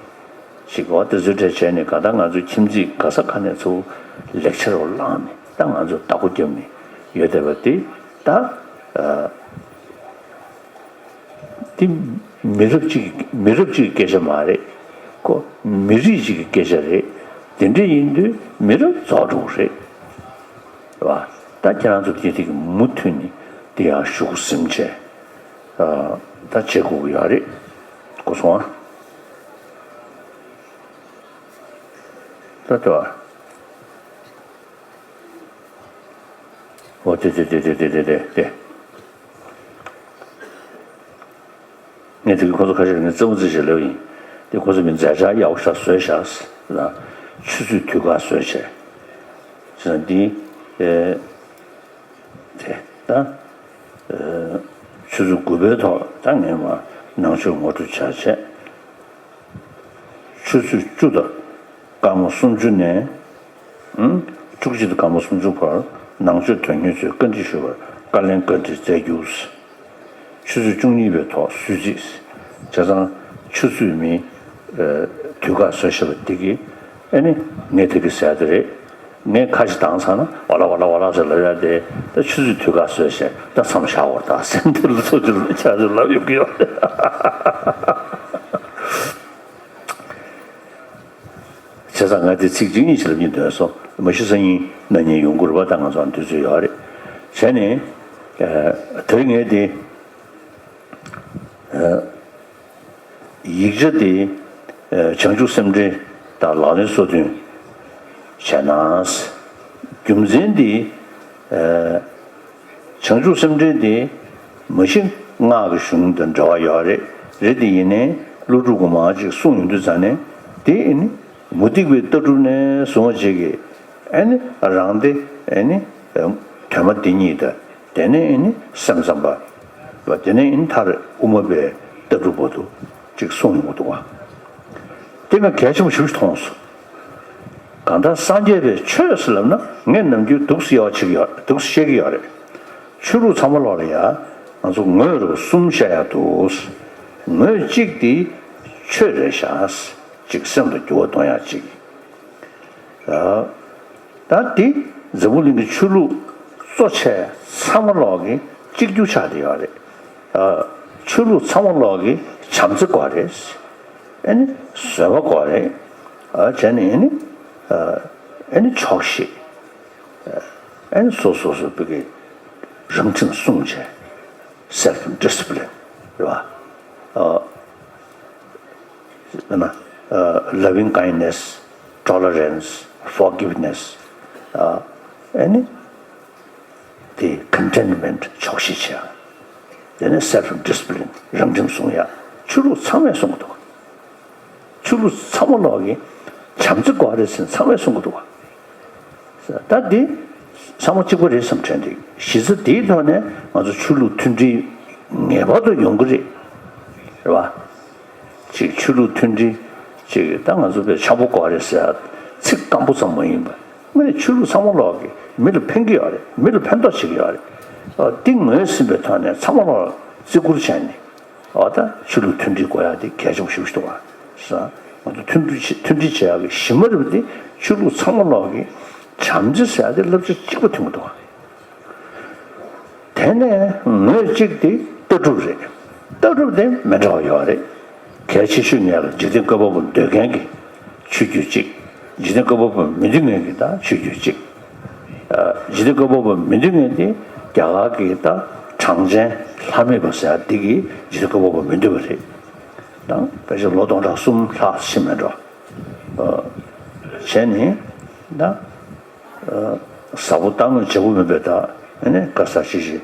ཅིག་འོ་དེ་ཚོའི་གྲས་བྱས་ནས་ག་ད་ང་ཚོའི་ཁྱིམ་མཚེས་ག་ས་ག་ནས་ཚུར་ལེགས་ཆ་རུ་བླངས་ནས་ད་ང་ཚོ་བདག་པོ་བརྒྱབ་ནས་ཡོད་བསྡད་པ་དེ་ད་ཨ། དེ་ མི་རབས་གཅིག་མི་རབས་གཅིག་གི་སྐད་ཆ་མ་རེད། ཁོ་མི་རིགས་གཅིག་གི་སྐད་ཆ་རེད། དེ་འདྲ་ཡིན་དུས་མི་རབས་རྫོགས་འགྲོ་གི་རེད། རེད་བ། ད་ཁྱེད་རང་ཚོ་དེ་དེ་གི་མུ་མཐུད་ནས་དེ་ཡང་ཞུགས་ཟིན་བྱས། ཨ། ད་བྱེད་དགོས་ཀྱི་ཡོད་རེད། གོ་སོང་ཨ། ད་ལྟ་བ། འོ་དེ་དེ་དེ། ངས་དེ་གི་ཁོ་ཚོ་ཁ་ཤས་ངས་རྩེད་མོ་རྩེ་བྱེད་ལབ་ཡིན། དེ་ཁོ་ཚོ་མི་མཛད་འཆར་ཡག་པོ་ཞིག་བཟོས་ཤག་ཟེར་ན། ཆུ་ཚོད་དུས་བཀག་བཟོས་བྱས། ཟེར་ན་འདི། ཨེ། དེ་ད། ཨེ། ཆུ་ཚོད་དགུ་པའི་ཐོག་ད་ངས་མ་ནང་ཆོས་ངོ་སྤྲོད་བྱ་བྱས། ཆུ་ཚོད་བཅུ་དང་སྐར་མ་སུམ་ཅུ་ནས། ཨང་། བཅུ་གཅིག་དང་སྐར་མ་སུམ་ཅུ་བར་ནང་ཆོས་དོན་གཉེར་ཚོས་བཀའ་འདྲི་ཞུ་བར་བཀའ་ལན་བཀའ་འདྲི་སྩལ་རྒྱུ། ཆུ་ཚོད་བཅུ་གཉིས་པའི་ཐོག་གསོལ་ཚིགས། བྱས་ཙང་ཆུ་ཚོད་མི། ཨ། དུས་བཀག་བཟོས་བཞག་པ་འདི་གིས། ཨ་ནི་ངས་དེ་གི་ཟེར་དེ་རེད། ངས་ཁ་ཞིག་བཏང་ཚར་ན་ཝ་ལ་ཝ་ལ་ཝ་ལ་ཟེར་ལབ་ཡ་དེ། ད་ཆུ་ཚོད་དུས་བཀག་བཟོས་བྱས་ད་མཚམས་བཞག་དགོས་རེད་ད་ཟེར་འདི་ལ་ཚོ་ཆུ་ལ་ཆ་ཚོད་ལབ་ཡོང་གི་ཡོད་རེད། བྱས་ཙང་ང་དེ་ཚིག་གཅིག་གཉིས་ཤིག་ལབ་སྙིང་འདོད་སོང་། མ་གཞི་སང་ཉིན་གནངས་ཉིན་ཡོང་གི་རེད་པ། ད་ང་ཚོ་དུས་ཚོད་ཡོད་རེད། བྱས་ནས། ཨ། དེ་རིང་ངས་དེ། ཨ། ཡིག་ཆ་དེ། ཨ། བྱང་ཆུབ་སེམས་འགྲེལ་དང་ལག་ལེན་སོ་བདུན་བྱས་ན། རྒྱུ་མཚན་དེ། ཨ། བྱང་ཆུབ་སེམས་འགྲེལ་དེ་མ་གཞི་སྔགས་ཀྱི་གཞུང་དང་འབྲེལ་བ་ཡོད་རེད། རེད་དེ་ཡིན་ནའི་ཀླུ་སྒྲུབ་ཀྱིས་མར་ཅིག་གསུངས་ཡོང་དུས་ཙང་ནས་དེ་ཨེ་ནི་མུ་སྟེགས་པའི་ལྟ་གྲུབ་ནས་བཟུང་བ་ཅིག་གིས་ཨེ་ནི་རང་སྡེ་ཨེ་ནི་དོན་སྨྲ་སྡེ་གཉིས་དང་། དེ་ནས་ཨེ་ནི་སེམས་ཙམ་པ། དེ་ནས་ཨེ་ནི་མཐར་དབུ་མ་པའི་ལྟ་གྲུབ་བར་དུ་ཅིག་གསུངས་ཡོང་གི་འདུག་བ། དེ་ང་གལ་ཆེན་པོ་ཞེ་པོ་ཞིག་མཐོང་སོང་། གང་ལྟར་སངས་རྒྱས་པའི་ཆོས་ཟེར་ལབ་ན་ངས་ནམ་རྒྱུན་འདུག་སེ་ཡག་བྱེད་ཀྱི་ཡོད། འདུག་སེ་བཤད་ཀྱི་ཡོད་རེད། ཆོས་ལུགས་ཚང་མ་ལོག་ལ་ཡ་ང་ཚོ་ངོས་རུ་གསུམ་བཤད་ཡག་འདུག་ངོས་གཅིག་དེ་ཆོས་རེད་ཤག་ཅིག་སེམས་ལ་འགྱུར་བ་གཏོང་ཡག་ཅིག་ད་འདི་འཛམ་བུ་གླིང་གི་ཆོས་ལུགས་གཙོ་ཆེ་ཚང་མ་ལོག་གི་གཅིག་གྱུར་ཆགས་བསྡད་ཡོད་རེད། ཆོས་ལུགས་ཚང་མ་ལོག་གི་བྱམས་བརྩེ་དགོས་རེད། ཨ་ནི་བཟོད་པ་དགོས་རེད། བྱས་ནས་ཨ་ནི་ཨ་ནི་ཆོག་ཤེས། ཨ་ནི་སོ་སོ་སོ་སོ་གི་རང་ཁྲིམས་སྲུང་བྱས། Self discipline རེད་བ། ཨ། ན། ཨ། Loving kindness, tolerance, forgiveness, ཨ། ཨ་ནི་དེ་contentment ཆོག་ཤེས་བྱེད་ཡ། དེ་ནས་self discipline རང་ཁྲིམས་སྲུང་ཡ། ཆོས་ལུགས་ཚང་མས་གསུང་གི་འདུག་ཆོས་ལུགས་ཚང་མ་ལོག་གི་བྱམས་བརྩེ་དགོས་རེད་ཟེར་ཚང་མས་གསུང་གི་འདུག་བ། ད་འདི་ཚང་མ་གཅིག་པ་རེད་བསམ་དྲན་འདུག་གཞི་རྩ་དེའི་ཐོག་ནས་ང་ཚོ་ཆོས་ལུགས་མཐུན་སྒྲིལ་ངེས་པར་དུ་ཡོང་གི་རེད། རེད་བ། ཅིག་ཆོས་ལུགས་མཐུན་སྒྲིལ་ཅིག་ད་ང་ཚོ་དཔེ་འཆམ་པོ་དགོས་རེད་ཟེར་ཚིག་སྐམ་པོ་ཙམ་མ་ཡིན་པ། དངོས་གནས་ཆོས་ལུགས་ཚང་མ་ལོག་གི་མི་ལ་ཕན་གྱི་ཡོད་རེད། མི་ལ་ཕན་ཐོགས་བྱེད་ཀྱི་ཡོད་རེད། འདི་ངོས་ཟིན་པའི་ཐོག་ནས་ཚང་མ་ལོག་བརྩི་བཀུར་བྱས་ནས། འོ་ད་ཆོས་ལུགས་མཐུན་སྒྲིལ་དགོས་ཡ་དེ་གལ་ཆེན་པོ་ཞེ་པོ་ཞིག་འདུག་བ། ས། ང་ཚོ་མཐུན་སྒྲིལ་བྱེད་མཐུན་སྒྲིལ་བྱེད་ཡག་གི་གཞི་མ་རེད་པ་དེ་ཆོས་ལུགས་ཚང་མ་ལོག་གི་བྱམས་བརྩེ་ཟེར་ཡ་དེ་བསླབ་བྱ་གཅིག་པ་མཐུན་གྱི་འདུག་བ། དེ་ནས་ངོས་གཅིག་དེ་ལྟ་གྲུབ་རེད། ལྟ་གྲུབ་དེ་མི་འདྲ་བ་ཡོད་རེད། གལ་ཆེ་ཤོས་ངེས་ལ་འཇིག་རྟེན་བཀོད་པ་པོ་འདོད་མཁན་གྱི་ཆོས་བརྒྱུད་གཅིག་འཇིག་རྟེན་བཀོད་པ་པོ་མི་འདོད་མཁན་གྱི་ད་ཆོས་བརྒྱུད་གཅིག་ཨ། འཇིག་རྟེན་བཀོད་པ་པོ་མི་འདོད་མཁན་དེ་རྒྱ་གར་གྱི་ད་གྲངས་ཅན་ལྷ་མེད་པ་ཟེར་ཡ་འདི་གིས་འཇིག་རྟེན་བཀོད་པ་པོ་མི་འདོད་པ་རེད། ད་ཕལ་ཆེར་ལོ་སྟོང་ཕྲག་གསུམ་ལྷག་ཕྱིན་མེད་འགྲོ། ཨ། བྱས་ནས་ད། ཨ། ཟབ་པོ་ལྟ་ངོས་བྱེད་པོ་མིན་པའི་ད་ཨ་ནི་བཀའ་གསར་ཅིག་ཞིག་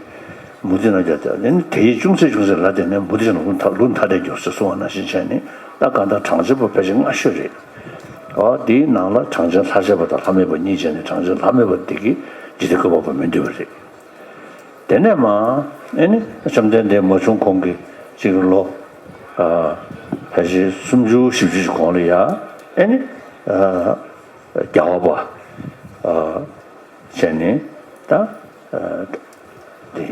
མུ་སྟེགས་རྣམས་ཀྱང་ཨ་ནི་དེ་ཡིས་ཅུང་ཟད་ཅུང་ཟད་ལ་བརྟེན་ནས་མུ་སྟེགས་རྣམས་ལུང་ཐ་ལུང་ཐ་དད་འགྱུར་ཟེར་གསུངས་པ་ནང་བཞིན་བྱས་ནས་ད་གང་ལྟར་གྲངས་ཅན་པོ་ཕལ་ཆེར་སྔ་ཤོས་རེད། འོ་དེའི་ནང་ལ་གྲངས་ཅན་ལྷ་བྱེད་པ་དང་ལྷ་མེད་པ་གཉིས་བྱས་ནས་གྲངས་ཅན་ལྷ་མེད་པ་འདི་གིས་འཇིག་རྟེན་བཀོད་པ་པོ་མི་འདོད་པ་རེད། དེ་ནས་མ་ཨེ་ནི་བཅོམ་ལྡན་འདས་མ་བྱུང་གོང་གི་གཅིག་ལོ་ཨ་ཕལ་ཆེར་སུམ་ཅུ་བཞི་བཅུ་ཞིག་གོང་ལ་ཡ་ཨེ་ནི་ཨ་རྒྱལ་བ་པོ་ཨ་བྱས་ནས་ད་ཨ་དེ་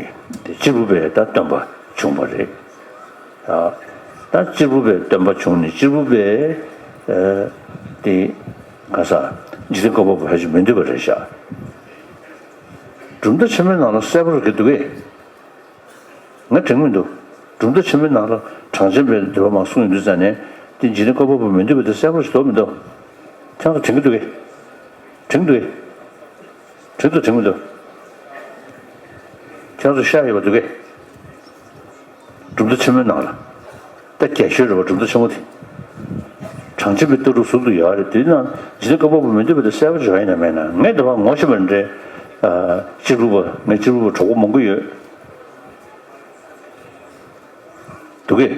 དེ་གཅེར་བུ་པའི་ད་སྟོན་པ་བྱུང་བ་རེད། ཨ་ད་གཅེར་བུ་པའི་སྟོན་པ་བྱུང་ནས་གཅེར་བུ་པའི་ཨ་དེ་ག་ས་འཇིག་རྟེན་བཀོད་པ་པོ་ཕལ་ཆེར་མི་འདོད་པ་རེད་ཤག་གྲུབ་མཐའ་ཆེན་མོའི་ནང་ལ་གསལ་པོ་རེད་འདུག་གས། ང་དྲན་གྱི་མི་འདུག་གྲུབ་མཐའ་ཆེན་མོའི་ནང་ལ་ གྲངས་ཅན་པའི་འདོད་པ་མ་གསུངས་ཡོང་དུས་ཙང་ནས་དེ་འཇིག་རྟེན་བཀོད་པ་པོ་མི་འདོད་པ་དེ་གསལ་པོ་ཞིག་འདུག་མི་འདུག་ཁྱེད་ཚོ་དྲན་གྱི་འདུག་གས། དྲན་གྱི་འདུག་གས། དྲན་འདུག་དྲན་མི་འདུག་ཁྱེད་ཚོ་ཤ་ཡོད་པ་འདུག་གས། གྲུབ་མཐའ་ཆེན་མོའི་ནང་ལ། ད་རྒྱ་ཤོད་རེད་བ་གྲུབ་མཐའ་ཆེན་མོ་དེ། གྲངས་ཅན་པའི་ལྟ་གྲུབ་ཟུར་དུ་ཡོད་རེད་དེ་ན་འཇིག་རྟེན་བཀོད་པ་པོ་མི་འདོད་པ་དེ་གསལ་པོ་ཞིག་ཡིན་ན་མེད་ན་ངས་འདི་བ་ངོ་ཤེས་པ་འདྲ། གཅེར་བུ་པ་ངས་གཅེར་བུ་པ་གྲོགས་པོ་མང་པོ་ཡོད། འདུག་གས།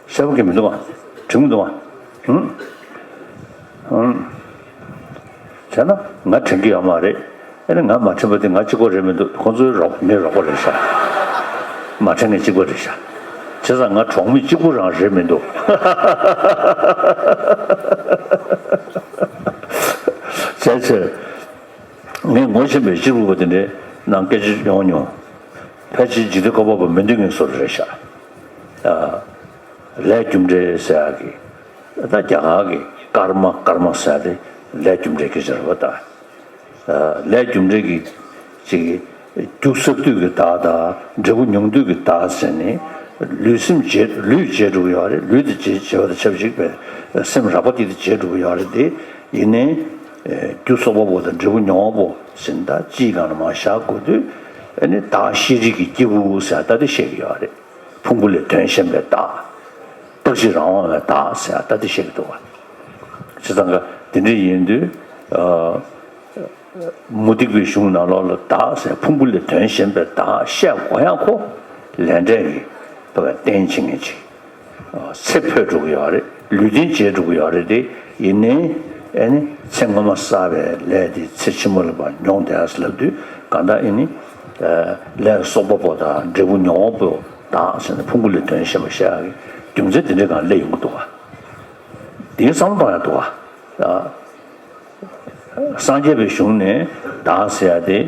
གསལ་པོ་གི་མི་འདུག་བ། དྲན་མི་འདུག་བ། ཧུམ། ཧུམ། བྱས་ན་ང་དྲན་གྱི་ཡོད་མ་རེད། ཨེ་ནི་ང་མ་དྲན་པ་དེ་ང་གཅིག་པོ་རེད་མི་འདུག་ཁོང་ཚོའི་རོགས་མི་རོགས་པ་རེད་ཤག་མ་དྲན་ངས་གཅིག་པོ་རེད་ཤག་བྱས་ཙང་ང་གྲོགས་མི་གཅིག་པུ་རང་རེད་མི་འདུག་བྱས་ཚེ། ངས་ངོ་ཤེས་པའི་གཅེར་བུ་པ་དེ་འདྲའི་ནང་སྐད་ཆ་ཡོང་མྱོང་། ཕལ་ཆེར་འཇིག་རྟེན་བཀོད་པ་པོ་མི་འདོད་མཁན་ཚོ་རེད་ཤག་ཨ། ལས་རྒྱུ་འབྲས་ཟེར་ཡག་གི། ད་རྒྱ་གར་གི་ཀརྨ་ཀརྨ་ཟེར་ཡག་དེ་ལས་རྒྱུ་འབྲས་སྐད་ཆ་རེད་པ་ད། ཨ། ལས་རྒྱུ་འབྲས་ཀྱི་ཅིག་རྒྱུ་བསགས་དུས་ཀྱི་བདག་དང་འབྲས་བུ་མྱོང་དུས་ཀྱི་བདག་ཟེར་ནས། ལུས་སེམས་བརྗེ་ལུས་བརྗེ་འགྲོ་གི་ཡོད་རེད། ལུས་དེ་བརྗེ་བརྗེ་བ་དང་ཆབས་ཅིག་པའི་སེམས་རགས་པ་དེ་དེ་བརྗེ་འགྲོ་གི་ཡོད་རེད་དེ། ཡིན་ནའི། རྒྱུ་གསོག་པ་པོ་དང་འབྲས་བུ་མྱོང་བ་པོ་ཟེར་ད་སྤྱིའི་སྒང་ལ་མར་བཞག་དགོས་དུས། ཨ་ནི་བདག་ཤེས་རིག་གི་སྐྱེས་བུ་ཟེར་ད་དེ་བཤད་ཀྱི་ཡོད་རེད། ཕུང་པོ་ལས་དོན་གཞན་པའི་བདག་རྟག་གཅིག་རང་དབང་བའི་བདག་ཟེར་ད་དེ་བཤད་ཀྱི་འདུག་བ། བྱས་ཙང་ཀ་དེ་འདྲ་ཡིན་དུས། མུ་སྟེགས་པའི་གཞུང་ནང་ལོགས་ལ་བདག་ཟེར་ཕུང་པོ་ལས་དོན་གཞན་པའི་བདག་བཤད་དགོས་ཡག་ཁོ་ལས་འབྲས་ཀྱི་རྟེན་བྱེད་མཁན་ཅིག་ཚེ་འཕོས་འགྲོ་གི་ཡོད་རེད། ལུས་རྟེན་བརྗེད་འགྲོ་གི་ཡོད་རེད་དེ། ཡིན་ནའི་ཨེ་ནི་ཚེ་སྔོན་མ་བསགས་པའི་ལས་དེ་ཚེ་ཕྱི་མ་ལ་ཕར་མྱོང་བསྡད་ཡ་ཟེར་ལབ་དུས་གང་ལྟར་ཨེ་ནི་ལས་གསོག་པ་པོ་དང་འབྲས་བུ་མྱོང་བ་པོ་བདག་ཟེར་ནས་ཕུང་པོ་ལས་དོན་གཞན་པ་བཤད་ཡ་གི་རྒྱུ་མཚན་དེ་འདྲའི་སྒང་སླེབས་ཡོང་གི་འདུག་བ། དེའི་བསམ་བློ་གཏོང་ཡ་འདུག་བ། སངས་རྒྱས་པའི་གཞུང་ནས་བདག་ཟེར་ཡ་དེ་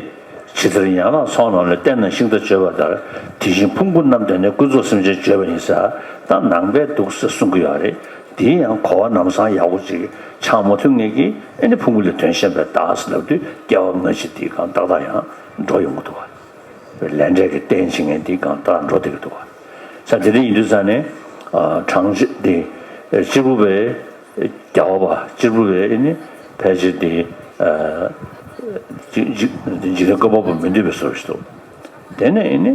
ཇི་ལྟར་ཡན་ལག་ཚོགས་རྣམས་ལས། རྟེན་རྣམས་ཤིང་རྟ་བརྗོད་པ་ལྟར། དེ་བཞིན་ཕུང་པོ་རྣམས་དེ་ནི། ཀུན་རྫོབ་སེམས་ཅན་བརྗོད་པ་ཡིན་ཟེར་ད་ནང་པས་འདུག་ཟེར་གསུང་གི་ཡོད་རེད། དེའི་ཡང་གོ་བ་ལམ་སང་ཡག་པོ་ཅིག་ཆགས་མ་ཐུབ་མཁན་གྱིས་ཨེ་ནི་ཕུང་པོ་ལས་དོན་གཞན་པའི་བདག་ཟེར་ལབ་དུས་སྐྱེ་བ་སྔ་ཕྱི་དེའི་སྒང་ཏག་ཏག་ཡང་འགྲོ་ཡོང་གི་འདུག་བ། ལས་འབྲས་ཀྱི་རྟེན་བྱེད་མཁན་དེའི་སྒང་ཏག་འགྲོ་བསྡད་ཀྱི་འདུག་བ། ས་དེ་འདྲ་ཡིན་དུས་ཙང་ནས་གྲངས་ཅན་དེ་གཅེར་བུ་པའི། རྒྱལ་བ་པ་གཅེར་བུ་པས་ནི་ཕལ་ཆེར་དེ། འཇིག་འཇིག་འཇིག་རྟེན་བཀོད་པ་པོ་མི་འདོད་པའི་བཟོ་ཞིག་འདུག་དེ་ནས་ནི།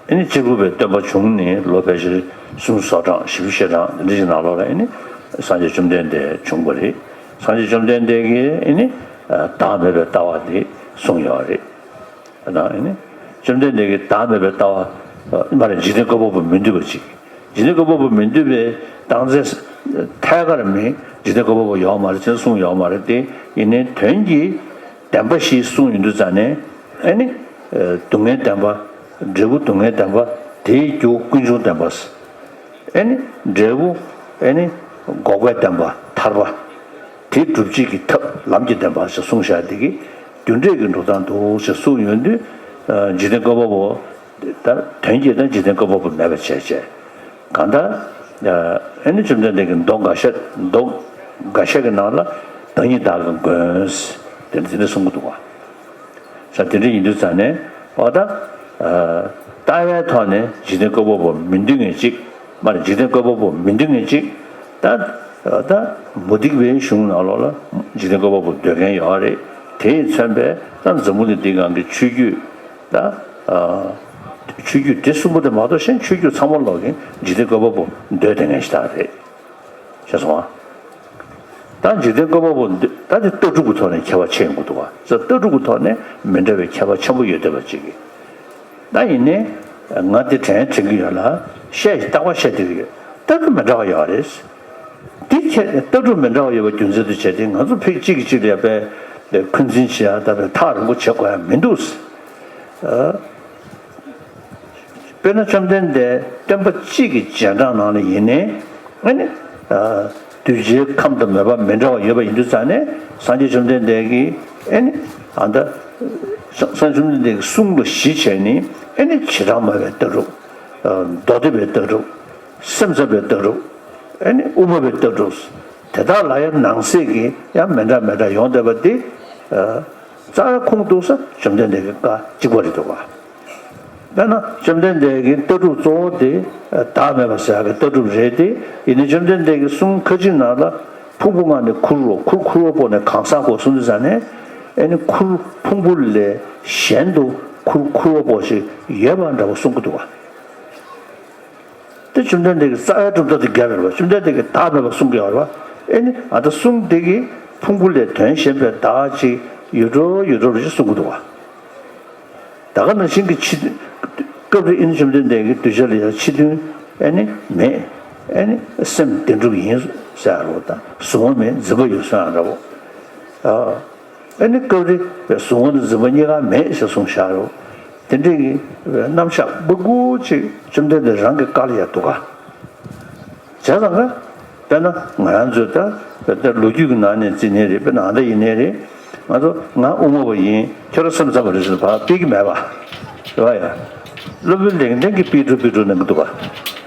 ནི་གཅེར་བུ་པའི་སྟོན་པ་བྱུང་ནས་ལོ་ཕལ་ཆེར་སུམ་ཅུ་སོ་གྲངས་བཞི་བཅུ་ཞེ་གྲངས་འདི་འདྲ་ཞིག་ནང་ལོགས་ལ་ནི་སངས་རྒྱས་བཅོམ་ལྡན་འདས་བྱུང་བ་རེད། སངས་རྒྱས་བཅོམ་ལྡན་འདས་ཀྱིས་ནི་བདག་མེད་པའི་ལྟ་བ་དེ་གསུངས་ཡོད་རེད། ད་ནི་བཅོམ་ལྡན་འདས་ཀྱིས་བདག་མེད་པའི་ལྟ་བ། མ་རེད། འཇིག་རྟེན་བཀོད་པ་པོ་མི་འདོད་པ་ཅིག་འཇིག་རྟེན་བཀོད་པ་པོ་མི་འདོད་པའི་རྟགས་མཚན་ཐད་ཀར་མི་འཇིག་རྟེན་བཀོད་པ་པོ་ཡོད་མ་རེད་ཅེས་གསུངས་ཡོད་མ་རེད་དེ། ཡིན་ནའི་དོན་གྱི་བདེན་པ་ཞིག་གསུངས་ཡོང་དུས་ཙང་ནས་ཨེ་ནི། སྡུག་བསྔལ་བདེན་པ། འབྲས་བུ་སྡུག་བསྔལ་བདེན་པ། དེའི་རྒྱུ་ཀུན་འབྱུང་བདེན་པ། ཨེ་ནི། འབྲས་བུ། ཨེ་ནི། འགོག་པའི་བདེན་པ་ཐར་པ། དེ་སྒྲུབ་བྱེད་ཀྱི་ཐབས་ལམ་གྱི་བདེན་པ་ཞེས་གསུངས་བཞག་དེ་གི་རྒྱུ་འབྲས་ཀྱི་འགྲོ་སྟངས་འདུག་ཞེས་གསུངས་ཡོང་དུས། འཇིག་རྟེན་བཀོད་པ་པོ། ད་དོན་གྱིས་ད་འཇིག་རྟེན་བཀོད་པ་པོ་མེད་པ་བྱས་བྱས། གང་ལྟར། ཨེ་ནི་བཅོམ་ལྡན་འདས་ཀྱིས་མདོ་འགའ་ཤས་མདོ་འགའ་ཤས་ཀྱི་ནང་ལ་བདག་ཉིད་བདག་གི་མགོན། དེ་འདྲ་གསུང་གི་འདུག་བ། ས་དེ་འདྲ་ཡིན་དུས་ཙང་ནས་འོ་ད། ལྟ་བའི་ཐོག་ནས་འཇིག་རྟེན་བཀོད་པ་པོ་མི་འདོད་མཁན་གཅིག་མ་རེད། འཇིག་རྟེན་བཀོད་པ་པོ་མི་འདོད་མཁན་གཅིག་ད། ད་མུ་སྟེགས་པའི་གཞུང་ནང་ལོགས་ལ་འཇིག་རྟེན་བཀོད་པ་པོ་འདོད་མཁན་ཡོད་རེད། དེས་མཚོན་པའི་ད་འཛམ་བུ་གླིང་འདིའི་སྒང་གི་ཆོས་བརྒྱུད་ད། ཆོས་བརྒྱུད་དེ་གསུམ་པོ་དེ་མ་གཏོགས་གཞན་ཆོས་བརྒྱུད་ཚང་མ་ལོག་གིན་འཇིག་རྟེན་བཀོད་པ་པོ་འདོད་བསྡད་མཁན་ཞིག་ད་རེད། ཤེས་སོང་ཨ། ད་འཇིག་རྟེན་བཀོད་པ་པོ་འདི་ད་དེ་ལྟ་གྲུབ་ཀྱི་ཐོག་ནས་ཁྱད་པར་ཕྱེ་ཡོང་གི་འདུག་བ། ཟེར་ལྟ་གྲུབ་ཀྱི་ཐོག་ནས་མི་འདྲ་བའི་ཁྱད་པར་ཆེན་པོ་ཡོད་བསྡད་པ་ཅིག་གིས། ད་ཡིན་ནའི་ང་འདི་དྲན་དྲན་གྱི་ཡོད་ལ་བཤད་རྟག་པར་བཤད་བསྡད་ཀྱི་ཡོད། ལྟ་གྲུབ་མི་འདྲ་བ་ཡོད་རེད། འདི་ཁྱེད་ལྟ་གྲུབ་མི་འདྲ་བ་ཡོད་པ་རྒྱུ་མཚན་དུ་བྱས་ཏེ་ང་ཚོ་ཕིག་གཅིག་གིས་གཅིག་ལ་ཡ་པའི་འཁོན་འཛིན་བྱེད་ཡ་ད་པའི་ཐག་རིང་པོ་བྱེད་དགོས་ཡ་མི་འདུག་དཔེར་ན་བཅོམ་ལྡན་འདས་སྟོན་པ་གཅིག་གི་རྗེས་འབྲང་ནང་ལ་ཡིན་ནའི་ཨ་ནི། གདུལ་བྱའི་ཁམས་དང་མོས་པ་མི་འདྲ་བ་ཡོད་པ་ཡིན་དུས་ཙང་ནས་སངས་རྒྱས་བཅོམ་ལྡན་འདས་ཀྱིས་ཨ་ནི། ཨ་ད། སངས་རྒྱས་བཅོམ་ལྡན་འདས་ཀྱི་གསུང་ལ་གཞི་བྱས་ནས་ཨ་ནི་བྱེ་བྲག་སྨྲ་བའི་ལྟ་གྲུབ། མདོ་སྡེ་པའི་ལྟ་གྲུབ། སེམས་ཙམ་པའི་ལྟ་གྲུབ། ཨ་ནི་དབུ་མ་པའི་ལྟ་གྲུབ། དེ་དག་ལ་ཡང་ནང་གསེས་ཀྱི་ཡང་མི་འདྲ་མི་འདྲ་ཡོང་བསྡད་པ་འདི། རྩ་བའི་ཁུངས་གཏུགས་ས་བཅོམ་ལྡན་འདས་ཀྱི་བཀའ་གཅིག་པ་རེད་འདུག་ག་དཔེར་ན་བཅོམ་ལྡན་འདས་ཀྱི་ལྟ་གྲུབ་གཙོ་བོ་དེ་བདག་མེད་པ་ཟེར་ཡག་གི་ལྟ་གྲུབ་རེད་དེ། ཡིན་ནའི་བཅོམ་ལྡན་འདས་ཀྱི་གསུང་ཁ་ཅིག་ནང་ལ་ཕུང་པོ་ལྔ་ནི་ཁུར་རོ། ཁུར་ཁུར་བ་པོ་ནི་གང་ཟག་གོ་གསུངས་དུས་ཙ་ནས། ཨེ་ནི་ཁུར་ཕུང་པོ་ལས་གཞན་དུ་ཁུར་ཁུར་བ་པོ་ཞིག་ཡོད་པ་འདྲ་བོ་གསུང་གི་འདུག་བ། དེ་བཅོམ་ལྡན་འདས་ཀྱི་རྩ་བའི་གྲུབ་མཐའ་དེ་རྒྱལ་རེད་བ། བཅོམ་ལྡན་འདས་ཀྱི་བདག་མེད་པ་གསུང་གི་ཡོད་རེད་བ། ཨེ་ནི་ཨ་ད་གསུང་དེ་གི་ཕུང་པོ་ལས་དོན་གཞན་པའི་བདག་ཅིག་ཡོད་འགྲོ་ཡོད་འགྲོ་རེ་ཞིག་གསུང་གི་འདུག་བ། ད་ག་ནང་བཞིན་གྱི་ཕྱི་དོན། སྐབས་རེ་ཨེ་ནི་བཅོམ་ལྡན་འདས་ཀྱི་གདུལ་བྱ་ལ་ཡང་ཕྱི་དོན་ཨེ་ནི་མེད། ཨེ་ནི་སེམས་བདེན་གྲུབ་ཡིན་ཟེར་རོ། ད་གཟུང་བ་མེད་འཛིན་པ་ཡོད་ཟེར་ཡང་འདྲ་བོ། ཨ། ཨེ་ནི་སྐབས་རེ་གཟུང་བ་དང་འཛིན་པ་གཉིས་ཀ་མེད་ཟེར་གསུངས་བཞག་རོ། དེ་འདྲའི་གི་རྣམ་གཞག་སྤུ་གུ་ཅིག་བཅོམ་ལྡན་འདས་རང་གི་བཀའ་ལ་ཡང་འདུག་ག། བྱས་ཙང་ཀ། དཔེར་ན་ང་རང་ཚོས་ད་ད་ལོ་རྒྱུས་ཀྱི་ནང་ནས་བརྩིས་ནའི་རེད། དཔེར་ན་ཨ་མདའ་ཡིན་ནའི་རེད། ང་ཚོ་ང་དབུ་མ་པ་ཡིན། ཁྱོད་རང་སེམས་ཙམ་པ་རེད་ཟེར་ཕར་སྤེལ་གྱི་མེད་པ། རེད་བ་ཡ། སློབ་དཔོན་ལེགས་ལྡན་གྱིས་སྤེལ་འགྲོ་སྤེལ་འགྲོ་གནང་གི་འདུག་ག།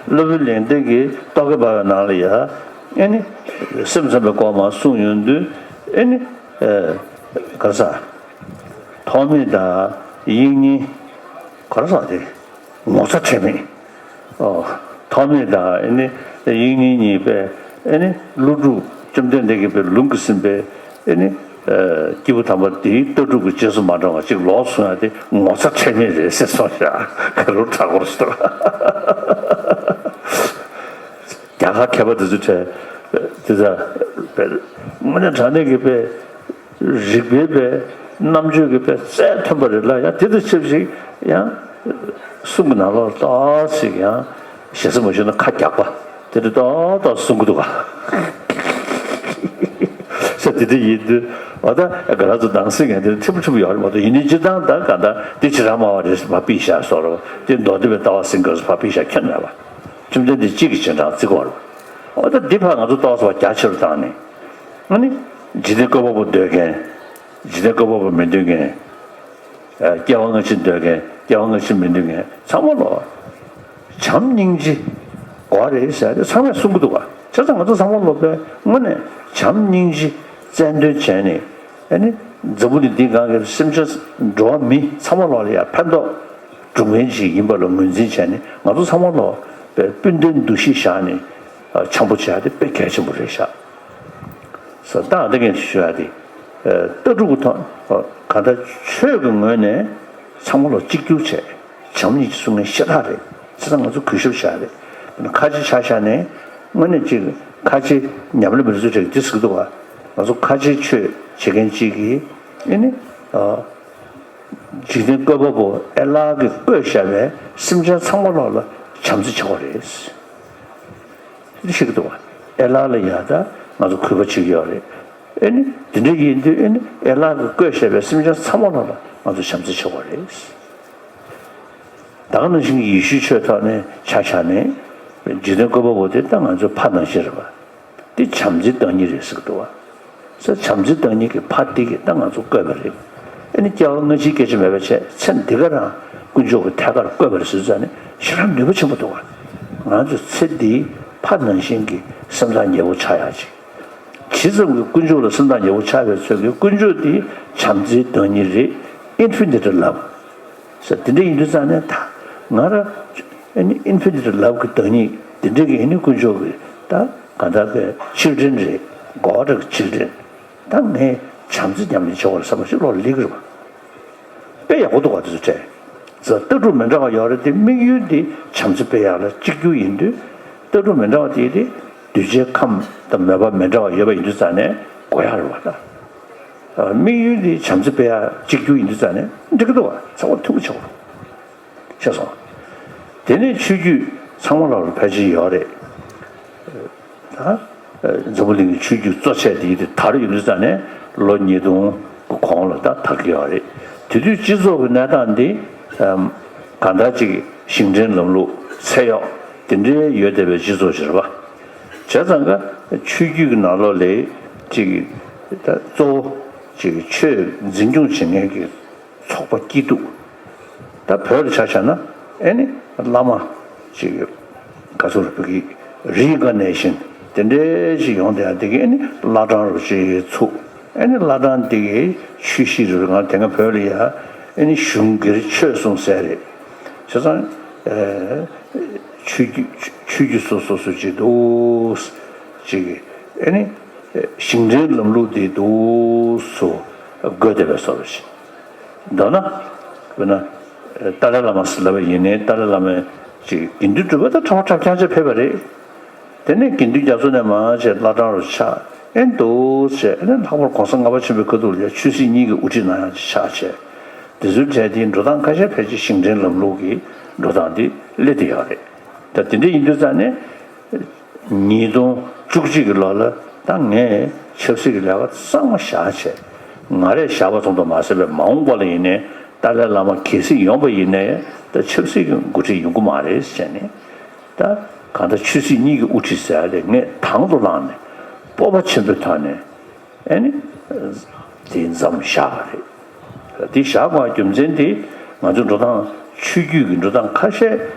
སློབ་དཔོན་ལེགས་ལྡན་གྱིས་རྟོག་གེ་འབར་བའི་ནང་ལ་ཡ། ཨེ་ནི། སེམས་ཙམ་པའི་སྐོར་མར་གསུངས་ཡོང་དུས། ཨེ་ནི། ཨེ། ག་རེ་ཟ། ཐོགས་མེད་དང་དབྱིག་གཉེན། ག་རེ་ཟ་དེ། ངོ་ཚ་ཁྲེལ་མེད། ཨོ། ཐོགས་མེད་དང་ཨེ་ནི་དབྱིག་གཉེན་གཉིས་པས་ཨེ་ནི་ཀླུ་སྒྲུབ་བཅོམ་ལྡན་འདས་ཀྱིས་པའི་ལུང་གིས་ཟིན་པའི་ཨེ་ནི། ཨ། སྐྱེས་བུ་དམ་པ་དེའི་ལྟ་གྲུབ་ཀྱི་རྗེས་སུ་མ་འབྲང་བ་ཅིག་ལོག་གསུང་ཡ་དེ་ངོ་ཚ་ཁྲེལ་མེད་རེད་ཟེར་སོང་ཤག། ག་རུ་དྲག་པོར་སོང་། རྒྱ་གར་མཁས་པ་དེ་ཚོ་གྲས་དེ་ཚོ་དངོས་གནས་དྲང་གནས་ཀྱི་པའི་རིག་པའི་པའི་རྣམ་དཔྱོད་ཀྱི་པའི་རྩལ་ཐོན་པ་རེད་ལ། ཡང་དེ་དང་ཆབས་ཅིག་ཡང་གསུང་གི་ནང་ལོགས་ཏོག་ཙམ་ཡང་ཞེ་ས་མ་ཞུ་ན་ཁ་རྒྱག་པ་དེ་འདྲ་ཏོག་ཏོག་གསུང་གི་འདུག་ག། ས་དེ་འདྲ་ཡིན་དུས་འོ་ད་ག་ར་ཚོ་ནང་སེམས་ངན་དེ་ཕྲན་བུ་ཕྲན་བུ་ཡོད་རེད་མ་གཏོགས། ཡིན་ནའི་སྤྱིར་བཏང་ད་ག་ད་དེ་ཅི་རང་སྨྲ་བ་རེད་ཕར་ཕུད་བཞག་སོགས་རེད། དེ་མདོ་སྡེ་པའི་ལྟ་བ་ཟེར་མཁན་ཚོ་ཕར་ཕུད་བཞག་ཁྱོན་མེད་པ། བཅོམ་ལྡན་འདས་གཅིག་གི་རྗེས་འབྲང་བརྩི་དགོས་རེད། འོ་ད་འདི་ཕར་ང་ཚོ་ཏོག་ཙམ་རྒྱ་ཆེ་རུ་བཏང་ནས། ཨ་ནི། འཇིག་རྟེན་བཀོད་པ་པོ་འདོད་མཁན། འཇིག་རྟེན་བཀོད་པ་པོ་མི་འདོད་མཁན། ཨ། སྐྱེ་བ་སྔ་ཕྱི་འདོད་མཁན། སྐྱེ་བ་སྔ་ཕྱི་མི་འདོད་མཁན་ཚང་མ་ལོ། བྱམས་སྙིང་རྗེ་དགོས་རེད་ཟེར་ཏེ་ཚང་མས་གསུང་གི་འདུག་ག། བྱས་ཙང་ང་ཚོ་ཚང་མ་ལོ་པས་དངོས་གནས་བྱམས་སྙིང་རྗེ་རྩལ་འདོན་བྱས་ནས། ཨ་ནི། འཛམ་བུ་གླིང་འདིའི་སྒང་གི་སེམས་ཅན་འགྲོ་བ་མི་ཚང་མ་ལོ་ལ་ཡང་ཕན་ཐོགས་འགྲོ་མཁན་ཞིག་ཡིན་པ་ལ་ངོས་འཛིན་བྱས་ནས། ང་ཚོ་ཚང་མ་ལོ་པས་སྤུན་ཟླའི་འདུ་ཤེས་བཞག་ནས། ཨ། བྱམས་པོ་བྱེད་ཡ་དེ་དཔེ་གལ་ཆེན་པོ་རེད་ཤག། ས་ད་ཨ་ད་ངས་ཞུ་ཡ་དེ། ཨ། ལྟ་གྲུབ་ཀྱི་ཐོག། ཨ། གང་ལྟར་ཆོས་ཀྱི་ངོས་ནས་ཚང་མ་ལ་གཅིག་གྱུར་བྱས། བྱམས་སྙིང་རྗེ་གསུང་མཁན་ཤ་སྟག་རེད། བྱས་ཙང་ང་ཚོ་གུས་ཞབས་བྱ་ཡ་རེད། ཁ་ཆེ་ཆ་བཞག་ནས་དངོས་གནས་གཅིག་ཁ་ཆེ་ཉམས་ལེན་པ་རེ་ཚོ་གྲས་འདི་ཟེར་གི་འདུག་ག། ང་ཚོ་ཁ་ཆེ་ཆོས་བྱེད་མཁན་གཅིག་གིས་ཨེ་ནི། ཨ། འཇིག་རྟེན་བཀོད་པ་པོ་ཨེ་ལགས་ཀྱིས་བཀོད་བཞག་པའི་སེམས་ཅན་ཚང་མ་ལོ་ལ་བྱམས་བརྩེ་བྱེད་དགོས་རེད། དེ་ཤེས་ཀྱི་འདུག་བ། ཨེ་ལགས་ལ་ཡ་ད་ང་ཚོ་གུས་པ་བྱེད་ཀྱི་ཡོད་རེད། ཨེ་ནི་དེ་འདྲ་ཡིན་དུས་ཨེ་ནི་ཨེ་ལགས་ཀྱིས་བཀོད་བཞག་པའི་སེམས་ཅན་ཚང་མ་ལོ་ལ་ང་ཚོ་བྱམས་བརྩེ་བྱེད་དགོས་རེད། ད་ག་ནང་བཞིན་གྱི་ཡེ་ཤུའི་ཆོས་ཐོག་ནས་ཆ་བཞག་ནས། འཇིག་རྟེན་བཀོད་པ་པོ་དེ་ད་ང་ཚོའི་ཕ་ནང་བཞིན་རེད་པ། དེ་བྱམས་བརྩེའི་བདག་ཉིད་རེད་ཟེར་གྱི་འདུག་བ། ས་བྱམས་བརྩེའི་བདག་ཉིད་ཀྱི་ཕ་དེ་གིས་ད་ང་ཚོ་བཀོད་པ་རེད། ཨེ་ནི་སྐྱེ་བ་སྔ་ཕྱིའི་སྐད་ཆ་མེད་པ་བྱས། ཚེ་འདི་ག་རང་དཀོན་མཆོག་གི་ཐད་ཀར་བཀོད་པ་རེད་ཟེར་ཙང་ནས་ཞེ་དྲག་ནུས་པ་ཆེན་པོ་འདུག་བ། ང་ཚོ་ཚེ་འདིའི་ཕ་ནང་བཞིན་གྱི་སེམས་ཐག་ཉེ་བོ་ཆགས་ཡག་ཅིག། ཇི་ཙམ་གྱིས་དཀོན་མཆོག་ལ་སེམས་ཐག་ཉེ་བོ་ཆགས་པའི་ཚོད་ཀྱིས་དཀོན་མཆོག་དེ་བྱམས་བརྩེའི་བདག་ཉིད་རེད། Infinite love ཟེར་དེ་འདྲ་ཡིན་དུས་ཙང་ནས་ད་ང་རང་ཨེ་ནི་infinite love གི་བདག་ཉིད་དེ་འདྲ་གི་ཨེ་ནི་དཀོན་མཆོག་གི་ད་གང་ལྟར་པའི་children རེད། God གི་children། ད་ངས་བྱམས་བརྩེ་ཉམས་ལེན་བྱེད་དགོས་རེད་བསམ་པ་ཞིག་ལོག་སླེབས་ཀྱི་རེད་པ། དཔེ་ཡག་པོ་འདུག་ག། དེ་ཚོ་དྲན་ཙང་ལྟ་གྲུབ་མི་འདྲ་བ་ཡོད་རེད་དེ། དམིགས་ཡུལ་དེ་བྱམས་བརྩེ་སྤེལ་ཡག་ལ་གཅིག་གྱུར་ཡིན་དུས། ལྟ་གྲུབ་མི་འདྲ་བ་དེ་དེ་གདུལ་བྱའི་ཁམས་དང་མོས་པ་མི་འདྲ་བ་ཡོད་པ་ཡིན་དུས་ཙང་ནས་དགོས་ཡག་རེད་པ། ད། ཨ། དམིགས་ཡུལ་དེ་བྱམས་བརྩེ་སྤེལ་ཡག་གཅིག་གྱུར་ཡིན་དུས་ཙང་ནས་འགྲིག་གི་འདུག་བ། ཚང་མ་མཐུན་པོ་ཆགས་པ་རེད། ཤེས་སོང་། དེ་ནས་ཆོས་བརྒྱུད་ཚང་མ་ལ་ཕལ་ཆེར་ཡོད་རེད། ད། ཨ། འཛམ་བུ་གླིང་གི་ཆོས་བརྒྱུད་གཙོ་ཆེ་དེ་དེ་དར་ཡོང་དུས་ཙང་ནས་ལོ་ཉིས་སྟོང་གི་གོང་ལ་ད་དར་གྱི་ཡོད་རེད། དེ་དུས་སྤྱི་ཚོགས་ཀྱི་གནས་སྟངས་འདི། ཨམ། གང་ལྟར་ཅིག་ཞིང་བྲན་ལམ་ལུགས། ཚེ་གཡོག་དེ་འདྲའི་ཡོད་བསྡད་པའི་སྤྱི་ཚོགས་ཤིག་རེད་པ། བྱས་ཙང་ཀ་ཆོས་བརྒྱུད་ཀྱི་ནང་ལོགས་ལ་ཅིག་ད་གཙོ་བོ་ཅིག་ཆོས་འཛིན་སྐྱོང་བྱེད་མཁན་གྱི་ཚོགས་པ་སྐྱིད་སྡུག། ད་བོད་ལ་ཆ་བཞག་ན་ཨེ་ནི་བླ་མ་ཅིག་ག་ཚོད་རེད། བོད་ཀྱི་reincarnation དེ་འདྲའི་ཞིག་ཡོང་བསྡད་ཡ་དེ་གིས་ཨེ་ནི་བླ་བྲང་རུ་ཅིག་ཚུགས། ཨེ་ནི་བླ་བྲང་འདི་གི་ཆོས་གཞིས་རུ་ང་དེ་སྔ་བོད་ལ་ཡ་ཨེ་ནི་གཞུང་སྒེར་ཆོས་གསུམ་ཟེར་རེད། བྱས་ཙང་། ཆོས་བརྒྱུད་ཆོས་བརྒྱུད་སོ་སོ་སོ་ཅིག་འདུག་ཅིག་ཨེ་ནི། ཞིང་བྲན་ལམ་ལུགས་འདི་འདུག་སུ་དགོས་བསྡད་པའི་བཟོ་འདྲ་ཞིག་མདོར་ན། དཔེར་ན། ཏཱ་ལའི་བླ་མ་ཟེར་ལབ་པ་ཡིན་ནའི་ཏཱ་ལའི་བླ་མས་ཅིག་དགེ་འདུན་གྲུབ་པ་དང་གྲྭ་པ་གྲྭ་རྐྱང་བྱས་ཕེབས་པ་རེད། དེ་ནས་དགེ་འདུན་རྒྱ་མཚོ་ནས་མར་བྱས་བླ་བྲང་རུ་ཆགས། ཨེ་འདུག་བྱས་ཨེ་ནས་ལྷག་པར་གོང་ས་ལྔ་པ་ཆེན་པོའི་སྐུ་ཐོག་ལ་ཆོས་སྲིད་གཉིས་ཀྱི་དབུ་ཁྲིད་གནང་ཡག་ཅིག་ཆགས་བྱས། དེ་ཚོའི་གྲས་དེའི་འགྲོ་སྟངས་ཁ་ཤས་ཕལ་ཆེར་ཞིང་བྲན་ལམ་ལུགས་ཀྱི་འགྲོ་སྟངས་དེ་སླེབས་བསྡད་ཡོད་རེད། ད་དེ་འདྲ་ཡིན་དུས་ཙང་ནས། ཉིས་སྟོང་བཅུ་གཅིག་གི་ལོ་ལ་ད་ངས་ཆབ་སྲིད་ཀྱི་ལས་ཀ་གཙང་མ་བཞག་བྱས། ང་རས་བཞག་པ་ཙམ་དུ་མ་ཟད་པའི་མ་འོངས་པ་ལ་ཡིན་ནའི་ཏཱ་ལའི་བླ་མ་གལ་སྲིད་ཡོང་པ་ཡིན་ནའི་ད་ཆབ་སྲིད་ཀྱི་འགོ་ཁྲིད་ཡོང་གི་མ་རེད་ཟེར་ནས། ད་གང་ལྟར་ཆོས་སྲིད་གཉིས་ཀྱི་དབུ་ཁྲིད་ཟེར་ཡ་དེ་ངས་དང་དུ་བླངས་ནས་སྤོབས་པ་ཆེན་པོའི་ཐོག་ནས། ཨེ་ནི། དེ་མཚམས་བཞག་པ་རེད། དེ་བཞག་པའི་རྒྱུ་མཚན་དེ་ང་ཚོའི་འགྲོ་སྟངས་ཆོས་བརྒྱུད་ཀྱི་འགྲོ་སྟངས་ཁ་ཤས་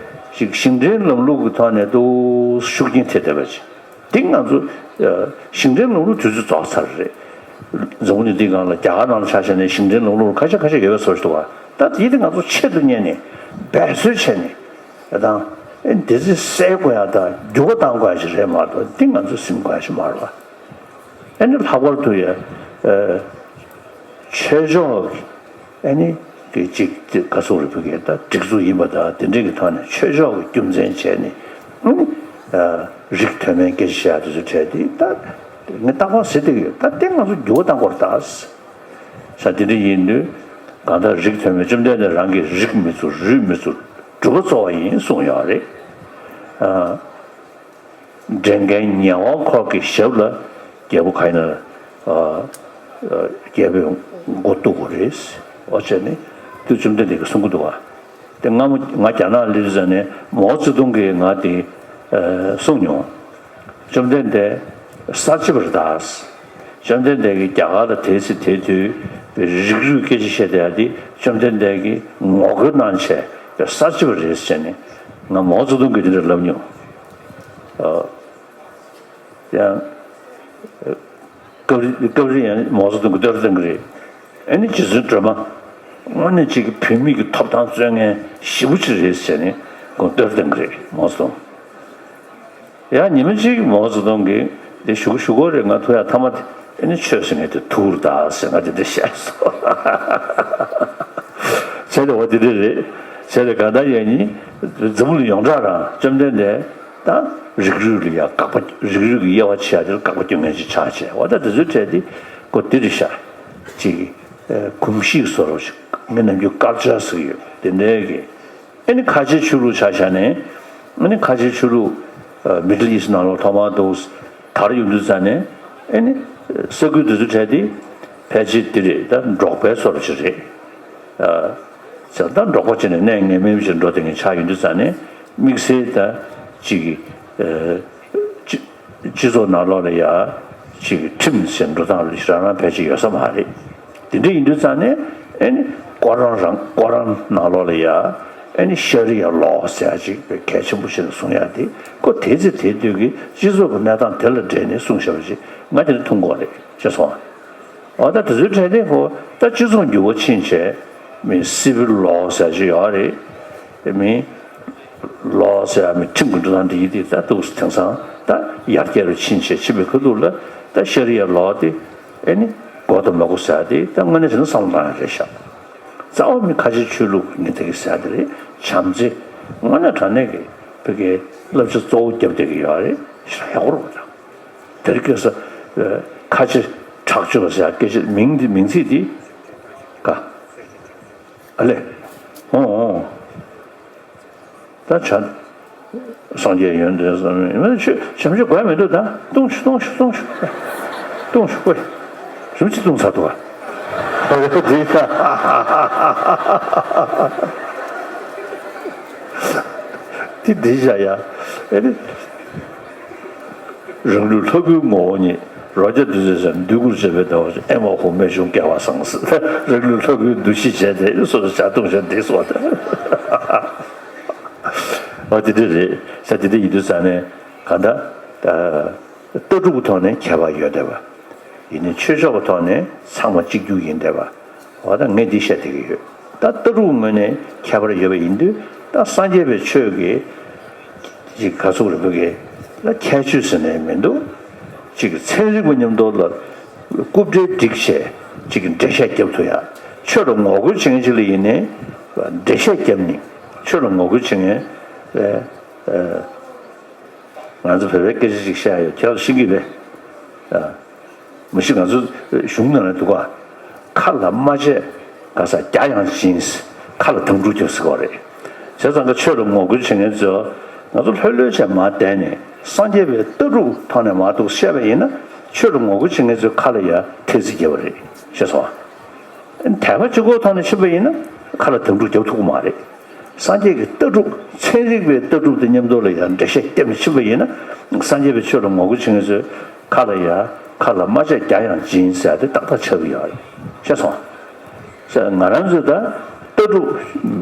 ཤིག་ཞིང་བྲན་ལམ་ལུགས་ཀྱི་ཐོག་ནས་ཏོག་ཙམ་ཤུགས་རྐྱེན་ཐེབས་བསྡད་པ་ཅིག་དེ་ང་ཚོ་ཞིང་བྲན་ལམ་ལུགས་དུས་ཚོད་རྫོགས་ཚར་རེད། འཛམ་བུ་གླིང་འདིའི་སྒང་ལ་རྒྱ་གར་ནང་ལ་ཆ་བཞག་ནས་ཞིང་བྲན་ལམ་ལུགས་ཁ་ཤས་ཁ་ཤས་ཡོད་པའི་བཟོ་ཞིག་འདུག་བ། ད་དེ་དེ་ང་ཚོ་ཆེད་དུ་གཉེར་ནས་འབད་རྩོལ་བྱས་ནས་དང་ཨེ་འདི་ཚོ་སེལ་དགོས་ཡ་དང་འགྱུར་བ་གཏང་དགོས་ཡ་ཞིག་རེད་མ་གཏོགས་འདི་ང་ཚོ་ཟིན་དགོས་ཡ་ཞིག་མ་རེད་བ། ཨ་ནི་ལྷག་པར་དུ་ཡ། ཨ། ཆོས་ཕྱོགས་ཀྱི་ཨ་ནི་དེ་གཅིག་དེ་ག་ཚོད་རེད་བོད་སྐད་ད་སྒྲིག་འཛུགས་ཡིན་པ་དང་དེ་འདྲས་ཀྱི་ཐོག་ནས་ཆོས་ཕྱོགས་ཀྱི་རྒྱུ་མཚན་བྱས་ནས་ཨ་ནི། ཨ། རིགས་མཐོ་དམན་སྐད་ཆ་བཤད་དེ་ཚོ་བྲལ་ཏེ་ད་ངས་རྟག་པར་ཟེར་བསྡད་ཀྱི་ཡོད། ད་དེ་ང་ཚོ་འགྱུར་བ་གཏང་དགོས་རེད་ད། ས་དེ་འདྲ་ཡིན་དུས་གང་ལྟར་རིགས་མཐོ་དམན་བཅོམ་ལྡན་འདས་རང་གིས་རིགས་མི་གཙོ་རུས་མི་གཙོ་སྒྲུབ་པ་གཙོ་བོ་ཡིན་གསུངས་ཡོད་རེད། ཨ། འདྲེན་མཁན་ཉེ་བ་འཁོར་གྱི་ཞབས་ལ་རྒྱལ་པོ་ག་ཡིན་ན། ཨ། ཨ། རྒྱལ་པོས་མགོ་གཏུག་དགོས་རེད། འོ་བྱས་ནས་དུས་བཅོམ་ལྡན་འདས་ཀྱིས་གསུང་གི་འདུག་བ། དེ་སྔ་མོ་ང་རྒྱ་ནག་སླེབས་ཙ་ནས་མའོ་ཙེ་ཏུང་གིས་ང་དེ་ཨ་གསུངས་མྱོང་། བཅོམ་ལྡན་འདས་གསར་བརྗེ་པ་རེད་ད། བཅོམ་ལྡན་འདས་ཀྱིས་རྒྱ་གར་ལ་དེ་ཚེ་དེ་དུས་རིགས་རུས་སྐད་ཆ་བཤད་བསྡད་ཡ་དེ་བཅོམ་ལྡན་འདས་ཀྱིས་ངོ་རྒོལ་གནང་བྱས་གསར་བརྗེ་པ་རེད་ཟེར་ནས་ང་མའོ་ཙེ་ཏུང་གིས་དེ་འདྲ་ལབ་མྱོང་། ཨ། ཡང་། སྐབས་རེ་སྐབས་རེ་ཡང་མའོ་ཙེ་ཏུང་གིས་བསྟོད་ར་བཏང་གི་རེད། ཨ་ནི་རྗེ་བཙུན་སྒྲོལ་མ། དངོས་གནས་གཅིག་གི་བོད་མི་གི་ཐོབ་ཐང་རྩོད་མཁན་ཞེ་པོ་ཅིག་རེད་ཟེར་ནས་ཁོང་བསྟོད་ར་བཏང་གི་རེད་མའོ་ཙེ་ཏུང་། ཡང་ཉི་མ་གཅིག་མའོ་ཙེ་ཏུང་གིས་དེ་ཞུ་གི་ཞུ་གི་རེད། ང་ཐུག་ཡ་ཐ་མ་དེ་ཨ་ནི་ཆོས་ཟེར་མཁན་དེ་ཐུག་རེད་ད་ཟེར་ང་དེ་འདྲ་བཤད་སོང་། བྱས་ཏེ་འོ་དེ་འདྲ་རེད། བྱས་ཏེ་གང་ལྟར་ཡང་ནི་འཛམ་བུ་གླིང་ཡོངས་གྲགས་རང་བཅོམ་ལྡན་འདས། ད་རིགས་རུས་ལ་ཡ་དགག་པ་རིགས་རུས་ཀྱི་དབྱེ་བ་ཕྱེ་ཡ་དེར་དགག་པ་སྐྱོན་མཁན་ཅིག་ཆགས་བྱས་འོ་ད་དེ་ཚོའི་གྲས་དེ་ཀོ་དེ་རེད་ཤག་ཅིག་ཨ་གོམས་གཤིས་བཟོ་འདྲ་ཅིག་ངས་ནམ་རྒྱུན་ཀལ་ཅར་ཟེར་གྱི་ཡོད་དེ་འདྲའི་གི་ཨ་ནི་ཁ་ཆེའི་ཆོས་ལུགས་ཆ་བཞག་ནས་ཨ་ནི་ཁ་ཆེའི་ཆོས་ལུགས་མི་ཌལ་ཨིསཊ་ནང་ལོགས་ཐོག་མར་འདུག་དར་ཡོང་དུས་ཙ་ནས་ཨ་ནི་ས་ཁུལ་དེ་ཚོའི་གྲས་དེ་ཕལ་ཆེར་དེ་རེད་ད་འབྲོག་པའི་བཟོ་འདྲ་ཅིག་རེད། ཨ། ཟེར་ད་འབྲོག་པ་ཅིག་ནས་གནས་ངེས་མེད་ཅིག་འགྲོ་དེ་ངས་ཆགས་ཡོང་དུས་ཙ་ནས་དམིགས་བསལ་ད་ཅིག་གི་ཨ་སྤྱི་སྤྱི་ཚོགས་ནང་ལོགས་ལ་ཡ་ཅིག་གི་ཁྲིམས་ཟེར་འགྲོ་སྟངས་རིགས་རང་རང་ཕལ་ཆེར་ཡོད་ས་མ་རེད། དེ་འདྲ་ཡིན་དུས་ཙ་ནས་ཨེ་ནི་ཀོ་རན་རང་ཀོ་རན་ནང་ལོགས་ལ་ཡ་ཨེ་ནི་ཤ་རི་ཡ་ལོ་ཟེར་ཡ་ཅིག་གལ་ཆེན་པོ་བྱས་ནས་གསུང་ཡ་དེ་ཁོ་དེ་ཚེ་དེ་དུས་ཀྱི་སྤྱི་ཚོགས་ཀྱི་གནས་སྟངས་དེ་ལ་འབྲེལ་ནས་གསུངས་བཞག་པ་ཅིག་ང་དེ་འདྲ་མཐོང་གི་ཡོད་རེད་ཅེས་གསུངས། འོ་ད་དེ་ཚོའི་གྲས་དེ་ཧོ་ད་སྤྱི་ཚོགས་འགྱུར་བ་ཕྱིན་བྱས་མི་སི་བིལ་ལོ་ཟེར་ཅིག་ཡོད་རེད། མི་ལོ་ཟེར་མི་ཁྲིམས་ཀྱི་འགྲོ་སྟངས་འདི་ཡིན་དེ་ད་འདུག་དེང་སང་ད་ཡར་རྒྱས་རུ་ཕྱིན་བྱས་ཕྱིན་པའི་ཁ་ཐུག་ལ་ད་ཤ་རི་ཡ་ལོ་དེ་ཨེ་ནི་དགོས་དང་མ་དགོས་ཟེར་དེ་ད་དངོས་གནས་བྱས་ན་བསམ་བློ་བཏང་ཡ་རེད་ཤག་རྩ་བ་མི་ཁ་ཆེ་ཆོས་ལུགས་ངས་དེ་གི་ཟེར་དེ་རེད་བྱམས་བརྩེ་དངོས་གནས་དྲང་གནས་ཀྱི་བོད་ཀྱི་བསླབ་བྱ་གཙོ་བོ་རྒྱབ་བསྡད་ཀྱི་ཡོད་རེད་ཞེས་ཧ་གོ་རོགས་དང་། དེར་སྐད་ས། ཁ་ཆེ་དྲག་སྤྱོད་ཟེར་སྐད་ཆ་མིང་འདི་མིང་ཚིག་འདི། ཀ་ཨ་ལེ། ཨོ་ཨོ། ད་བྱ། སངས་རྒྱས་ཡོན་ཏན་བསམ་ཡས་མ་ཆོས་བྱམས་ཆོས་དགོས་མི་འདུག་ད་ལྟུང་ཤུ་ལྟུང་ཤུ་ལྟུང་ཤུ་ལྟུང་ཤུ་ཀོས། རིམ་གྱིས་ལྟུང་ཚར་འདུག་ཨ། ད་རེ་འདི་ད། འདི་འདི་བྱ་ཡ། ཨེ་རེད། རང་ལུས་ལྷ་སྐུའི་ངོ་བོ་ཉིད། རོ་བརྒྱ་བདུད་རྩི་ཟེར་འདུས་སྐུར་བྱེད་པའི་ཟླ་བ་ཨེ་མ་ཧོ་རྨད་བྱུང་སྐལ་བ་བཟང་ཟེར། རང་ལུས་ལྷ་སྐུའི་འདུ་ཤེས་བྱས་ཏེ་སོ་སོ་ཇ་བཏུང་བྱས་འདི་སོ། ཨ་དེ་འདྲ་རེད་ས་དེ་འདྲ་ཡིན་དུས་ས་ནས་ག་འདྲ། ལྟ་གྲུབ་ཀྱི་ཐོག་ནས་ཁྱད་པར་ཡོད་བསྡད་པ། ཡིན་ནའི་ཆོས་ཕྱོགས་ཀྱི་ཐོག་ནས་ཚང་མ་གཅིག་གྱུར་ཡིན་བསྡད་པ། འོ་ད་ངས་འདི་བཤད་བསྡད་ཀྱི་ཡོད། ད་ལྟ་གྲུབ་ངོས་ནས་ཁྱད་པར་ཡོད་པ་ཡིན་དུས། ད་སངས་རྒྱས་པའི་ཆོས་ཀྱི་ཅིག་ག་ཚོད་རེ་བོ་གི་ལ་ཁྱད་ཆོས་ཟེར་ནས་མི་འདུག་ཅིག་ཚན་རིག་པ་མཉམ་དུ་ལ་རྐུབ་འདྲེ་བསྒྲིགས་བྱས་ཅིག་འགྲེལ་བཤད་རྒྱབ་ཐུབ་ཡ། ཆོས་ལ་ངོ་རྒོལ་བྱེད་མཁན་ཅིག་ལ་ཡིན་ནའི་འགྲེལ་བཤད་རྒྱབ་ནི་ཆོས་ལ་ངོ་རྒོལ་བྱེད་མཁན་ལ། ང་ཚོ་བོད་པའི་སྐད་ཆ་ཅིག་བཤད་ཡོད། ཁྱེད་རང་ཤེས་ཀྱི་རེད། མ་གཞི་ང་ཚོ་གཞུང་ནང་ལ་འདུག་ག་ཁ་ལ་མ་བྱས་ག་ས་རྒྱ་ཡང་སྦྱིན། ཁ་ལ་དམ་ཕྲུག་རྒྱབ་ཟེར་བ་རེད། བྱས་ཙང་ཀ་ཆོས་ལ་ངོ་རྒོལ་བྱེད་མཁན་ཚོ་ང་ཚོ་ལྷོད་ལྷོད་བྱས་མར་བསྡད་ནས་སངས་རྒྱས་པའི་ལྟ་གྲུབ་ཐོག་ནས་མར་འདུག་བཤད་པ་ཡིན་ན་ཆོས་ལ་ངོ་རྒོལ་བྱེད་མཁན་ཚོའི་ཁ་ལ་ཡ་ཐེལ་ཙེ་རྒྱབ་པ་རེད། ཤེས་སོང་ཨ། དད་པ་གཅིག་པོའི་ཐོག་ནས་ཕྱིན་པ་ཡིན་ན་ཁ་ལ་དམ་ཕྲུག་རྒྱབ་ཐུབ་ཀྱི་མ་རེད། སངས་རྒྱས་ཀྱི་ལྟ་གྲུབ་ཚན་རིག་པའི་ལྟ་གྲུབ་དང་མཉམ་དུ་ལ་ཡང་འགྲེལ་བཤད་བརྒྱབ་ནས་ཕྱིན་པ་ཡིན་ན་སངས་རྒྱས་པའི་ཆོས་ལ་ངོ་རྒོལ་བྱེད་མཁན་ཚོས་ཁ་ལ་ཡ་ཁ་ལ་མ་བྱས་རྒྱ་ཡང་སྦྱིན་ཟེར་ཡ་དེ་ཏག་ཏག་ཆགས་ཀྱི་ཡོད་རེད། ཤེས་སོང་། ང་རང་ཚོས་ད་ལྟ་གྲུབ་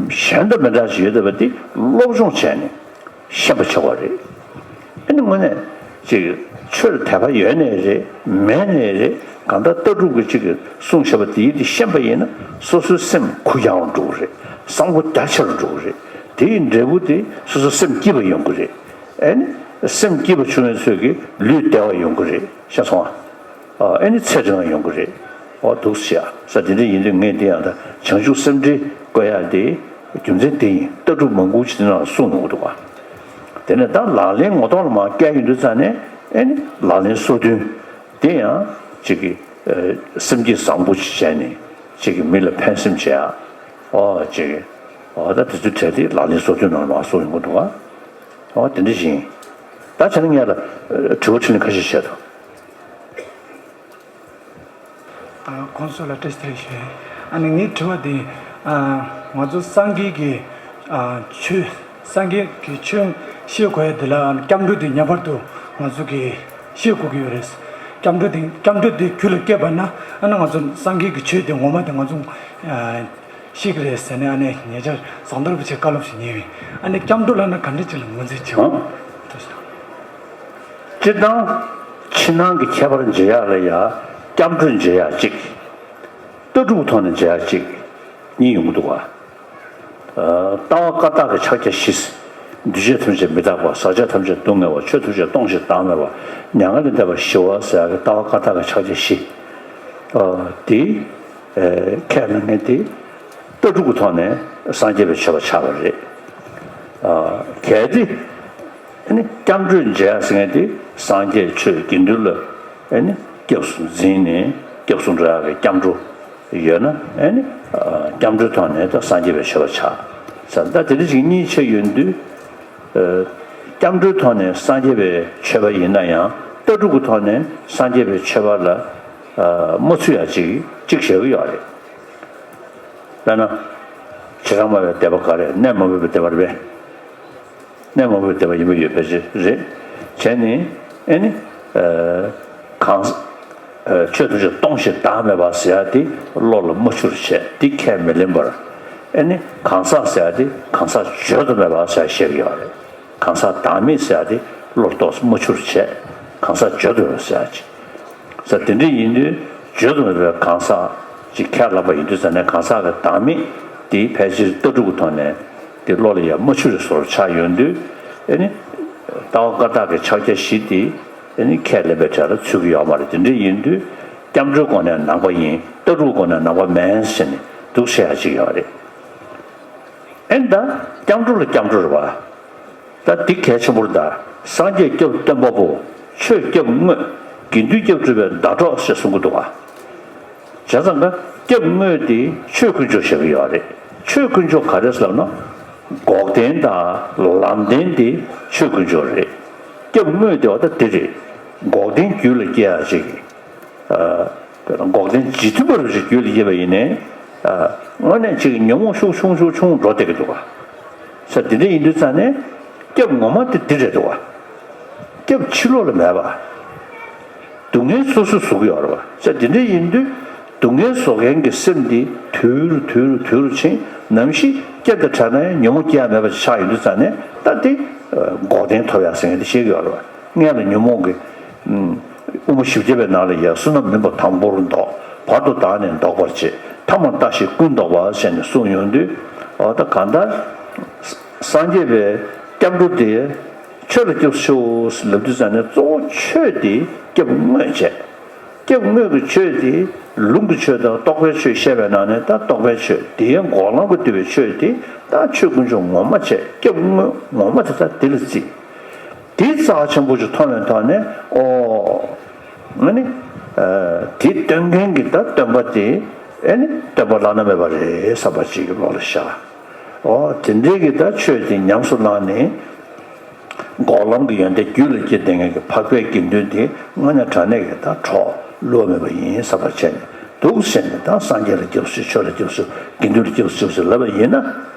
གཞན་དང་མི་འདྲ་ཞིག་ཡོད་བསྡད་པ་འདི་སློབ་སྦྱོང་བྱས་ནས། ཤེས་པ་ཆགས་པ་རེད། ཨ་ནི་དངོས་གནས་ཅིག་ཆོས་ལ་དད་པ་ཡོད་ནའི་རེད་མེད་ནའི་རེད། གང་ལྟར་ལྟ་གྲུབ་ཀྱི་ཅིག་གསུངས་བཞག་པ་དེའི་དེ་ཤེས་པ་ཡིན་ན་སོ་སོའི་སེམས་གུ་ཡངས་པར་འགྲོ་གི་རེད། བཟང་པོ་རྒྱ་ཆེར་འགྲོ་གི་རེད། དེའི་འབྲས་བུ་དེ་སོ་སོ་སེམས་སྐྱིད་པ་ཡོང་གི་རེད། ཨ་ནི་སེམས་སྐྱིད་པ་བྱུང་བའི་ཚོད་ཀྱིས་ལུས་བདེ་བ་ཡོང་གི་རེད། ཤེས་སོང་ཨ། ཨ་ནི་ཚེ་རིང་བ་ཡོང་གི་རེད། འོ་འདུག་ཟེར་ཡ་ས་དེ་འདྲ་ཡིན་དུས་ངས་འདི་ཡང་ད་བྱང་ཆུབ་སེམས་འགྲེལ་བཀོད་ཡ་དེ་རྒྱུ་མཚན་དེ་ཡིན། ལྟ་གྲུབ་མང་པོ་ཅིག་དེ་ནང་ལ་གསུངས་ཡོང་གི་འདུག་ག་དེ་ནས་ད་ལག་ལེན་ངོ་ཐོག་ལ་མར་བཀལ་ཡོང་དུས་ཙང་ནས་ཨེ་ནི་ལག་ལེན་སོ་བདུན་དེ་ཡང་ཅིག་གི་སེམས་བསྐྱེད་བཟང་པོ་ཅིག་བྱས་ནས་ཅིག་གི་མི་ལ་ཕན་སེམས་བྱེད་ཡ། འོ་ཅིག་གི་འོ་ད་དེ་ཚོའི་གྲས་དེ་ལག་ལེན་སོ་བདུན་ནང་ལ་མར་གསུངས་ཡོང་གི་འདུག་ག་འོ་དེ་འདྲ་ཞིག་ཡིན། ད་བྱས་ན་ངས་ལ་དྲི་བ་དྲིས་ལན་ཁ་ཤས་བྱས་དང་། ཨ། ཁོང་ཚོ་ལ་བཀྲ་ཤིས་བདེ་ལེགས་ཞུ། ཨ་ནི་ངའི་དྲི་བ་འདི། ཨ། ང་ཚོ་སངས་རྒྱས་ཀྱི། ཨ། ཆོས། སངས་རྒྱས་ཀྱི་ཆོས་ཤེས་དགོས་ཡ་འདི་ལ་སྐྱབས་འགྲོ་འདི་ངེས་པར་དུ་ང་ཚོ་གིས་ཤེས་དགོས་ཀྱི་ཡོད་རེད། སྐྱབས་འགྲོ་འདི་སྐྱབས་འགྲོ་འདི་རྒྱུད་ལ་སྐྱེས་པ་ན་ཨ་ནི་ང་ཚོ་སངས་རྒྱས་ཀྱི་ཆོས་འདི་ངོ་མ་དེ་ང་ཚོ། ཨ། ཤེས་ཀྱི་རེད་ཟེར་ནས་ཨ་ནི་ཉེ་ཆར་ཟངས་མདོག་རིན་པོ་ཆེ་བཀའ་སློབ་ཞིག་ཉན་ཡིན། ཨ་ནི་སྐྱབས་འགྲོ་ལབ་ན་ག་འདྲ་ཅིག་ལ་ངོས་འཛིན་བྱེད་དགོས། སྤྱིར་བཏང་ཕྱི་ནང་གི་ཁྱད་པར་འབྱེད་ཡག་ལ་ཡ་སྐྱབས་འགྲོ་འབྱེད་ཡག་གཅིག་ལྟ་གྲུབ་ཐོག་ནས་འབྱེད་ཡག་གཅིག་གཉིས་ཡོང་གི་འདུག་ག་ལྟ་བ་བཀའ་རྟགས་ཀྱི་ཕྱག་རྒྱ་བཞི། འདུས་བྱས་ཐམས་ཅད་མི་རྟག་པ། ཟག་བཅས་ཐམས་ཅད་སྡུག་བསྔལ་བ། ཆོས་ཐམས་ཅད་སྟོང་ཞིང་བདག་མེད་པ། མྱ་ངན་ལས་འདས་པ་ཞི་བ་ཟེར་ཡག་གི་ལྟ་བ་བཀའ་རྟགས་ཀྱི་ཕྱག་རྒྱ་བཞི། དེ། ཁས་ལེན་མཁན་དེ་ལྟ་གྲུབ་ཀྱི་ཐོག་ནས་སངས་རྒྱས་པའི་ཆོས་པ་ཆགས་པ་རེད། གལ་ཏེ་ཨ་ནི་སྐྱབས་འགྲོ་མཇལ་ཟེར་མཁན་དེ་སངས་རྒྱས་ཆོས་དགེ་འདུན་ལ་ཨ་ནི་སྐྱབས་སུ་འཛིན་ནས་སྐྱབས་སུ་འགྲོ་ཡག་གི་སྐྱབས་འགྲོ་ཡོད་ན་ཨ་ནི་སྐྱབས་འགྲོའི་ཐོག་ནས་ད་སངས་རྒྱས་པའི་ཆོས་པ་ཆགས་ས། ད་དེ་འདྲ་ཞིག་གཉིས་ཕྱེ་ཡོང་དུས། སྐྱབས་འགྲོའི་ཐོག་ནས་སངས་རྒྱས་པའི་ཆོས་པ་ཡིན་ན་ཡང་ལྟ་གྲུབ་ཀྱི་ཐོག་ནས་སངས་རྒྱས་པའི་ཆོས་པ་ལ་མ་ཚུད་ཡ་ཅིག་ཅིག་བཞག་གི་ཡོད་རེད། དཔེར་ན། བྱེ་བྲག་སྨྲ་བའི་སྡེ་པ་ག་རེ་གནས་མ་བབས་པའི་སྡེ་པ་རེད་པས། གནས་མ་བབས་པའི་སྡེ་པ་ཡིན་པ་ཡོད་པའི་ཕྱིར་རེད། བྱས་ནས་ཨེ་ནི། གང་། ཆོས་ཐམས་ཅད་སྟོང་ཞིང་བདག་མེད་པ་ཟེར་ཡ་དེ་བློ་ལ་མ་ཆུད་བྱས་དེ་ཁས་མི་ལེན་པར། ཨེ་ནི་གང་ཟག་ཟེར་ཡ་དེ་གང་ཟག་བརྗོད་དུ་མེད་པ་ཟེར་ཡ་བཤད་ཀྱི་ཡོད་རེད། གང་ཟག་བདག་མེད་ཟེར་ཡ་དེ་བློ་རྟོགས་མ་ཆུད་བྱས་གང་ཟག་བརྗོད་དུ་མེད་པ་ཟེར་ཡ་ཅིག་ས་དེ་འདྲ་ཡིན་དུས་བརྗོད་དུ་མེད་པའི་གང་ཟག་ཅིག་ཁས་བླངས་པ་ཡིན་དུས་ས་ནས་གང་ཟག་གི་བདག་མེད་དེ་ཕལ་ཆེར་ལྟ་གྲུབ་ཀྱི་ཐོག་ནས་དེ་བློ་ལ་ཡ་མ་ཆུད་པའི་བཟོ་འདྲ་ཆགས་ཡོང་དུས་ཨེ་ནི། ལྟ་བ་བཀའ་རྟགས་ཀྱི་ཕྱག་རྒྱ་བཞི་དེ་ཨེ་ནི་ཁས་ལེན་པའི་གྲས་ལ་ཚུད་ཀྱི་ཡོད་མ་རེད། དེ་འདྲ་ཡིན་དུས་སྐྱབས་འགྲོའི་སྒོ་ནས་ནང་པ་ཡིན་ལྟ་གྲུབ་སྒོ་ནས་ནང་པ་མིན་ཟེར་ནས་འདུག་བཤད་ཡ་ཅིག་ཡོད་རེད། ཨེ་ནི་ད་སྐྱབས་འགྲོ་ལ་སྐྱབས་འགྲོ་རེད་བ། ད་འདི་གལ་ཆེན་པོ་རེད་ད། སངས་རྒྱས་སྐྱབས་སྟོན་པ་པོ། ཆོས་སྐྱབས་དངོས། དགེ་འདུན་སྐྱབས་སྒྲུབ་པའི་ཟླ་གྲོགས་ཞེས་གསུང་གི་འདུག་ག་བྱས་ཙང་ཀ་སྐྱབས་དངོས་དེ་ཆོས་དཀོན་མཆོག་བཤད་ཀྱི་ཡོད་རེད། ཆོས་དཀོན་མཆོག་ག་རེ་ཟེར་ལབ་ན། འགོག་བདེན་དང་ལམ་བདེན་དེ་ཆོས་དཀོན་མཆོག་རེད། སྐྱབས་དངོས་དེ་བ་ད་དེ་རེད། འགོག་བདེན་རྒྱུད་ལ་སྐྱེ་ཡག་ཅིག་འགོག་བདེན་རྗེས་མཐུན་པ་རུ་ཞིག་རྒྱུད་ལ་སྐྱེས་པ་ཡིན་ནའི། དངོས་གནས་ཅིག་ཉོན་མོངས་ཤུགས་ཆུང་ཆུང་ཆུང་འགྲོ་བསྡད་ཀྱི་འདུག་ག་ས་དེ་འདྲ་ཡིན་དུས་ཙང་ནས་སྐྱབས་ངོ་མ་དེ་འདི་རེད་འདུག་ག་སྐྱབས་ཕྱི་ལོགས་ལ་མེད་པ། སྡུག་བསྔལ་སོ་སོས་བཟོ་གི་ཡོད་རེད་བ། ས་དེ་འདྲ་ཡིན་དུས་སྡུག་བསྔལ་བཟོ་མཁན་གྱི་སེམས་འདི་དུད་རུ་དུད་རུ་དུད་རུ་ཕྱིན་ནམ་ཞིག་སྐྱབས་དང་བྲལ་ན་ཡང་ཉོན་མོངས་སྐྱེ་ཡ་མེད་པ་ཞིག་ཆགས་ཡོང་དུས་ཙང་ནས་ད་དེ་འགོག་བདེན་ཐོབ་ཡ་ཟེར་མཁན་དེ་བཤད་ཀྱི་ཡོད་རེད་བ། སྔོན་ལ་ཉོན་མོངས་ཀྱི། དབུ་མ་བཞི་བརྒྱ་པའི་ནང་ལ་ཡང་བསོད་ནམས་མིན་པ་དང་པོར་བཟློག་བར་དུ་བདག་ནི་བཟློག་པར་བྱེད། ཐ་མར་ལྟ་ཞིག་ཀུན་བཟློག་པ་ཟེར་ནས་གསུངས་ཡོང་དུས། འོ་ད་གང་ལྟར། སངས་རྒྱས་པའི་སྐྱབས་འགྲོ་དེ་ཆོས་ལ་སྐྱབས་སུ་མཆིའོ་ལབ་དུས་ཙང་ནས། གཙོ་བོ་ཆོས་དེ་སྐྱབས་དངོས་བྱས། སྐྱབས་དངོས་ཀྱི་ཆོས་དེ་ལུང་གི་ཆོས་དང་རྟོགས་པའི་ཆོས་བཤད་པའི་ནང་ནས། ད་རྟོགས་པའི་ཆོས་དེའི་འགོག་ལམ་གྱིས་བསྡུས་པའི་ཆོས་དེ་ད་ཆོས་དཀོན་མཆོག་ངོ་མ་བྱས། སྐྱབས་དངོས་ངོ་མ་དེ་ད་དེ་ལ་བརྩི། དེ་རྩ་ཆེན་པོ་ཞིག་མཐོང་བའི་ཐོག་ནས། ཨོ། ཨ་ནི། ཨ། དེ་སྟོན་མཁན་གྱི་ད་སྟོན་པ་དེ་ཨ་ནི་སྟོན་པ་བླ་ན་མེད་པ་རེད་བསམ་པ་ཅིག་གི་བློ་ལ་ཤར། ཨོ། དེ་འདྲའི་གི་ད་ཆོས་དེ་ཉམས་སུ་བླངས་ནས། འགོག་ལམ་གྱི་ཡོན་ཏན་རྒྱུད་ལ་སྐྱེས་བསྡད་མཁན་གྱི་འཕགས་པའི་དགེ་འདུན་དེ་དངོས་གནས་དྲང་གནས་ཀྱི་ད་གྲོགས་བསླུ་བ་མེད་པ་ཡིན་བསམ་པ་བྱས་ནས། འདུག་ཟེར་ནས་ད་སངས་རྒྱས་ལ་སྐྱབས་སུ་མཆིའོ། ཆོས་ལ་སྐྱབས་སུ་མཆིའོ། དགེ་འདུན་ལ་སྐྱབས་སུ་མཆིའོ་ཟེར་ལབ་པ་ཡིན་ན།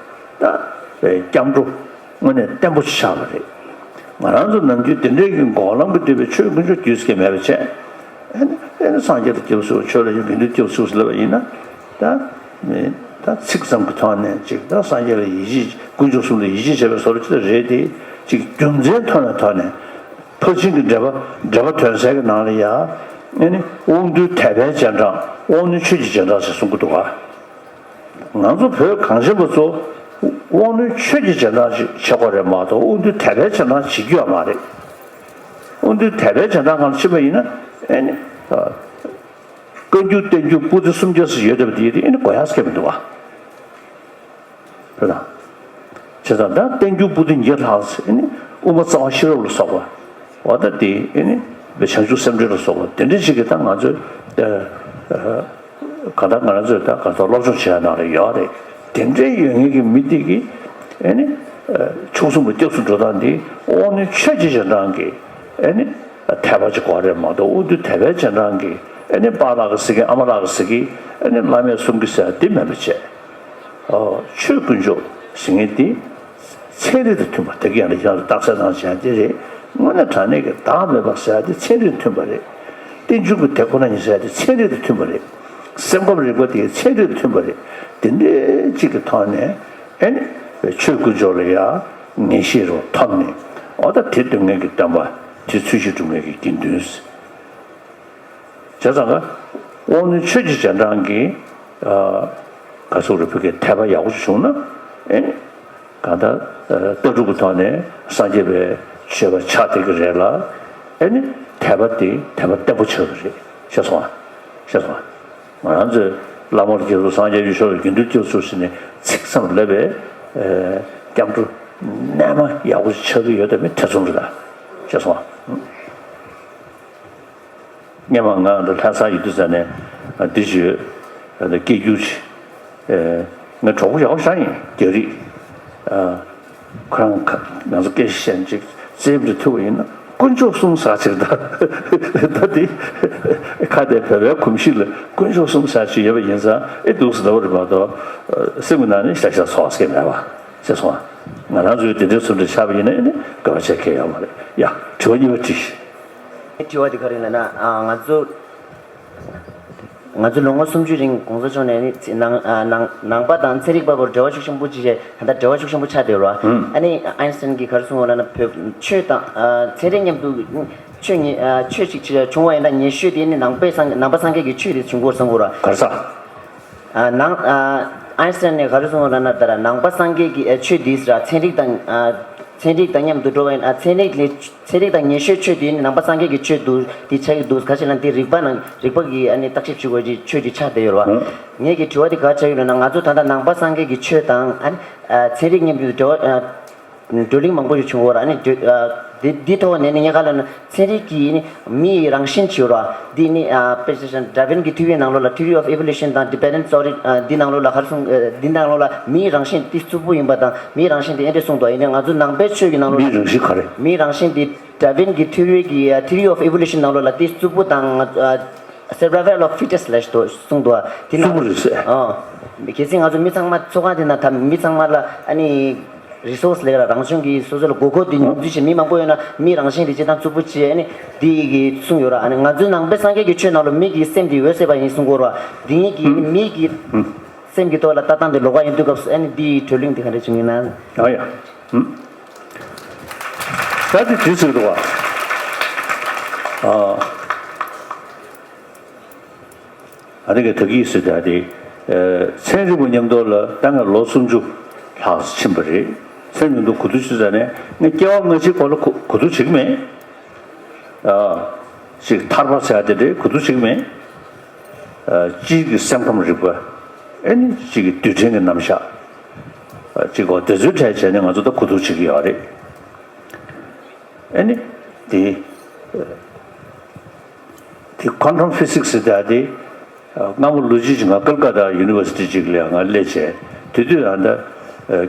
ད་སྐྱབས་འགྲོ་དངོས་གནས་བརྟན་པོ་ཆགས་པ་རེད། ང་རང་ཚོ་ནམ་རྒྱུན་དེ་འདྲའི་གི་འགོག་ལམ་གྱིས་བསྡུས་པའི་ཆོས་དཀོན་མཆོག་རྒྱུས་ཀྱི་མེད་པ་བྱས། ཨ་ནི་ཨ་ནི་སངས་རྒྱས་ལ་སྐྱབས་སུ་མཆིའོ། ཆོས་ལ་སྐྱབས། དགེ་འདུན་ལ་སྐྱབས་སུ་མཆིའོ་ཟེར་ལབ་པ་ཡིན་ན། ད་མི་ད་ཚིག་ཙམ་གྱི་ཐོག་ནས་ཅིག་ད་སངས་རྒྱས་ལ་ཡིད་ཆེས། དཀོན་མཆོག་གསུམ་ལ་ཡིད་ཆེས་བྱས་པའི་བཟོ་འདྲ་ཅིག་རེད་དེ། ཅིག་རྒྱུ་མཚན་མཐོང་བའི་ཐོག་ནས། ཕར་ཕྱིན་གྱི་འགྲེལ་པ། འགྲེལ་པ་དོན་གསལ་གྱི་ནང་ལ་ཡ། ཨ་ནི་དབང་རྟུལ་དད་པའི་རྗེས་འབྲང་། དབང་རྣོན་ཆོས་ཀྱི་རྗེས་འབྲང་ཞེས་གསུང་གི་འདུག་ག། ང་ཚོ་བོད་གངས་ཅན་པ་ཚོ་དབང་རྣོན་ཆོས་ཀྱི་རྗེས་འབྲང་ཞིག་བྱེད་དགོས་རེད་མ་གཏོགས། དབང་རྟུལ་དད་པའི་རྗེས་འབྲང་བྱེད་རྒྱུ་ཡོད་མ་རེད། དབང་རྟུལ་དད་པའི་རྗེས་འབྲང་སྒང་ལ་ཕྱིན་པ་ཡིན་ན། ཨ་ནི་བཀའ་འགྱུར་བསྟན་འགྱུར་པོ་ཏི་སུམ་བརྒྱ་ཙམ་ཡོད་བསྡད་པ་དེ་ཡིན་དུས། ཨ་ནི་དགོས་ཡག་ཟེར་མཁན་མི་འདུག་ག། རེད་དང་། བྱས་ཙང་ད་བསྟན་འགྱུར་པོ་ཏི་ཉིས་བརྒྱ་ལྷག་ཙམ། ཨ་ནི་དབུ་མ་རྩ་བ་ཤེས་རབ་ལ་སོགས་པ། འོ་ད་དེ་ཨ་ནི་བྱང་ཆུབ་སེམས་འགྲེལ་ལ་སོགས་པ་དེ་འདྲ་ཞིག་གིས་ད་ང་ཚོའི། ཨ། ཨ། གང་ལྟར་ང་རང་ཚོས་ད་གང་ལྟར་སློབ་སྦྱོང་བྱེད་ཡ་ནང་ལ་ཡོད་རེད། དེ་འདྲའི་ཡོད་མཁན་གྱི་མི་དེ་གིས་ཨ་ནི། ཨ། མཆོག་གསུམ་ལ་སྐྱབས་སུ་འགྲོ་སྟངས་འདི་དབང་རྣོན་ཆོས་ཀྱི་རྗེས་འབྲང་གི་ཨ་ནི་དད་པ་ཅིག་དགོས་རེད་མ་གཏོགས། དབང་རྟུལ་དད་པའི་རྗེས་འབྲང་གི་ཨ་ནི་པཱ་ལགས་ཀྱིས་ཟེར་མཁན། ཨ་མ་ལགས་ཀྱིས་ཟེར་མཁན། ཨ་ནི་བླ་མས་གསུང་གི་ཟེར་ཡ་འདི་མེད་པ་བྱས། ཨོ། ཆོས་དཀོན་མཆོག་ཟེར་མཁན་འདི་ཚན་རིག་དང་མཐུན་པ། དེ་ག་ཡང་ལ་ཡང་ལ་རྟགས་གསལ་དང་བྱས་དེ་རེད། དངོས་གནས་དྲང་གནས་ཀྱི་བདག་མེད་པ་ཟེར་ཡ་དེ་ཚན་རིག་དང་མཐུན་པ་རེད། རྟེན་འབྱུང་གི་དེ་ཁོ་ན་ཉིད་ཟེར་ཡ་དེ་ཚན་རིག་དང་མཐུན་པ་རེད། སེམས་ཁམས་རིག་པ་དེ་ཚན་རིག་དང་མཐུན་པ་རེད། དེ་འདྲའི་ཅིག་གི་ཐོག་ནས་ཨ་ནི་ཆོས་དཀོན་མཆོག་ལ་ཡ་ངེས་ཤེས་རུ་ཐོབ་ནས། འོ་ད་དེ་འདོད་མཁན་གྱི་སྟོན་པ། དེ་ཚུལ་བཞིན་སྒྲུབ་མཁན་གྱི་དགེ་འདུན། བྱས་ཙང་ཀ། དབང་རྣོན་ཆོས་ཀྱི་རྗེས་འབྲང་གི། ཨ། ག་ཟེར་རེད། བོད་སྐད། དད་པ་ཡག་པོ་ཞིག་བྱུང་ན། ཨེ། གང་ལྟར། ཨ། ལྟ་གྲུབ་ཀྱི་ཐོག་ནས་སངས་རྒྱས་པའི་སྤྱོད་པ་ཆགས་བསྡད་ཀྱི་རེད་ལ། ཨེ་ནི་དད་པ་དེ་དད་པ་བརྟན་པོ་ཆགས་ཀྱི་རེད། ཤེས་སོང་ཨ། ཤེས་སོང་ཨ། ང་རང་ཚོའི་བླ་མ་ལ་སྐྱབས་སུ། སངས་རྒྱས་ཡུལ་ཤོར་བའི་དགེ་འདུན་སྐྱབས་སུ་ཟེར་ནས་ཚིག་ཙམ་ལབ་པའི། ཨེ། སྐྱབས་འགྲོ་རྣལ་མ་ཡག་པོ་ཞིག་ཆགས་ཀྱི་ཡོད་དམ་མེད་ཐེ་ཚོམ་རེད་ད། ཤེས་སོང་ཨ། སྔན་མ་ང་འདི་ལྷ་སར་ཡོད་དུས་ཙ་ནས། ཨ། འདི་ཞུ། ཨ། སྐད་སྒྱུར་ཅིག། ཨེ། ངའི་གྲོགས་པོ་ཡག་པོ་ཞིག་ཡིན། རྒྱ་རིགས། ཨ། ཁོ་རང་ཁ། ང་ཚོ་སྐད་ཆ་བཤད་ཅིག་རྩེད་མོ་ཐུག་པ་ཡིན་ན། དཀོན་མཆོག་གསུམ་ཟེར་ཅིག་ད། ད་འདི་ཁ་དེ་བོད་པའི་གོམས་གཤིས་ལ་དཀོན་མཆོག་གསུམ་ཟེར་ཅིག་ཡོད་པ་ཡིན་ཙང་། ཨེ། འདུག་སེ་ལབ་པ་རེད་མ་གཏོགས། ཨ། སེམས་ཀྱི་ནང་ནས་ཤག་ཤག་ཚོར་བ་ཟེར་མཁན་མེད་པ། ཤེས་སོང་ཨ། ང་རང་ཚོའི་དེ་འདྲའི་ཚུལ་འདྲ་ཆགས་པ་ཡིན་ན། ཨེ་ནི་དགོས་པ་བྱེད་མཁན་ཡོད་མ་རེད། ཡ། དྲི་བ་གཉིས་པ་དྲིས། དྲི་བ་དེ་ག་རེ་ཡིན་ལབ་ན། ཨ། ང་ཚོ། ང་ཚོ་ལོ་ངོ་སུམ་ཅུ་རིང་གོང་ས་མཆོག་ནས་ནི་ཚེ། ནང་། ཨ། ནང་། ནང་པ་དང་ཚན་རིག་པ་བར་འབྲེལ་བ་ཤུགས་ཆེན་པོ་ཅིག་བྱས། ད་ལྟ་འབྲེལ་བ་ཤུགས་ཆེན་པོ་ཆགས་བསྡད་ཡོད་རེད་བ། ཨ་ནི་ཨའིན་སི་ཊན་གྱིས་ག་རེ་གསུངས་ཡོད་ལབ་ན། བོད་ཆོས་དང་། ཨ། ཚན་རིག་མཉམ་དུ་ཆོས་ཉི། ཨ། ཆོས་ཅིག་བྱུང་བ་ཡིན་ན། ཉེ་ཤོས་དེ་ནི་ནང་པའི་སངས། ནང་པ་སངས་རྒྱས་ཀྱི་ཆོས་དེ་བྱུང་གི་ཡོད་རེད་གསུངས་ཡོད་རེད་བ། ག་རེ་ཟེར། ཨ། ནང་། ཨ། ཨའིན་སི་ཊན་ནས་ག་རེ་གསུངས་ཡོད་ལབ་ན། ད་ལྟ་ནང་པ་སངས་རྒྱས་ཀྱི། ཨ། ཆོས་འདི་ཟེར་བ། ཚན་རིག་དང་། ཨ། ཚན་རིག་དང་མཉམ་དུ་འགྲོ་བ་ཡིན། ཨ། ཚན་རིག་ལས། ཚན་རིག་དང་ཉེ་ཤོས་ཆོས་དེ་ནི་ནང་པ་སངས་རྒྱས་ཀྱི་ཆོས་འདུག། དེ་ཆགས་ཀྱི་འདུག། ག་ཅི་ལབ་ན་དེ་རིག་པ་ནང་། རིག་པ་གིས་ཨ་ནི་བརྟག་ཞིབ་བྱེད་དགོས་ཀྱི་ཆོས་ཅིག་ཆགས་བསྡད་ཡོད་རེད་བ། ངེད་ཀྱི་དྲི་བ་དེ་ག་ཆགས་ཡོད་ལབ་ན། ང་ཚོ་ད་ལྟ་ནང་པ་སངས་རྒྱས་ཀྱི་ཆོས་དང་། ཨ། ཨ། ཚན་རིག་མཉམ་དུ་འབྲེལ་བ། ཨ། བགྲོ་གླེང་མང་པོ་ཞིག་བྱུང་ཡོད་རེད། ཨ་ནི་བགྲོ། ཨ། འདི། འདི་ཐོག་ནས་ནི་ངས་ག་ལབ་ན། ཚན་རིག་གིས་ནི་མིའི་རང་བཞིན་བྱས་ཡོད་རེད་བ། འདི་ནི། ཨ། དཔེ་ཆ་བཞག་ན་ཌར་ཝིན་གྱི་ཐིའོ་རི་ནང་ལོགས་ལ། Theory of Evolution དང་Dependence Theory། ཨ། འདི་ནང་ལོགས་ལ་ག་རེ་གསུངས། ཨ། འདི་ནང་ལོགས་ལ་མིའི་རང་བཞིན་འདི་རྩུབ་པོ་ཡིན་པ་དང་། མིའི་རང་བཞིན་འདི་ཨེ་འདྲས་གསུངས་འདུག། ཡིན་ནའི་ང་ཚོ་ནང་པའི་ཆོས་ཀྱི་ནང་ལོགས་ལ། མིའི་རང་བཞིན་ག་རེ། མིའི་རང་བཞིན་འདི་ཌར་ཝིན་གྱི་ཐིའོ་རི་གི། ཨ། Theory of Evolution ནང་ལོགས་ལ་འདི་རྩུབ་པོ་དང་། ཨ། Survival of Fittest ལབ་ཞིག་འདུག་གསུངས་འདུག། དེ་ནང་། རྩུབ་པོ་རེད་ཟེར། ཨ། གལ་སྲིད་ང་ཚོ་མི་ཚང་མ་ཚོགས་ཁང་དེ་ནང་ད་མི་ཚང་མ་ལ་ཨ་ནི་རི་སོར་སི་ལབ་ཀྱི་ར། རང་བྱུང་གི་སོ་སོ་ལ་དགོས་མཁོ་དེ་ཉོ་ཚོང་བྱེད་མི་མང་པོ་ཡོད་ན། མིའི་རང་བཞིན་དེ་སྤྱིར་བཏང་རྩུབ་པོ་བྱས། ཨ་ནི་དེ་གི་གསུངས་ཡོད་ར། ཨ་ནི་ང་ཚོའི་ནང་པའི་སངས་རྒྱས་ཀྱི་ཆོས་ནང་ལ་མི་གི་སེམས་དེ་འོད་གསལ་བ་ཡིན་གསུང་གི་ཡོད་ར། དེ་གི་མི་གི་སེམས་ཀྱི་ཐོག་ལ་ལྟ་སྟངས་དེ་ལོགས་ཀ་ཡིན་དུས་སྐབས་སུ། ཨ་ནི་དེའི་གྲོས་གླེང་དེ་ག་འདྲ་བྱུང་ཡིན་ན། ཨ་ཡ། ད་དེ་དུས་ཚོད་འདུག་བ། ཨ། ཨ་ནི་ག་ད་གིས་ཟེར་ད་དེ། ཨ། ཚན་རིག་པ་མཉམ་དུ་ལ་ད་ང་ལོ་སུམ་ཅུ་ལྷག་ཕྱིན་པ་རེད། སེམས་ཡོད་དུ་གོ་བསྡུར་བྱེད་ས་ནས་ངས་སྐྱེ་བ་སྔ་ཕྱིའི་སྐོར་ལ་གོ་གོ་བསྡུར་བྱེད་ཀྱི་མེད། ཨ། ཅིག་ཐར་པ་ཟེར་ཡ་དེ་འདྲའི་གོ་བསྡུར་བྱེད་ཀྱི་མེད། ཨ། སྤྱིའི་གི་སེམས་ཁམས་རིག་པ། ཨེ་ནི་ཅིག་གི་རྡུལ་ཕྲན་གྱི་རྣམ་གཞག་ཨ། ཅིག་གོ་དེ་ཚོའི་གྲས་བྱས་ནས་ང་ཚོ་ད་གོ་བསྡུར་བྱེད་ཀྱི་ཡོད་རེད། ཨེ་ནི། དེ། དེ་quantum physics ཟེར་ཡ་དེ། སྔ་མོ་ལོ་རྒྱུས་ཀྱི་ང་ཀལ་ཀ་ཏ་ཡུ་ནི་ཝར་སི་ཊི་ཅིག་ལ་ང་སླེབས་བྱས། དེ་དུས་ཨ་ད།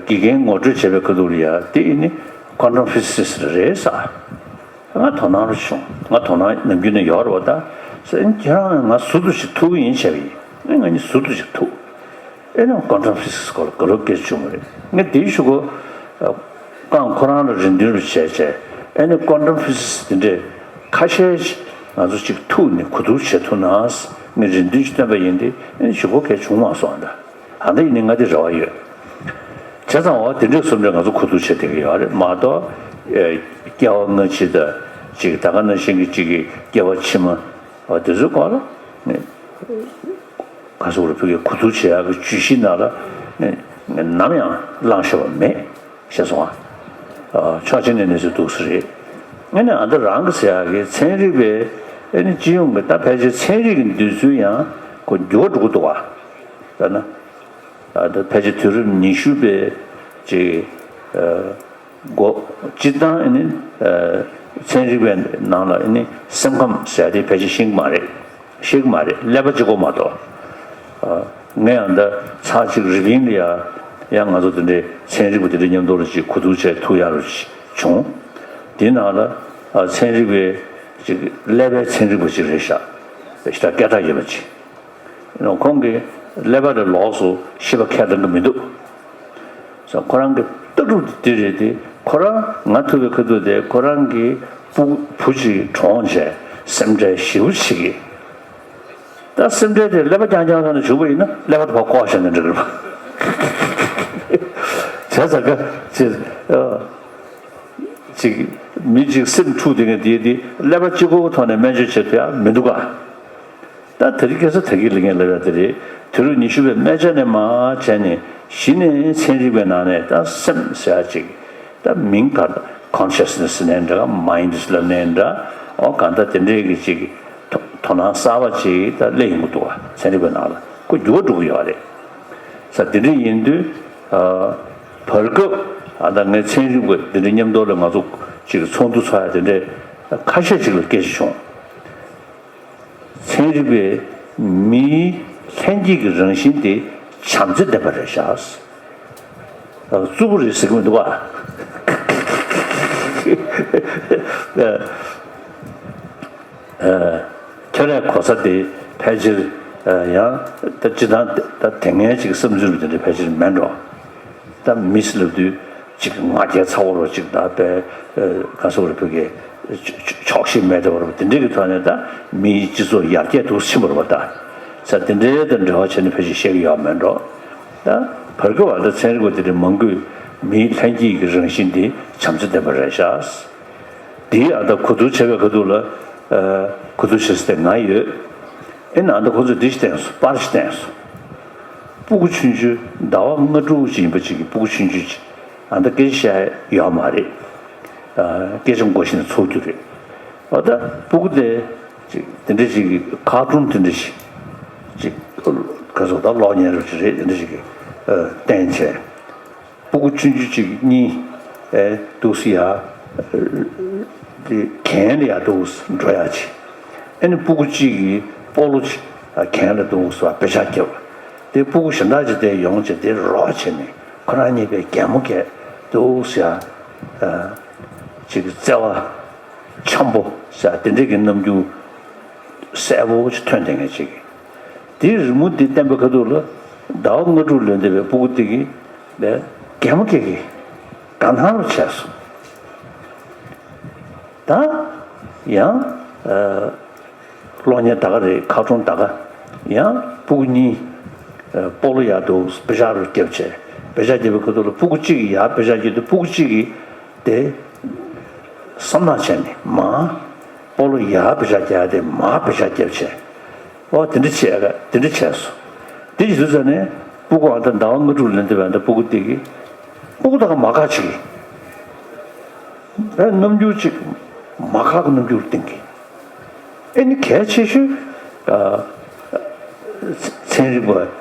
དགེ་རྒན་ངོ་སྤྲོད་བྱས་པའི་ཁ་ཐུག་ལ་ཡ་དེ་ཨེ་ནི་quantum physics རེད་ཟེར། ང་དོ་སྣང་རུ་བྱུང་། ང་དོ་སྣང་ནམ་རྒྱུན་ནས་ཡོད་རེད་བ་ད། ཟེར་ཨེ་ནི་ཁྱེད་རང་ང་ཟུར་དུ་ཞིག་ཐུག་གི་ཡིན་བྱས་པ་ཡིན། ཨེ་ང་གཉིས་ཟུར་དུ་ཞིག་ཐུག་ཨེ་ནི་quantum physics སྐོར་ལ་དགའ་སྤྲོ་སྐྱེ་བྱུང་བ་རེད། ངས་དེའི་གཞུག་གུ། རྐང་ཁོ་རང་ལ་རེ་འདུན་རུ་བྱས་བྱས། ཨེ་ནི་quantum physics དེ་འདྲས་ཁ་ཤས་ཤིག་ང་ཚོ་གཅིག་ཐུག་ནས་གོ་བསྡུར་བྱེད་ཐུབ་ན། ངས་རེ་འདུན་ཞིག་བཏོན་པ་ཡིན་ཏེ་ཨེ་ནི་གཞུག་གུ་གལ་བྱུང་མ་སོང་ད། ཨ་ནི་ཡིན་ནི་ང་དེ་རེ་བ་ཡོད། བྱས་ཙང་འོ་དེ་འདྲས་སོང་འདྲས་ང་ཚོ་གོ་བསྡུར་བྱེད་བསྡད་ཀྱི་ཡོད་རེད་མ་གཏོགས། སྐྱེ་བ་སྔ་ཕྱི་དང་གཅིག་ད་ག་ནང་བཞིན་གྱི་གཅིག་གི་སྐྱེ་བ་ཕྱི་མ། འོ་དེ་ཚོའི་སྐོར་ལ་ངས། ག་སོག་རུ་ཕུལ་གྱི་གོ་བསྡུར་བྱེད་ཡག་གི་བརྗོད་གཞི་ནང་ལ་ནམ་ཡང་བླངས་བཞག་པ་མེད་ཤེས་སོང་ཨ། ཕྱོགས་གཅིག་ནས་གནས་ཚུལ་འདུག་ས་རེད། ངས་ནི་ཨ་ད་རང་གི་ཟེར་ཡག་གི་ཚན་རིག་པའི་ཨེ་ནི་སྤྱི་ཡོངས་ཀྱི་ད་ཕལ་ཆེར་ཚན་རིག་གི་འདོད་ཚུལ་ཡང་ཁོ་འགྱུར་བ་འགྲོ་གི་འདུག་བ། ད་ན་ཨ་ད་ཕལ་ཆེར་དུས་རབས་ཉི་ཤུ་པའི་ཅིག་འགོ་སྤྱིར་བཏང་ཨེ་ནི་ཚན་རིག་པའི་ནང་ལ་ཨེ་ནི་སེམས་ཁམས་ཟེར་ཡག་དེ་ཕལ་ཆེར་ཤེས་ཀྱི་མ་རེད། ཤེས་ཀྱི་མ་རེད། ཀླད་པ་གཅིག་པོ་མ་གཏོགས། ངས་ཡང་ད་ཚར་གཅིག་རི་པིན་ལ་ཡ་ཡང་ང་ཚོ་དེ་འདྲའི་ཚན་རིག་པ་དེ་འདྲའི་མཉམ་དུ་ལ་ཅིག་གོ་བསྡུར་བྱས་ཐུག་ཡག་རུ་བྱུང་། དེའི་ནང་ལ་ཚན་རིག་པའི་ཅིག་ཀླད་པའི་ཚན་རིག་པ་ཅིག་རེད་ཤག་ཞེ་དྲག་སྐད་གྲགས་ཡོད་པ་ཅིག་ཁོང་གིས་ཀླད་པ་ལ་ལོགས་སུ་ཤེས་པ་ཁས་ལེན་གྱི་མི་འདུག་ཁོ་རང་གི་ལྟ་གྲུབ་དེ་རེད་དེ། ཁོ་རང་ང་ཐུག་པའི་ཁ་ཐུག་དེ་ཁོ་རང་གི་སྤུ་བུ་གཅིག་གྲོངས་བྱས་སེམས་ཁྲལ་ཞེ་པོ་བྱེད་ཀྱི། ད་སེམས་ཁྲལ་དེ་ཀླད་པ་རྐྱང་རྐྱང་ཐོག་ནས་བྱུང་བ་ཡིན་ན་ཀླད་པ་དེ་ཕར་བཀོག་བཞག་ན་འགྲིག་གི་རེད་པ། བྱས་ཙང་ཀ་ཅིག་ཅིག་མི་གཅིག་སེམས་འཁྲུག་དེ་ངས་དེ་དེ་ཀླད་པ་གཅིག་པོའི་ཐོག་ནས་སྨན་བཅོས་བྱེད་ཐུབ་ཡག་མི་འདུག་ག་ད་དེ་རིང་ཁ་སང་ད་གིན་ལ་ངས་ལབ་ཡག་དེ་རེད། དུས་རབས་ཉི་ཤུ་པའི་སྨན་བཅོས་ནས་མར་བྱས་ནས་གཞི་ནས་ཚན་རིག་པའི་ནང་ནས་ད་སེམས་ཟེར་ཡག་ཅིག་ད་མིང་ག་consciousness ནས་འདྲ་mind ལབ་ནས་འདྲ། འོ་གང་ལྟར་དེ་འདྲའི་གི་ཅིག་དོ་དོ་སྣང་གསར་པ་ཅིག་ད་སླེབས་ཡོང་གི་འདུག་བ། ཚན་རིག་པའི་ནང་ལ་ཁོ་འགྱུར་བ་འགྲོ་གི་ཡོད་རེད། ས་དེ་འདྲ་ཡིན་དུས། བར་སྐབས་ཨ་ད་ངས་ཚན་རིག་པ་དེ་འདྲ་མཉམ་དུ་ལ་ང་ཚོ་ཅིག་ཚོགས་འདུ་ཚོགས་ཡག་དེ་འདྲ་ཁ་ཤས་ཅིག་ལ་སྐད་ཆ་བྱུང་། ཚན་རིག་པས་མིའི་ལྷན་སྐྱེས་ཀྱི་རང་བཞིན་དེ་བྱམས་བརྩེ་ལྡན་པ་རེད་ཤག་རྩུབ་པོ་རེད་ཟེར་གྱི་མི་འདུག་བ། ཁྱོད་རའི་གོ་ས་དེ་ཕལ་ཆེར་ཡང་ད་སྤྱིར་བཏང་ད་དེ་སྔའི་ཅིག་བསམ་ཚུལ་དེ་འདྲ་ཕལ་ཆེར་མེད་འགྲོ། ད་མིས་ལབ་དུས་ཅིག་ང་རྒྱལ་ཚ་བོ་རོ་ཅིག་ད་པའི་ག་སོ་རེ་བུ་གའི་ཆོག་ཤེས་མེད་དེ་བོ་རོ་དེ་འདྲའི་གི་ཐོག་ནས་ད་མིའི་སྤྱི་ཚོགས་ཡར་རྒྱས་འདུག་ཕྱིན་པ་རེད་བ། ད་ས་དེ་འདྲའི་ད་འབྲེལ་བ་བྱས་ནས་ཕལ་ཆེར་བཤད་གི་ཡོད་མེད་འགྲོ། ད་བར་སྐབས་བར་ད་ཚན་རིག་པ་དེ་འདྲའི་མང་པོས་མིའི་ལྷན་སྐྱེས་ཀྱི་རང་བཞིན་དེ་བྱམས་བརྩེ་ལྡན་པ་རེད་ཤག་དེའི་ཨ་ད་གོ་བསྡུར་བྱས་པའི་ཁ་ཐུག་ལ་གོ་བསྡུར་བྱེད་ས་དེ་ང་ཡོད། ཨེ་ན་ཨ་ད་ཁོ་ཚོས་འདི་ཞིག་བསྟན་སོང་། པར་ཞིག་བསྟན་སོང་། སྤུ་གུ་ཆུང་ཆུང་ཟླ་བ་ལྔ་དྲུག་ཅིག་ཡིན་པ་ཅིག་གི་སྤུ་གུ་ཆུང་ཆུང་ཅིག་ཨ་ད་སྐད་ཆ་བཤད་ཡོད་མ་རེད། སྐད་ཆ་མགོ་ཤེས་ནས་ཚོགས་རྒྱུ་རེད། ཨ་ད་སྤུ་གུ་དེ་ཅིག་དེ་འདྲ་ཅིག་གི་ཁ་ཏོན་དེ་འདྲ་ཞིག་ཅིག་ག་ཚོད་ད་གློག་བརྙན་རུ་ཅིག་རེད། དེ་འདྲ་ཞིག་གི་བསྟན་བྱས། སྤུ་གུ་ཆུང་ཆུང་གཅིག་གཉིས་ཨེ་འདུག་སེ་ཡ་དེ་གྱེན་ལ་ཡ་འདུག་སེ་འགྲོ་ཡ་ཅིག་ཨེ་ནི་སྤུ་གུ་གཅིག་གིས་སྤོ་ལོ་ཅིག་གྱེན་ལ་འདུག་སེ་བ་བེ་ཤ་རྒྱབ། དེ་སྤུ་གུ་གཞན་དག་ཅིག་དེ་ཡོང་བྱས་དེ་རོགས་བྱས་ནས་ཁོ་རང་གཉིས་ཀས་གད་མོ་བགད་འདུག་སེ་ཡ་ཅིག་བརྩེ་བ་འཆམ་པོ་ཟེར་དེ་འདྲས་ཀྱི་རྣམ་འགྱུར་གསལ་པོ་ཅིག་ཐོན་བསྡད་མཁན་ཅིག་དེའི་རི་མོ་འདི་བསྟན་པའི་ཁ་ཐུག་ལ་ཟླ་བ་ལྔ་དྲུག་ལོན་བསྡད་པའི་སྤུ་གུ་དེ་གིས་ལས་གད་མོ་བགད་ཀྱི་དགའ་སྣང་རུ་བྱས་སོང་། ད་ཡང་གློག་བརྙན་ད་ག་རེད། ཁ་ཏོན་ད་ག་ཡང་སྤུ་གུ་གཉིས་སྤོ་ལོ་ཡར་དུ་བེ་ཤ་རུ་བརྒྱབ་བྱས། བེ་ཤ་བརྒྱབ་པའི་ཁ་ཐུག་ལ་སྤུ་གུ་གཅིག་གིས་ཡར་བེ་ཤ་བརྒྱབ་དུས་སྤུ་གུ་གཅིག་གིས་དེ་བསམ་ནག་བྱས་ནས་མར་སྤོ་ལོ་ཡར་བེ་ཤ་རྒྱག་ཡ་དེ་མར་བེ་ཤ་བརྒྱབ་བྱས། ཨོ་དེ་འདྲ་བྱས་དེ་འདྲ་བྱས་སོང་། དེ་ཡིན་དུས་ཙ་ནས་སྤུ་གུ་ཨ་ད་ཟླ་བ་ལྔ་དྲུག་ལོན་བསྡད་པའི་ཨ་ད་སྤུ་གུ་དེ་གིས་ སྤུ་གུ་དག་མ་ཁག་ཅིག་གིས་རྣམ་འགྱུར་ཅིག་མ་ཁག་གི་རྣམ་འགྱུར་བསྟན་གི། ཨེ་ནི་གལ་ཆེ་ཤོས། ཨ། ཚན་རིག་པ་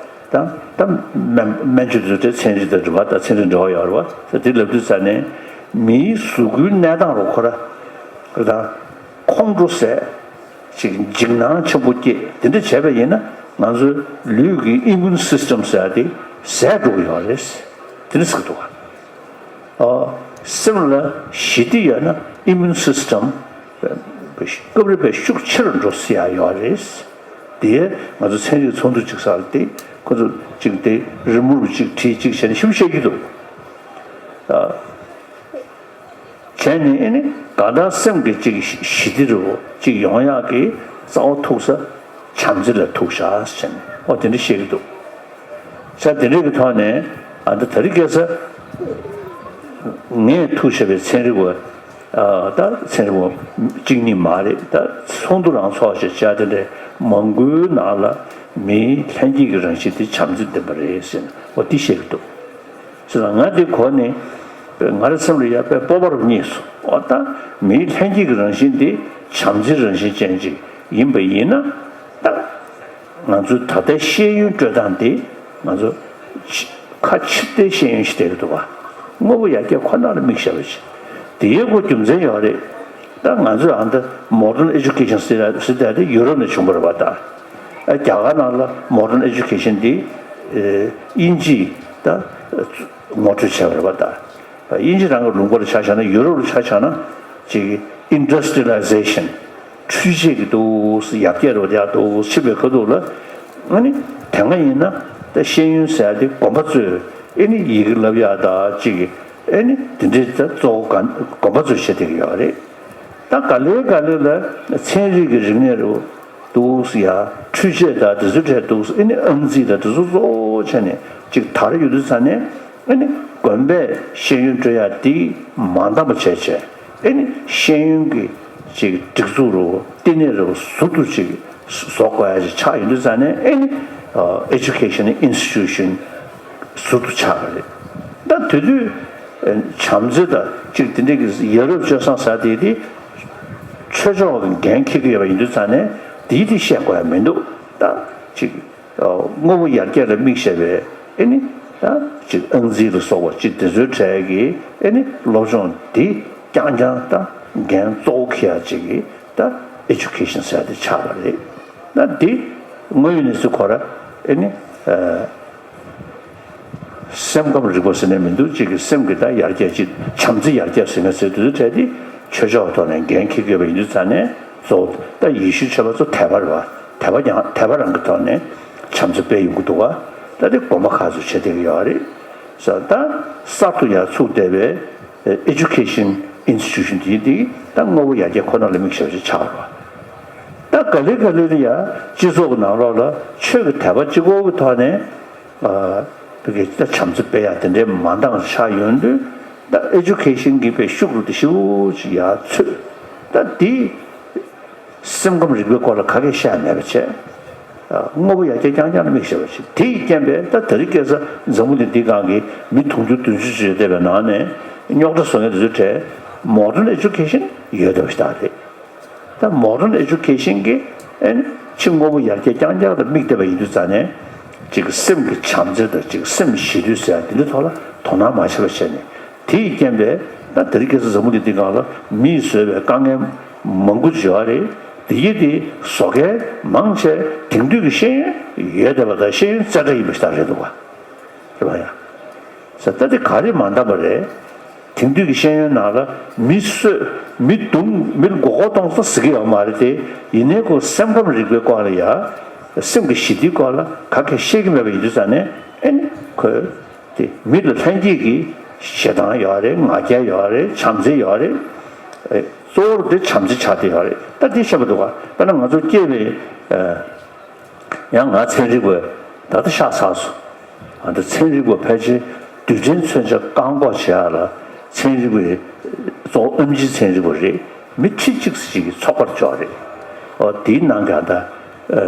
དང་ད་སྨན་སྨན་བཅོས་དེ་ཚོ་ཚན་རིག་དང་འབྲེལ་བ་དང་ཚན་རིག་འབྲེལ་བ་ཡོད་རེད་བ། ད་དེ་ལབ་དུས་ཙ་ནས་མིའི་གཟུགས་པོའི་གནས་སྟངས་རུ་ཁོ་ར་ད་ཁོང་ཁྲོ་ཟས་ཅིག་འཇིགས་སྣང་ཆེན་པོ་སྐྱེས་དེ་འདྲ་བྱས་པ་ཡིན་ན་ང་ཚོའི་ལུས་ཀྱི་ཨི་མུན་སིས་ཊམ་ཟེར་ཡ་དེ་ཟད་འགྲོ་གི་ཡོད་རེད། དེ་འདྲ་ཟེར་གི་འདུག་བ། ཨ། སེམས་ལ་ཞི་བདེ་ཡོད་ན་ཨི་མུན་སིས་ཊམ་སྐབས་རེ་བས་ཤུགས་ཆེ་རུ་འགྲོ་སྲིད་ཡ་ཡོད་རེད། དེ་ང་ཚོ་ཚན་རིག་ཚོགས་འདུ་ཅིག་ས་ལ་དེ་ཁོ་ཚོ་ཅིག་དེ་རི་མོ་རུ་ཅིག་བྲིས་ཅིག་བྱས་ནས་ཞིབ་བཤད་ཀྱི་འདུག་ཨ། བྱས་ནས་ཨེ་ནི་གང་ལྟར་སེམས་ཀྱི་ཅིག་ཞི་བདེ་རུ་ཅིག་ཡོང་ཡག་གི་རྩ་བ་ཐུག་ས་བྱམས་བརྩེ་ལ་ཐུག་བཞག་ཟེར་ནས་ཨོ་དེ་འདྲ་བཤད་ཀྱི་འདུག་ས་དེ་འདྲ་གི་ཐོག་ནས་ཨ་ད་ད་རེས་ཁ་སང་ངས་ཐུག་བྱས་པའི་ཚན་རིག་པ་ཨ་ད་ཚན་རིག་པ་གཅིག་གཉིས་མ་རེད། ད་ཚོགས་འདུ་རང་ཚོགས་བྱས་བྱས་དེ་འདྲའི་མང་པོའི་ནང་ལ་མིའི་ལྷན་སྐྱེས་ཀྱི་རང་བཞིན་དེ་བྱམས་བརྩེ་ལྡན་པ་རེད་ཟེར་ནས་ཨོ་དེ་བཤད་ཀྱི་འདུག་ཟེར་ན་ང་འདི་གོ་ནས་ང་རའི་སེམས་ལ་ཡ་དཔེ་སྤོབས་པ་རུ་རྙེད་སོང་། འོ་ད་མིའི་ལྷན་སྐྱེས་ཀྱི་རང་བཞིན་འདི་བྱམས་བརྩེའི་རང་བཞིན་ཅན་ཅིག་ཡིན་པ་ཡིན་ན། ད་ང་ཚོའི་ད་ལྟའི་ཤེས་ཡོན་སྤྲོད་སྟངས་འདི་ང་ཚོ་ཕྱི་ཁ་ཕྱིར་བལྟའི་ཤེས་ཡོན་ཞིག་བསྡད་ཀྱི་འདུག་བ། དངོས་པོ་ཡར་རྒྱས་ཁོ་ན་ལ་དམིགས་བཞག་པ་ཞིག་དེའི་སྒོ་རྒྱུ་མཚན་ཡོད་རེད། ད་ང་ཚོས་ཨ་འདི་མོ་ཌན་ཨེ་ཇུ་ཀེ་ཤན་ཟེར་ཡ་ཟེར་ཡ་དེ་ཡུ་རོབ་ནས་བྱུང་བ་རེད་བ། ད་རྒྱ་གར་ནང་ལ་མོ་ཌན་ཨེ་ཇུ་ཀེ་ཤན་འདི་དབྱིན་ཇིས་ད་ངོ་སྤྲོད་བྱས་པ་རེད་བ། ད་དབྱིན་ཇི་རང་གི་ལུང་པ་ལ་ཆ་བཞག་ན་ཡུ་རོབ་ལ་ཆ་བཞག་ན་ཅིག་ཨིན་ཌསི་ཊི་རི་ཡ་ལི་ཟེ་ཤན་འཕྲུལ་ཆས་ཀྱི་འདུག་ཡར་རྒྱས་རུ་ཡག་འདུག་ཕྱིན་པའི་ཁ་ཐུག་ལ་ཨ་ནི་དེ་སྔ་ཡིན་ན་ད་ཤེས་ཡོན་ཟེར་ཡ་དེ་དགོན་པ་ཚོས་ཨེ་ནི་ཡི་གེ་བསླབ་ཡག་ད་ཅིག་ཨེ་ནི་དེ་འདྲའི་ད་གཙོ་བོ་དགོན་པ་ཚོས་བྱེད་བསྡད་ཀྱི་ཡོད་རེད། ད་ག་ལེ་ག་ལེ་ལ་ཚན་རིག་གི་རིག་གནས་རུ་འདུག་ཡ་འཕྲུལ་ཆས་ད་དེ་ཚོའི་གྲས་འདུག་ཨེ་ནི་ཨང་རྩིས་ད་དེ་ཚོ་གཙོ་བོ་བྱས་ནས་ཅིག་དར་ཡོད་དུས་ཙ་ནས་ཨེ་ནི་དགོན་པས་ཤེས་ཡོན་སྤྲོད་ཡ་དེ་མ་འདང་བ་བྱས་བྱས་ཨེ་ནི་ཤེས་ཡོན་གྱི་ཅིག་སྒྲིག་འཛུགས་རུ་བསྟི་གནས་རུ་ཟུར་དུ་ཅིག་བཟོ་དགོས་ཡ་ཅིག་ཆགས་ཡོད་དུས་ཙ་ནས་ཨེ་ནི་ཨེ་ཇུ་ཀེ་ཤན་ཨིན་སི་ཊི་ཊུ་ཤན་ཟུར་དུ་ཆགས་པ་རེད། ད་དེ་དུས་བྱམས་བརྩེ་དང་ཅིག་དེ་འདྲའི་གི་ཡ་རབས་སྤྱོད་བཟང་ཟེར་དེ་དེ་ཆོས་ཕྱོགས་ཀྱི་འགན་འཁྱེར་གྱི་ཡོད་པ་ཡིན་དུས་ཙང་ནས་དེའི་དེ་བཤད་དགོས་ཡ་མི་འདུག་ད་ཅིག་དངོས་པོ་ཡར་རྒྱས་ལ་དམིགས་བྱས་པའི་ཨེ་ནི་ད་ཅིག་ཨང་རྩིས་ལ་སོགས་པ་ཅིག་དེ་ཚོའི་གྲས་ཀྱི་ཨེ་ནི་སློབ་སྦྱོང་དེ་རྐྱང་རྐྱང་ད་འགན་གཙོ་བོ་འཁྱེར་ཡ་ཅིག་གི་ད་ཨེ་ཇུ་ཀེ་ཤན་ཟེར་ཡ་དེ་ཆགས་པ་རེད། ད་དེ་དངོས་ཡོད་གནས་ཚུལ་ཁོ་ར་ཨེ་ནི། སེམས་ཁམས་རིག་པ་ཟེར་ནས་མི་འདུག་གཅིག་གི་སེམས་ཀྱི་ད་ཡར་རྒྱས་ཅིག་བྱམས་བརྩེ་ཡར་རྒྱས་ཟེར་མཁན་ཟེར་དུས་ཚོད་དེ་ཆོས་ཕྱོགས་ཐོག་ནས་འགན་འཁྱེར་དགོས་པ་ཡིན་དུས་ཙང་ནས་གཙོ་བོ་ད་ཡེ་ཤུའི་ཆོས་པ་ཚོ་དད་པ་རེད་བ། དད་པ་ཀྱང་དད་པ་རང་གི་ཐོག་ནས་བྱམས་བརྩེ་སྤེལ་ཡོང་གི་འདུག་བ། ད་དེ་དགོན་པ་ཁག་ཚོ་བྱེད་བསྡད་ཀྱི་ཡོད་རེད། ས་ད་གསར་དུ་ཡར་ཚུགས་བསྡད་པའི་ཨེ་ཇུ་ཀེ་ཤན་ཨིན་སི་ཊི་ཊུ་ཤན་དེ་དེ་ད་དངོས་པོ་ཡར་རྒྱས་ཁོ་ན་ལ་དམིགས་བྱས་པ་ཞིག་ཆགས་པ་རེད་བ། ད་ག་ལེ་ག་ལེ་ལ་ཡ་སྤྱི་ཚོགས་ཀྱི་ནང་ལོགས་ལ་ཆོས་ཀྱི་དད་པ་གཅིག་པོ་གི་ཐོག་ནས། ཨ། བོད་ཀྱི་ད་བྱམས་བརྩེ་སྤེལ་ཡག་དེ་འདྲའི་མ་འདང་ཆགས་ཡོང་དུས་ད་ཨེ་ཇུ་ཀེ་ཤན་གྱི་དཔེ་ཤུགས་རུ་དེ་ཞེ་པོ་ཅིག་ཡར་ཚུད། ད་དེ་སེམས་ཁམས་རིག་པའི་སྐོར་ལ་ག་གེ་བཤད་མེད་པ་བྱས། ཨ། དངོས་པོ་ཡར་རྒྱས་རྐྱང་རྐྱང་ལ་དམིགས་བྱས་པ་ཞིག་དེ་ཡི་རྐྱེན་པས་ད་དེ་རིང་ཁ་སང་འཛམ་བུ་གླིང་འདིའི་སྒང་གི་མི་དུང་ཕྱུར་བདུན་ཅུ་ཅིག་ཡོད་བསྡད་པའི་ནང་ནས་རྙོག་དྲ་བཟོ་མཁན་དེ་ཚོའི་གྲས་མོ་ཌན་ཨེ་ཇུ་ཀེ་ཤན་ཡོད་བསྡད་པ་ཞིག་ད་རེད། ད་མོ་ཌན་ཨེ་ཇུ་ཀེ་ཤན་གྱིས་ཨེ་ནི་ཕྱི་དངོས་པོ་ཡར་རྒྱས་རྐྱང་རྐྱང་ལ་དམིགས་བསྡད་པ་ཡིན་དུས་ཙང་ནས་ཅིག་སེམས་ཀྱི་བྱམས་བརྩེ་དང་ཅིག་སེམས་ཞི་དུལ་ཟེར་ཡ་འདི་འདྲའི་ཐོག་ལ་དོ་སྣང་མ་བྱས་པ་བྱས་ནས་དེ་ཡི་རྐྱེན་པས་ད་དེ་རིང་ཁ་སང་འཛམ་བུ་གླིང་འདི་སྒང་ལ་མིས་བཟོས་པའི་དཀའ་ངལ་མང་པོ་ཅིག་ཡོད་རེད། དེ་ཡི་དེ་བཟོ་མཁན་མང་ཆེ་དེང་དུས་ཀྱི་ཤེས་ཡོན་ཡོད་བསྡད་པ་དང་ཤེས་ཡོན་རྩེ་གྲ་ཡིན་པ་ཞིག་ད་རེད་འདུག་བ། རེད་བ་ཡ། ས་ད་དེ་ག་རེ་མ་འདང་བ་རེད། དེང་དུས་ཀྱི་ཤེས་ཡོན་ནང་ལ་མི་གསོད་མི་རྡུང་མི་ལ་མགོ་སྐོར་གཏོང་ས་ཟེར་གྱི་ཡོད་མ་རེད་དེ། ཡིན་ནའི་ཁོ་སེམས་ཁམས་རིག་པའི་སྐོར་ལ་ཡ། སེམས་ཀྱི་ཞི་བདེའི་སྐོར་ལ་ག་གེ་བཤད་ཀྱི་མེད་པ་ཡིན་དུས་ཙང་ནས་ཨེ་ནི་ཁོས་དེ་མི་ལ་ལྷན་སྐྱེས་ཀྱི་ཞེ་སྡང་ཡོད་རེད། ང་རྒྱལ་ཡོད་རེད། བྱམས་བརྩེ་ཡོད་རེད། ཨེ་གཙོ་བོར་དེ་བྱམས་བརྩེ་ཆགས་བསྡད་ཡོད་རེད། ད་དེ་བཤད་པ་འདུག་ག་དཔེར་ན་ང་ཚོ་སྐྱེས་པའི་ཨ། ཡང་ང་ཚན་རིག་པ་ད་ལྟ་ཤག་ཚར་སོང་། ཨ་ད་ཚན་རིག་པ་ཕལ་ཆེར་རྡུལ་ཕྲན་མཚོན་ཆ་བཀག་འགོག་བྱེད་ཡག་ལ་ཚན་རིག་པའི་གཙོ་བོ་ཨེམ་ཆི་ཚན་རིག་པ་རེད། མི་ཁྲི་གཅིག་ཙམ་ཞིག་གི་ཚོགས་པར་འཇོག་རེད། ཨོ་དེའི་ནང་ག་ད་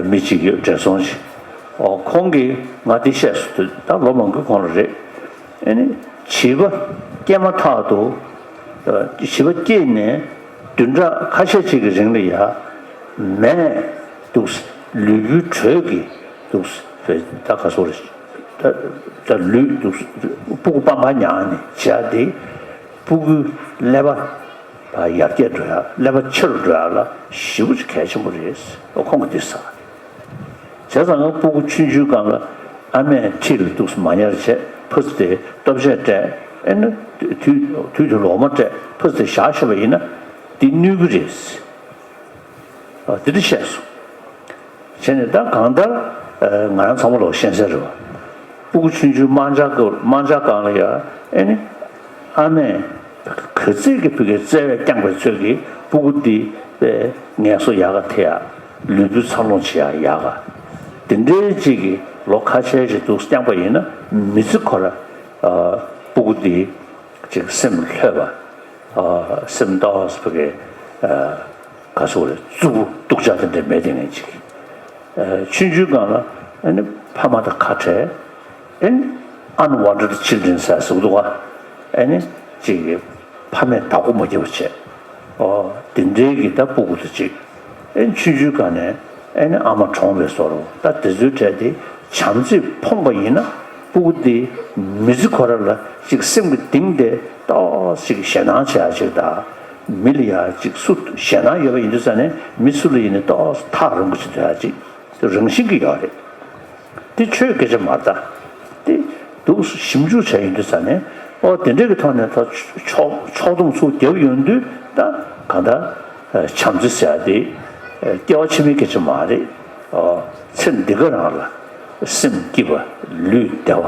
མི་གཅིག་ཡོད། བགྲེས་སོང་ཞིག་ཨོ་ཁོང་གིས་ང་དེ་བཤད་སོང་དུས་ད་ལོ་མང་པོའི་གོང་ལ་རེད། ཨེ་ནི་ བྱིས་པ་སྐྱེས་མ་ཐག་ཏུ། བྱིས་པ་སྐྱེས་ནས་བདུན་ཕྲག་ཁ་ཤས་ཅིག་གི་རིང་ལ་ཡ། མས་འདུག་ལུས་པོའི་དྲོད་ཀྱིས་འདུག་ད་ག་སོ་རེད། ད་ད་ལུས་འདུག་སྤུ་གུ་པང་པང་ཉག་ནས་བྱ་དེ། སྤུ་གུའི་ཀླད་པ་ཡར་རྒྱས་འགྲོ་ཡ། ཀླད་པ་ཆེ་རུ་འགྲོ་ཡ་ལ་ཞེ་པོ་ཅིག་གལ་ཆེན་པོ་རེད། ཨོ་ཁོང་གིས་འདི་ཟེར། བྱས་ཙང་ང་སྤུ་གུ་ཆུང་ཆུང་སྒང་ལ་ཨ་མས་འཁྲིས་ལ་འདུག་སེ་མ་ཉལ་བྱས། ཕ་ཚོ་དེ་ལྟོ་ཆས་སྤྲད། ཨེ་ན་དུས་དུས་དུ་ལོག་མ་སྤྲད། ཕ་ཚོ་དེ་བཞག་ཤེས་པ་ཡིན་ན་འདི་གནོད་ཀྱི་རེད། ཨ་དེ་འདྲ་བཤད་སོང་། བྱས་ནས་ད་གང་ལྟར་ང་རང་ཚང་མ་ལོག་ཤེས་གསལ་རེད་བ། སྤུ་གུ་ཆུང་ཆུང་དམར་འབྱར་སྐབས་དམར་འབྱར་སྒང་ལ་ཡ། ཨེ་ནི་ཨ་མས་ག་ཚད་ཀྱི་ཕ་གིའི་བརྩེ་བས་བསྐྱངས་པའི་ཚོད་ཀྱིས་སྤུ་གུ་འདི་དཔེ་ངལ་གསོ་ཡག་ག་ཐེབས་ཡ། ལུས་པོའི་འཚར་ལོངས་བྱེད་ཡ་ཡག་ག་དེ་འདྲའི་ཅིག་གི་ལོ་ཁ་ཤས་ཤིག་འདུག་བསྐྱངས་པ་ཡིན་ན་མི་ཚེ་ཁོ་ར་སྤུ་གུ་འདི་ཅིག་སེམས་ལྷོད་པ། སེམས་ཏོག་ཙམ་ཕ་གི་ག་ཚོད་རེད། རྩུབ་པོ་སྡུག་ཅག་དེ་འདྲ་མེད། དེ་ངན་ཅིག་ཆུང་ཆུང་སྒང་ལ་ཨ་ནི་ཕ་མ་དང་ཁ་བྲལ། ཨེ་ནི་unwanted children ཟེར་ཟེར་གི་འདུག་ག་ཨེ་ནི་ཅིག་གི་ཕ་མས་བདག་པོ་མ་བརྒྱབ་པ་བྱས། ཨོ་དེ་འདྲའི་གི་ད་སྤུ་གུ་དེ་ཅིག་ཨེ་ནི་ཆུང་ཆུང་སྒང་ནས་ཨེ་ནི་ཨ་མ་གྲོངས་པའི་བཟོ་འདྲ། ད་དེ་ཚོའི་གྲས་དེ་བྱམས་བརྩེས་ཕོངས་པ་ཡིན་ན་སྤུ་གུ་དེ་མི་ཚེ་ཁོ་ར་ལ་ཅིག་སེམས་ཀྱི་གཏིང་དེ་ཏོག་ཙམ་ཞེད་སྣང་བྱེད་ཡ་ཅིག་དང་། མི་ལ་ཡ་ཅིག་སུ་ཞེད་སྣང་ཡོད་པ་ཡིན་དུས་ཙ་ནས་མི་སུ་ལ་ཡིན་ནའི་ཏོག་ཙམ་ཐག་རིང་པོ་ཅིག་སྡོད་ཡ་ཅིག་རང་བཞིན་གྱི་ཡོད་རེད། དེ་ཆོས་སྐད་ཆ་མ་རེད་ད། དེ་འདུག་ཞིབ་འཇུག་བྱས་ཡོང་དུས་ཙ་ནས། ཨོ་དེ་འདྲའི་གི་ཐོག་ནས་ད་ཕྱོགས་ཕྱོགས་བསྡོམས་ཚུར་བརྒྱབ་ཡོང་དུས་ད་གང་ལྟར་བྱམས་བརྩེ་ཟེར་ཡ་དེ་སྐྱེ་བ་ཕྱི་མའི་སྐད་ཆ་མ་རེད། ཨོ་ཚེ་འདི་ག་རང་ལ་སེམས་སྐྱིད་པ། ལུས་བདེ་བ།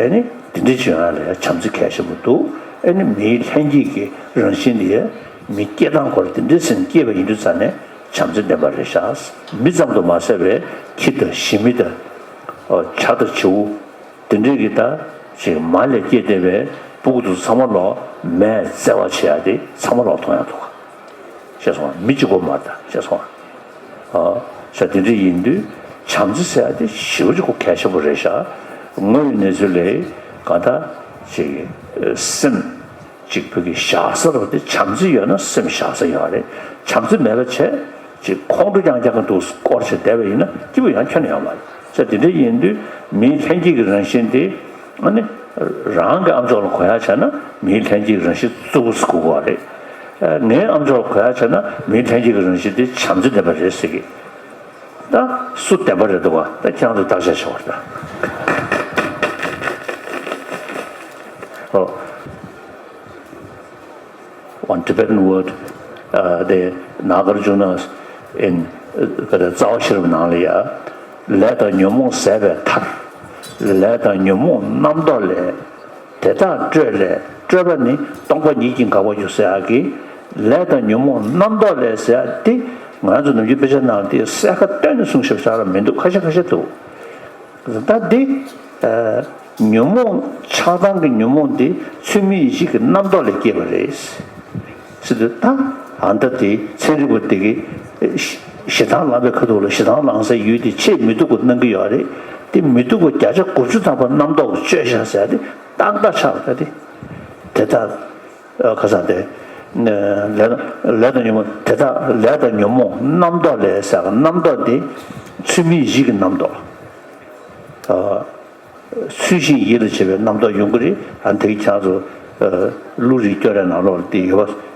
ཨེ་ནི་དེ་འདྲའི་བྱུང་ཡ་ལ་ཡ་བྱམས་བརྩེ་གལ་ཆེན་པོ་འདུག་ཨེ་ནི་མིའི་ལྷན་སྐྱེས་ཀྱི་རང་བཞིན་དེ་ཡ་མི་སྐྱེ་སྟངས་སྐོར་དེ་འདྲའི་ཟིན་སྐྱེས་པ་ཡིན་དུས་ཙ་ནས་བྱམས་བརྩེ་ལྡན་པ་རེད་ཤག་མི་ཙམ་དུ་མ་ཟད་པའི་ཁྱི་དང་ཞི་མི་དང་། བྱ་དང་བྱིའུ། དེ་འདྲའི་གི་ད་ཅིག་མ་ལས་སྐྱེས་བསྡད་པའི་སྤུ་གུ་དེ་ཚོ་ཚང་མ་ལོག་མས་བརྩེ་བ་བྱེད་ཡ་དེ་ཚང་མ་ལོག་མཐོང་ཡ་འདུག་ག་ཤེས་སོང་། མི་གཅིག་པོ་མ་རེད་ད། ཤེས་སོང་། ཨ། ཤ་དེ་འདྲ་ཡིན་དུས་བྱམས་བརྩེ་ཟེར་ཡ་དེ་ཞེ་པོ་ཅིག་གལ་ཆེན་པོ་རེད་ཤག་དངོས་ཡོད་གནས་ཚུལ་ལས་གང་ལྟར་ཅིག་སེམས་ཅིག་བོད་ཀྱི་བཞག་ས་རུ་དེ་བྱམས་བརྩེ་ཡོད་ན་སེམས་བཞག་ས་ཡོད་རེད། བྱམས་བརྩེ་མེད་པ་བྱས་ཅིག་ཁོང་ཁྲོ་རྐྱང་རྐྱང་གི་འདུག་སྐོར་བྱས་བསྡད་པ་ཡིན་ན་སྐྱིད་པོ་ཡང་ཁྱོན་ནས་ཡོད་མ་རེད། ཤ་དེ་འདྲ་ཡིན་དུས་མིའི་ལྷན་སྐྱེས་ཀྱི་རང་བཞིན་དེ། ཨ་ནི། རང་གི་ཨམ་ཅོག་ལ་གོ་ཡག་བྱས་ན་མིའི་ལྷན་སྐྱེས་རང་བཞིན་རྩུབ་པོ་ཟེར་གོ་གི་རེད། ངའི་ཨམ་ཅོག་ལ་གོ་ཡག་བྱས་ན་མིའི་ལྷན་སྐྱེས་ཀྱི་རང་བཞིན་དེ་བྱམས་བརྩེ་ལྡན་པ་རེད་ཟེར་གི། ད་སུ་བདེན་པ་རེད་འདུག་ག་ད་ཁྱེད་རང་ཚོས་བརྟག་དཔྱད་བྱེད་དགོས་རེད་ད། ཨོ། One Tibetan word, uh, the Nagarjuna in, uh, རྩ་བ་ཤེས་རབ་ནང་ལ་ཡ། ལས་དང་ཉོན་མོངས་ཟད་པའི་མཐར། ལས་དང་ཉོན་མོངས་རྣམ་རྟོག་ལས། དེ་དག་སྤྲོས་ལས་སྤྲོས་པ་ནི་སྟོང་པ་ཉིད་ཀྱིས་འགག་པར་འགྱུར་ཟེར་ཡག་གི། ལས་དང་ཉོན་མོངས་རྣམ་རྟོག་ལས་ཟེར་ཡག་དེ་ང་ཚོ་ནམ་རྒྱུན་དཔེ་ཆ་ནང་དེ་གསལ་ཁ་བཏོན་ནས་གསུངས་ཤེས་པ་ཆགས་ར་མི་འདུག་ཁ་ཤས་ཁ་ཤས་འདུག་ད་འདི། ཨ། ཉོན་མོངས་ཆགས་སྡང་གི་ཉོན་མོངས་འདི་ཚུལ་མིན་ཡིད་བྱེད་ཀྱི་རྣམ་རྟོག་ལས་སྐྱེས་པ་རེད། ཟེར་དུས་ད་ཨ་མདའ་དེ་ཚན་རིག་པ་དེ་གིས་ཞེ་སྡང་ལངས་པའི་ཁ་ཐུག་ལ་ཞེ་སྡང་ལངས་སའི་ཡུལ་དེ་ཕྱེ་མི་ཐུབ་པ་གནང་གི་ཡོད་རེད། དེ་མི་ཐུབ་པ་བརྒྱ་ཆ་དགུ་བཅུ་ཐམ་པ་རྣམ་རྟོག་གིས་བཅོས་བཞག་ཟེར་ཡ་དེ་ཏག་ཏག་ཆགས་པ་ད་དེ། དེ་ལྟར། ཁ་སང་དེ། ལས་ལས་དང་ཉོན་མོངས་དེ་དག་ལས་དང་ཉོན་མོངས་རྣམ་རྟོག་ལས་ཟེར་ཡ་རྣམ་རྟོག་དེ་ཚུལ་མིན་ཡིད་བྱེད་ཀྱི་རྣམ་རྟོག་ཚུལ་བཞིན་ཡིད་ལ་བྱེད་པའི་རྣམ་རྟོག་ཡོང་གི་རེད། ཨ་ནི་དེ་གི་ཁྱེད་ཚོ་ཀླུ་རིགས་སྐྱོ་རའི་ནང་ལོགས་ལ་དེ་ཡོད་པ།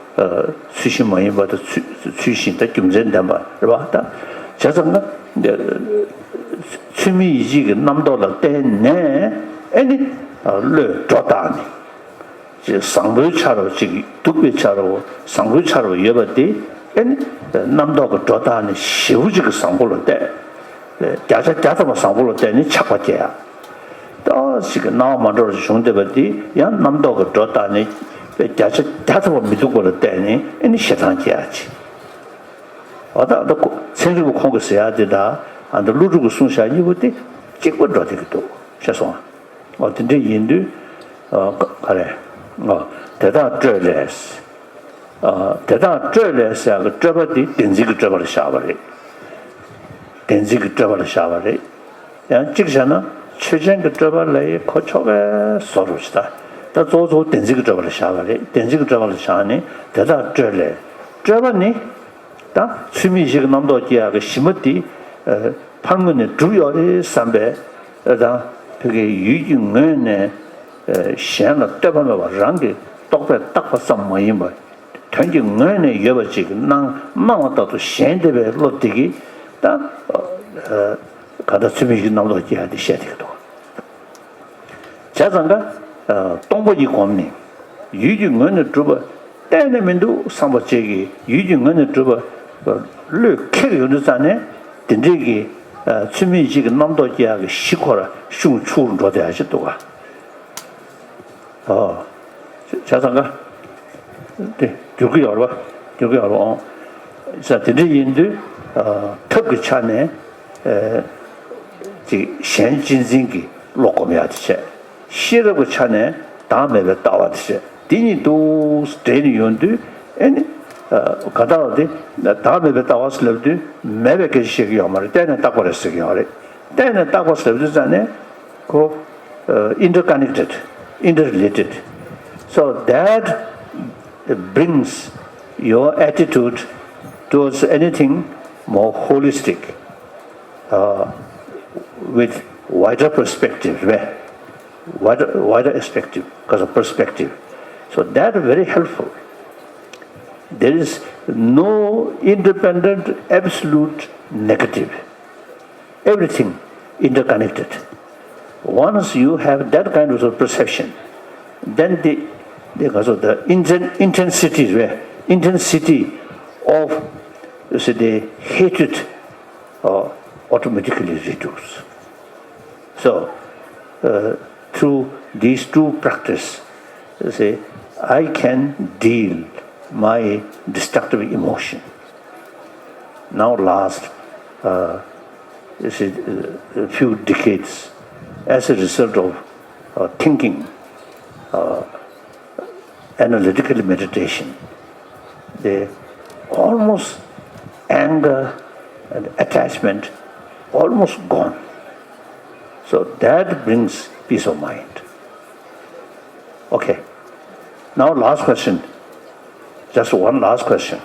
ཚུལ་བཞིན་མ་ཡིན་པ་དང་ཚུལ་ཚུལ་བཞིན་དང་རྒྱུ་མཚན་ལྡན་པ་རེད་པ། ད་བྱས་ཙང་ན་ཚུལ་མིན་ཡིད་བྱེད་ཀྱི་རྣམ་རྟོག་ལ་བརྟེན་ནས་ཨེ་ནི་བློས་སྒྲོ་བཏགས་ནས། ཅིག་བཟང་པོའི་ཆ་རོ་ཅིག་སྡུག་པའི་ཆ་རོ་བཟང་པོའི་ཆ་རོ་ཡོད་པ་དེ་ཨེ་ནི་རྣམ་རྟོག་གི་སྒྲོ་བཏགས་ནས་ཞེ་པོ་ཅིག་གི་བཟང་པོ་ལ་བལྟས། བརྒྱ་ཆ་བརྒྱ་ཐམ་པ་བཟང་པོ་ལ་བལྟས་ནས་ཆགས་པ་སྐྱེ་ཡ། ཏོག་ཙམ་གྱི་སྣང་བ་མ་འགྲོ་བར་བྱུང་བསྡད་པ་དེ་ཡང་རྣམ་རྟོག་གི་སྒྲོ་བཏགས་ནས་བརྒྱ་ཆ་བརྒྱ་ཐམ་པ་མི་སྡུག་པ་ལ་བལྟས་ནས་ཨེ་ནི་ཞེ་སྡང་སྐྱེ་ཡ་ཅིག་འོ་ད་ཨ་ད་ཚན་རིག་པ་ཁོང་གིས་ཟེར་ཡ་དེ་དང་ཨ་ད་ཀླུ་སྒྲུབ་ཀྱིས་གསུངས་བཞག་གཉིས་པོ་དེ་གཅིག་པ་འགྲོ་བསྡད་ཀྱི་འདུག་ཤེས་སོང་ཨ། འོ་དེ་འདྲ་ཡིན་དུས། ཨ་ག་ག་རེ། ཨ་དེ་དག་སྤྲོས་ལས། ཨ་དེ་དག་སྤྲོས་ལས་ཟེར་ཡག་གི་སྤྲོས་པ་དེ་བདེན་འཛིན་གྱི་སྤྲོས་པ་ལ་བཞག་པ་རེད། བདེན་འཛིན་གྱི་སྤྲོས་པ་ལ་བཞག་པ་རེད། ཡང་གཅིག་བྱས་ན་ཆོས་ཅན་གྱི་སྤྲོས་པ་ལ་ཡི་གོ་ཆོད་པའི་བཟོ་འདྲ་ཞིག་ད། ད་གཙོ་བོ་གཙོ་བོ་བདེན་འཛིན་གྱི་སྤྲོས་པ་ལ་བཞག་པ་རེད། བདེན་འཛིན་གྱི་སྤྲོས་པ་ལ་བཞག་ནས་དེ་དག་སྤྲོས་ལས། སྤྲོས་པ་ནི། ད་ཚུལ་མིན་བཞི་གི་རྣམ་རྟོག་སྐྱེ་ཡག་གི་གཞི་མ་དེ། ཨ། ཕར་ངོས་ནས་གྲུབ་ཡོད་རེད་བསམ་པའི། ཨ། ད་བོད་ཀྱི་ཡུལ་གྱི་ངོས་ནས། ཨ། གཞན་ལ་ལྟོས་པ་མེད་པར་རང་གིས་རྟོག་པས་བཏགས་པ་ཙམ་མ་ཡིན་པར། དོན་གྱི་ངོས་ནས་ཡོད་པ་ཅིག་སྣང་སྣང་བ་ལྟར་དུ་ཞེན་བསྡད་པའི་བློ་དེ་གིས་ད། ཨ། གང་ལྟར་ཚུལ་མིན་གྱི་རྣམ་རྟོག་སྐྱེ་ཡ་དེ་བཤད་བསྡད་ཀྱི་འདུག་བྱས་ཙང་ཀ། ཨ། སྟོང་པ་ཉིད་བསྒོམས་ནས་ཡུལ་གྱི་ངོས་ནས་གྲུབ་པ་གཏན་ནས་མི་འདུག་བསམ་པ་བཅས་ཀྱིས་ཡུལ་གྱི་ངོས་ནས་གྲུབ་པ་བློས་འཁྱེར་ཡོང་དུས་ཙང་ནས་དེ་འདྲའི་གི། ཨ། ཚུལ་མིན་གཅིག་གི་རྣམ་རྟོག་སྐྱེ་ཡག་གི་གཞི་ཁོ་ར་ཤུགས་ཆུང་རུ་འགྲོ་བསྡད་ཡ་ཞིག་འདུག་ག། ཨོ། བྱས་ཙང་ཀ། དེ་འགྱུར་གི་ཡོད་རེད་པ། འགྱུར་གི་ཡོད་རེད་པ། ཨོ། ས་དེ་འདྲ་ཡིན་དུས། ཨ། ཐབས་ཀྱི་ཆ་ནས། ཨ། ཅིག་གཞན་གཅེས་འཛིན་གྱི་བློ་སྒོམ་ཡག་དེ་བྱས། ཤེས་རབ་ཀྱི་ཆ་ནས་བདག་མེད་པའི་ལྟ་བ་དེ་བྱས། དེ་གཉིས་འདུག་འདྲེས་ནས་ཡོང་དུས། ཨེ་ནི། ཨ། ག་ད་ལ་དེ་བདག་མེད་པའི་ལྟ་བ་ཟེར་ལབ་དུས་མེད་པའི་སྐད་ཆ་བཤད་ཀྱི་ཡོད་མ་རེད། གཏན་ནས་བཏགས་པ་རེད་ཟེར་གྱི་ཡོད་རེད། གཏན་ནས་བཏགས་པ་ཟེར་དུས་ཙང་ནས། ཁོ། ཨ། interconnected, interrelated. So that brings your attitude towards anything more holistic, uh, with wider perspective, right? Wider, wider perspective, because of perspective. So that very helpful. There is no independent absolute negative. Everything interconnected. Once you have that kind of perception, then the, the, also the inten- intensity, right? Intensity of, say, the hatred, uh, automatically reduce. So, uh, through these two practice, say, I can deal my destructive emotion. Now last, uh, you see, uh, a few decades, as a result of, uh, thinking, uh, analytical meditation, the almost anger and attachment almost gone. So that brings peace of mind. Okay. Now last question. Just one last question.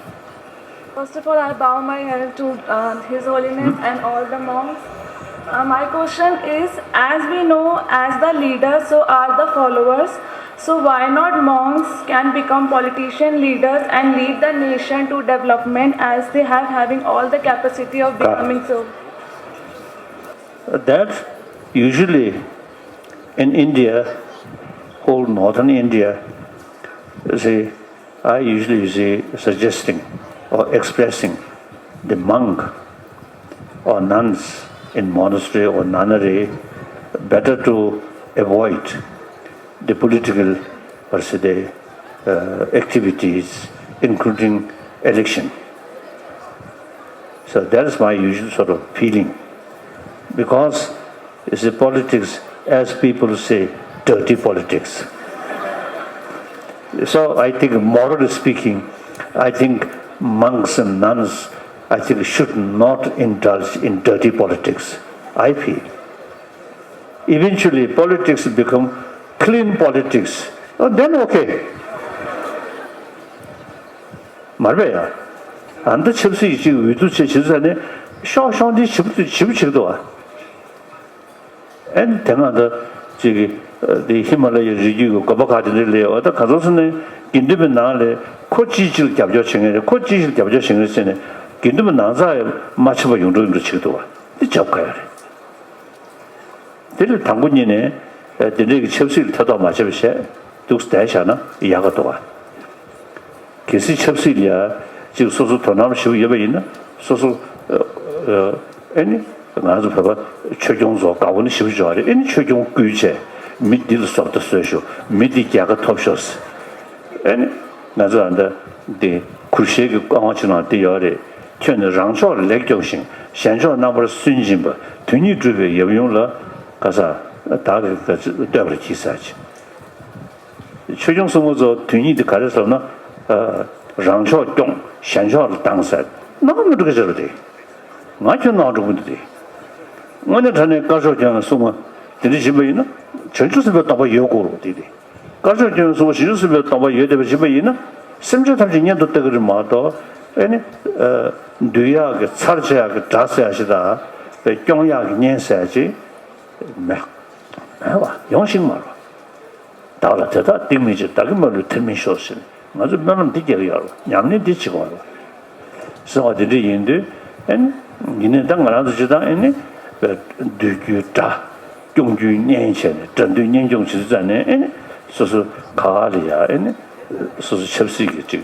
First of all, I bow my head to, uh, His Holiness and all the monks. Uh, my question is, as we know, as the leader, so are the followers. So why not monks can become politician leaders and lead the nation to development as they have having all the capacity of becoming so? That usually in India, whole northern India, you see, I usually, you see, suggesting or expressing the monk or nuns in monastery or nunnery better to avoid the political, per se, the, uh, activities, including election. So that is my usual sort of feeling. Because it's a politics, as people say, dirty politics. So I think, morally speaking, I think monks and nuns, I think, should not indulge in dirty politics, I feel. Eventually, politics become clean politics. Oh, then okay. མ་རེད་པས་ཡ། ཨ་འདི་ཆབ་སྲིད་ཅིག་འོས་བསྡུ་བྱེད་བྱེད་ཟེར་ནས་ཤོག་ཤོག་འདི་བྱེད་པོ་བྱེད་པོ་བྱེད་འདུག་ཨ། ཨེ་ནི་དེ་སྔ་འདི་ཅིག་གི་འདི་ཧི་མ་ལ་ཡའི་རི་རྒྱུད་ཀྱི་དགོན་པ་ཁག་དེ་འདྲ་ལས་འོ་ད་ག་ཚོད་ཟེར་ནས་དགེ་འདུན་པའི་ནང་ལས་ཁོ་ཅིའི་ཕྱིར་རྒྱབ་སྐྱོར་བྱེད་མཁན་རེད། ཁོ་ཅིའི་ཕྱིར་རྒྱབ་སྐྱོར་བྱེད་མཁན་རེད་ཟེར་ནས་དགེ་འདུན་པའི་ནང་ཚགས་ཡང་མ་ཕྱིན་པ་ཡོང་འགྲོ་ཡོང་འགྲོ་བྱེད་འདུག་ཨ། འདི་རྒྱབ་ཁ་ཡ་རེད། དེ་ལས་དང་པོ་ཉིད་ནས་དེ་འདྲའི་གི་ཆབ་སྲིད་ལ་ཐེ་གཏོགས་མ་བྱས་པ་བྱས་འདུག་བསྡད་བཞག་ན་ཡག་ག་འདུག་ག། གལ་སྲིད་ཆབ་སྲིད་ལ་ཡ་ཅིག་སོ་སོ་དོ་སྣང་ཞིག་ཡོད་པ་ཡིན་ན་སོ་སོ་ཨ་ནི་ང་ཚོ་བོད་པ་ཆོས་སྐྱོང་ཚོ་དགའ་བོ་ནི་ཞིག་བྱོས་རེད། ཨ་ནི་ཆོས་སྐྱོང་བསྐུལ་བྱས་མི་འདི་ལ་བསོད་བདེ་གསོལ་ཞུ། མི་འདི་རྒྱལ་ཁ་ཐོབ་ཤོག། ཨ་ནི་ང་ཚོ་ཨ་འདི་འདི་གུར་ཤེལ་གྱི་ཀ་བ་ཆུ་ནང་འདི་ཡོད་རེད། ཁྱོད་ནི་རང་ཕྱོགས་ལ་ལེགས་སྐྱོང་ཞིང་གཞན་ཕྱོགས་རྣམ་པར་སུན་འབྱིན་པ། དོན་གཉིས་སྒྲུབ་པའི་ཡབ་ཡུམ་ལ་ག་ས་བདག་གིས་ག་ཚོད་བསྟོད་པར་བགྱི་ཟེར་གྱི། ཆོས་སྐྱོང་སྲུང་མ་ཚོ་དོན་གཉིས་དེ་ག་རེ་ཟེར་ན། རང་ཕྱོགས་སྐྱོང་གཞན་ཕྱོགས་ལ་བཏང་ཟེར། སྣང་མི་འགྲོ་གི་ཟེར་བ་དེ། ང་ཁྱོད་སྣང་འགྲོ་གི་འདུག་དེ། དངོས་གནས་དྲང་གནས་དཀར་ཕྱོགས་ཀྱང་སྲུང་མ་དེ་འདྲ་བྱིན་པ་ཡིན་ན་བྱང་ཆུབ་སེམས་དཔའི་སྟོང་པ་ཡོད་དགོས་རེད་དེ་དེ། དཀར་ཕྱོགས་སྐྱོན་སོགས་བཞི་བཅུ་ཟིན་པའི་སྟོང་པ་ཡོད་བསྡད་པ་བཞིན་པ་ཡིན་ན། སེམས་ཅན་ཐམས་ཅད་གཉེན་དུ་བལྟ་གི་རེད་མ་གཏོགས། ཨེ་ནི། འདུལ་ཡག་གི་ཚར་བཅད་ཡག་གི་དགྲ་ཟེར་ཡག་ཞིག་དང་། སྐྱོང་ཡག་གི་གཉེན་ཟེར་ཡག་ཅིག་མེད། མེད་པ་ཡོང་ཤིག་མ་རེད། བདག་ལ་དེ་དག་སྡིག་མི་བྱེད། བདག་གི་མ་ལུས་ཐར་མི་ཤོག་ཟེར་ནས་ང་ཚོས་སྨོན་ལམ་འདི་རྒྱག་གི་ཡོད་རེད། ཉམས་ལེན་འདི་བྱེད་དགོས་རེད། ཟེར་བ་དེ་འདྲ་ཡིན་དུས། ཨེ་ནི། ཡིན་ནའི་ད་ང་རང་ཚོ་སྤྱིར་བཏང་ཨེ་ནི། འདུལ་རྒྱུའི་དགྲ། སྐྱོང་རྒྱུའི་གཉེན་བྱས་ནས་དགྲ་འདུལ་གཉེན་སྐྱོང་བྱེད་དུས་ཙང་ནས་ཨེ་ནི། སོ་སོ་ག་ག་ལ་ཡ་ཨེ་ནི། སོ་སོ་ཆབ་སྲིད་ཀྱི་ཅིག་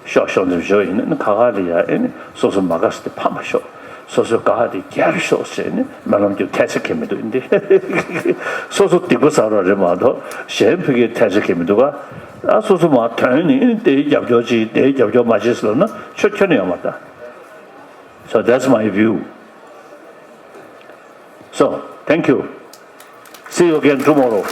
ཤོག་ཤོག་འདེམས་ཤོག་ཡིན་ན་ནི་ག་ག་ལ་ཡ་ཨེ་ནི། སོ་སོ་མ་དགའ་ས་དེ་ཕམ་པ་ཤོག་སོ་སོའི་དགའ་བ་དེ་རྒྱབ་ཤོག་ཟེར་ནས་སྨོན་ལམ་རྒྱབ་ཐལ་ཆ་གང་ཡང་མི་འདུག་འདི། སོ་སོ་སྡིག་པ་བསགས་རོགས་རེད་མ་གཏོགས་གཞན་ཕ་གིར་ཐལ་ཆ་གང་ཡང་མི་འདུག་ག་ཨ་སོ་སོ་མར་དོན་ནི་དེའི་རྒྱབ་སྐྱོར་གྱིས་དེའི་རྒྱབ་སྐྱོར་མ་བྱེད་ཟེར་ལབ་ན་ཁྱོད་ཁྱོན་ནས་ཡོད་མ་རེད། So that's my view. So, thank you. See you again tomorrow.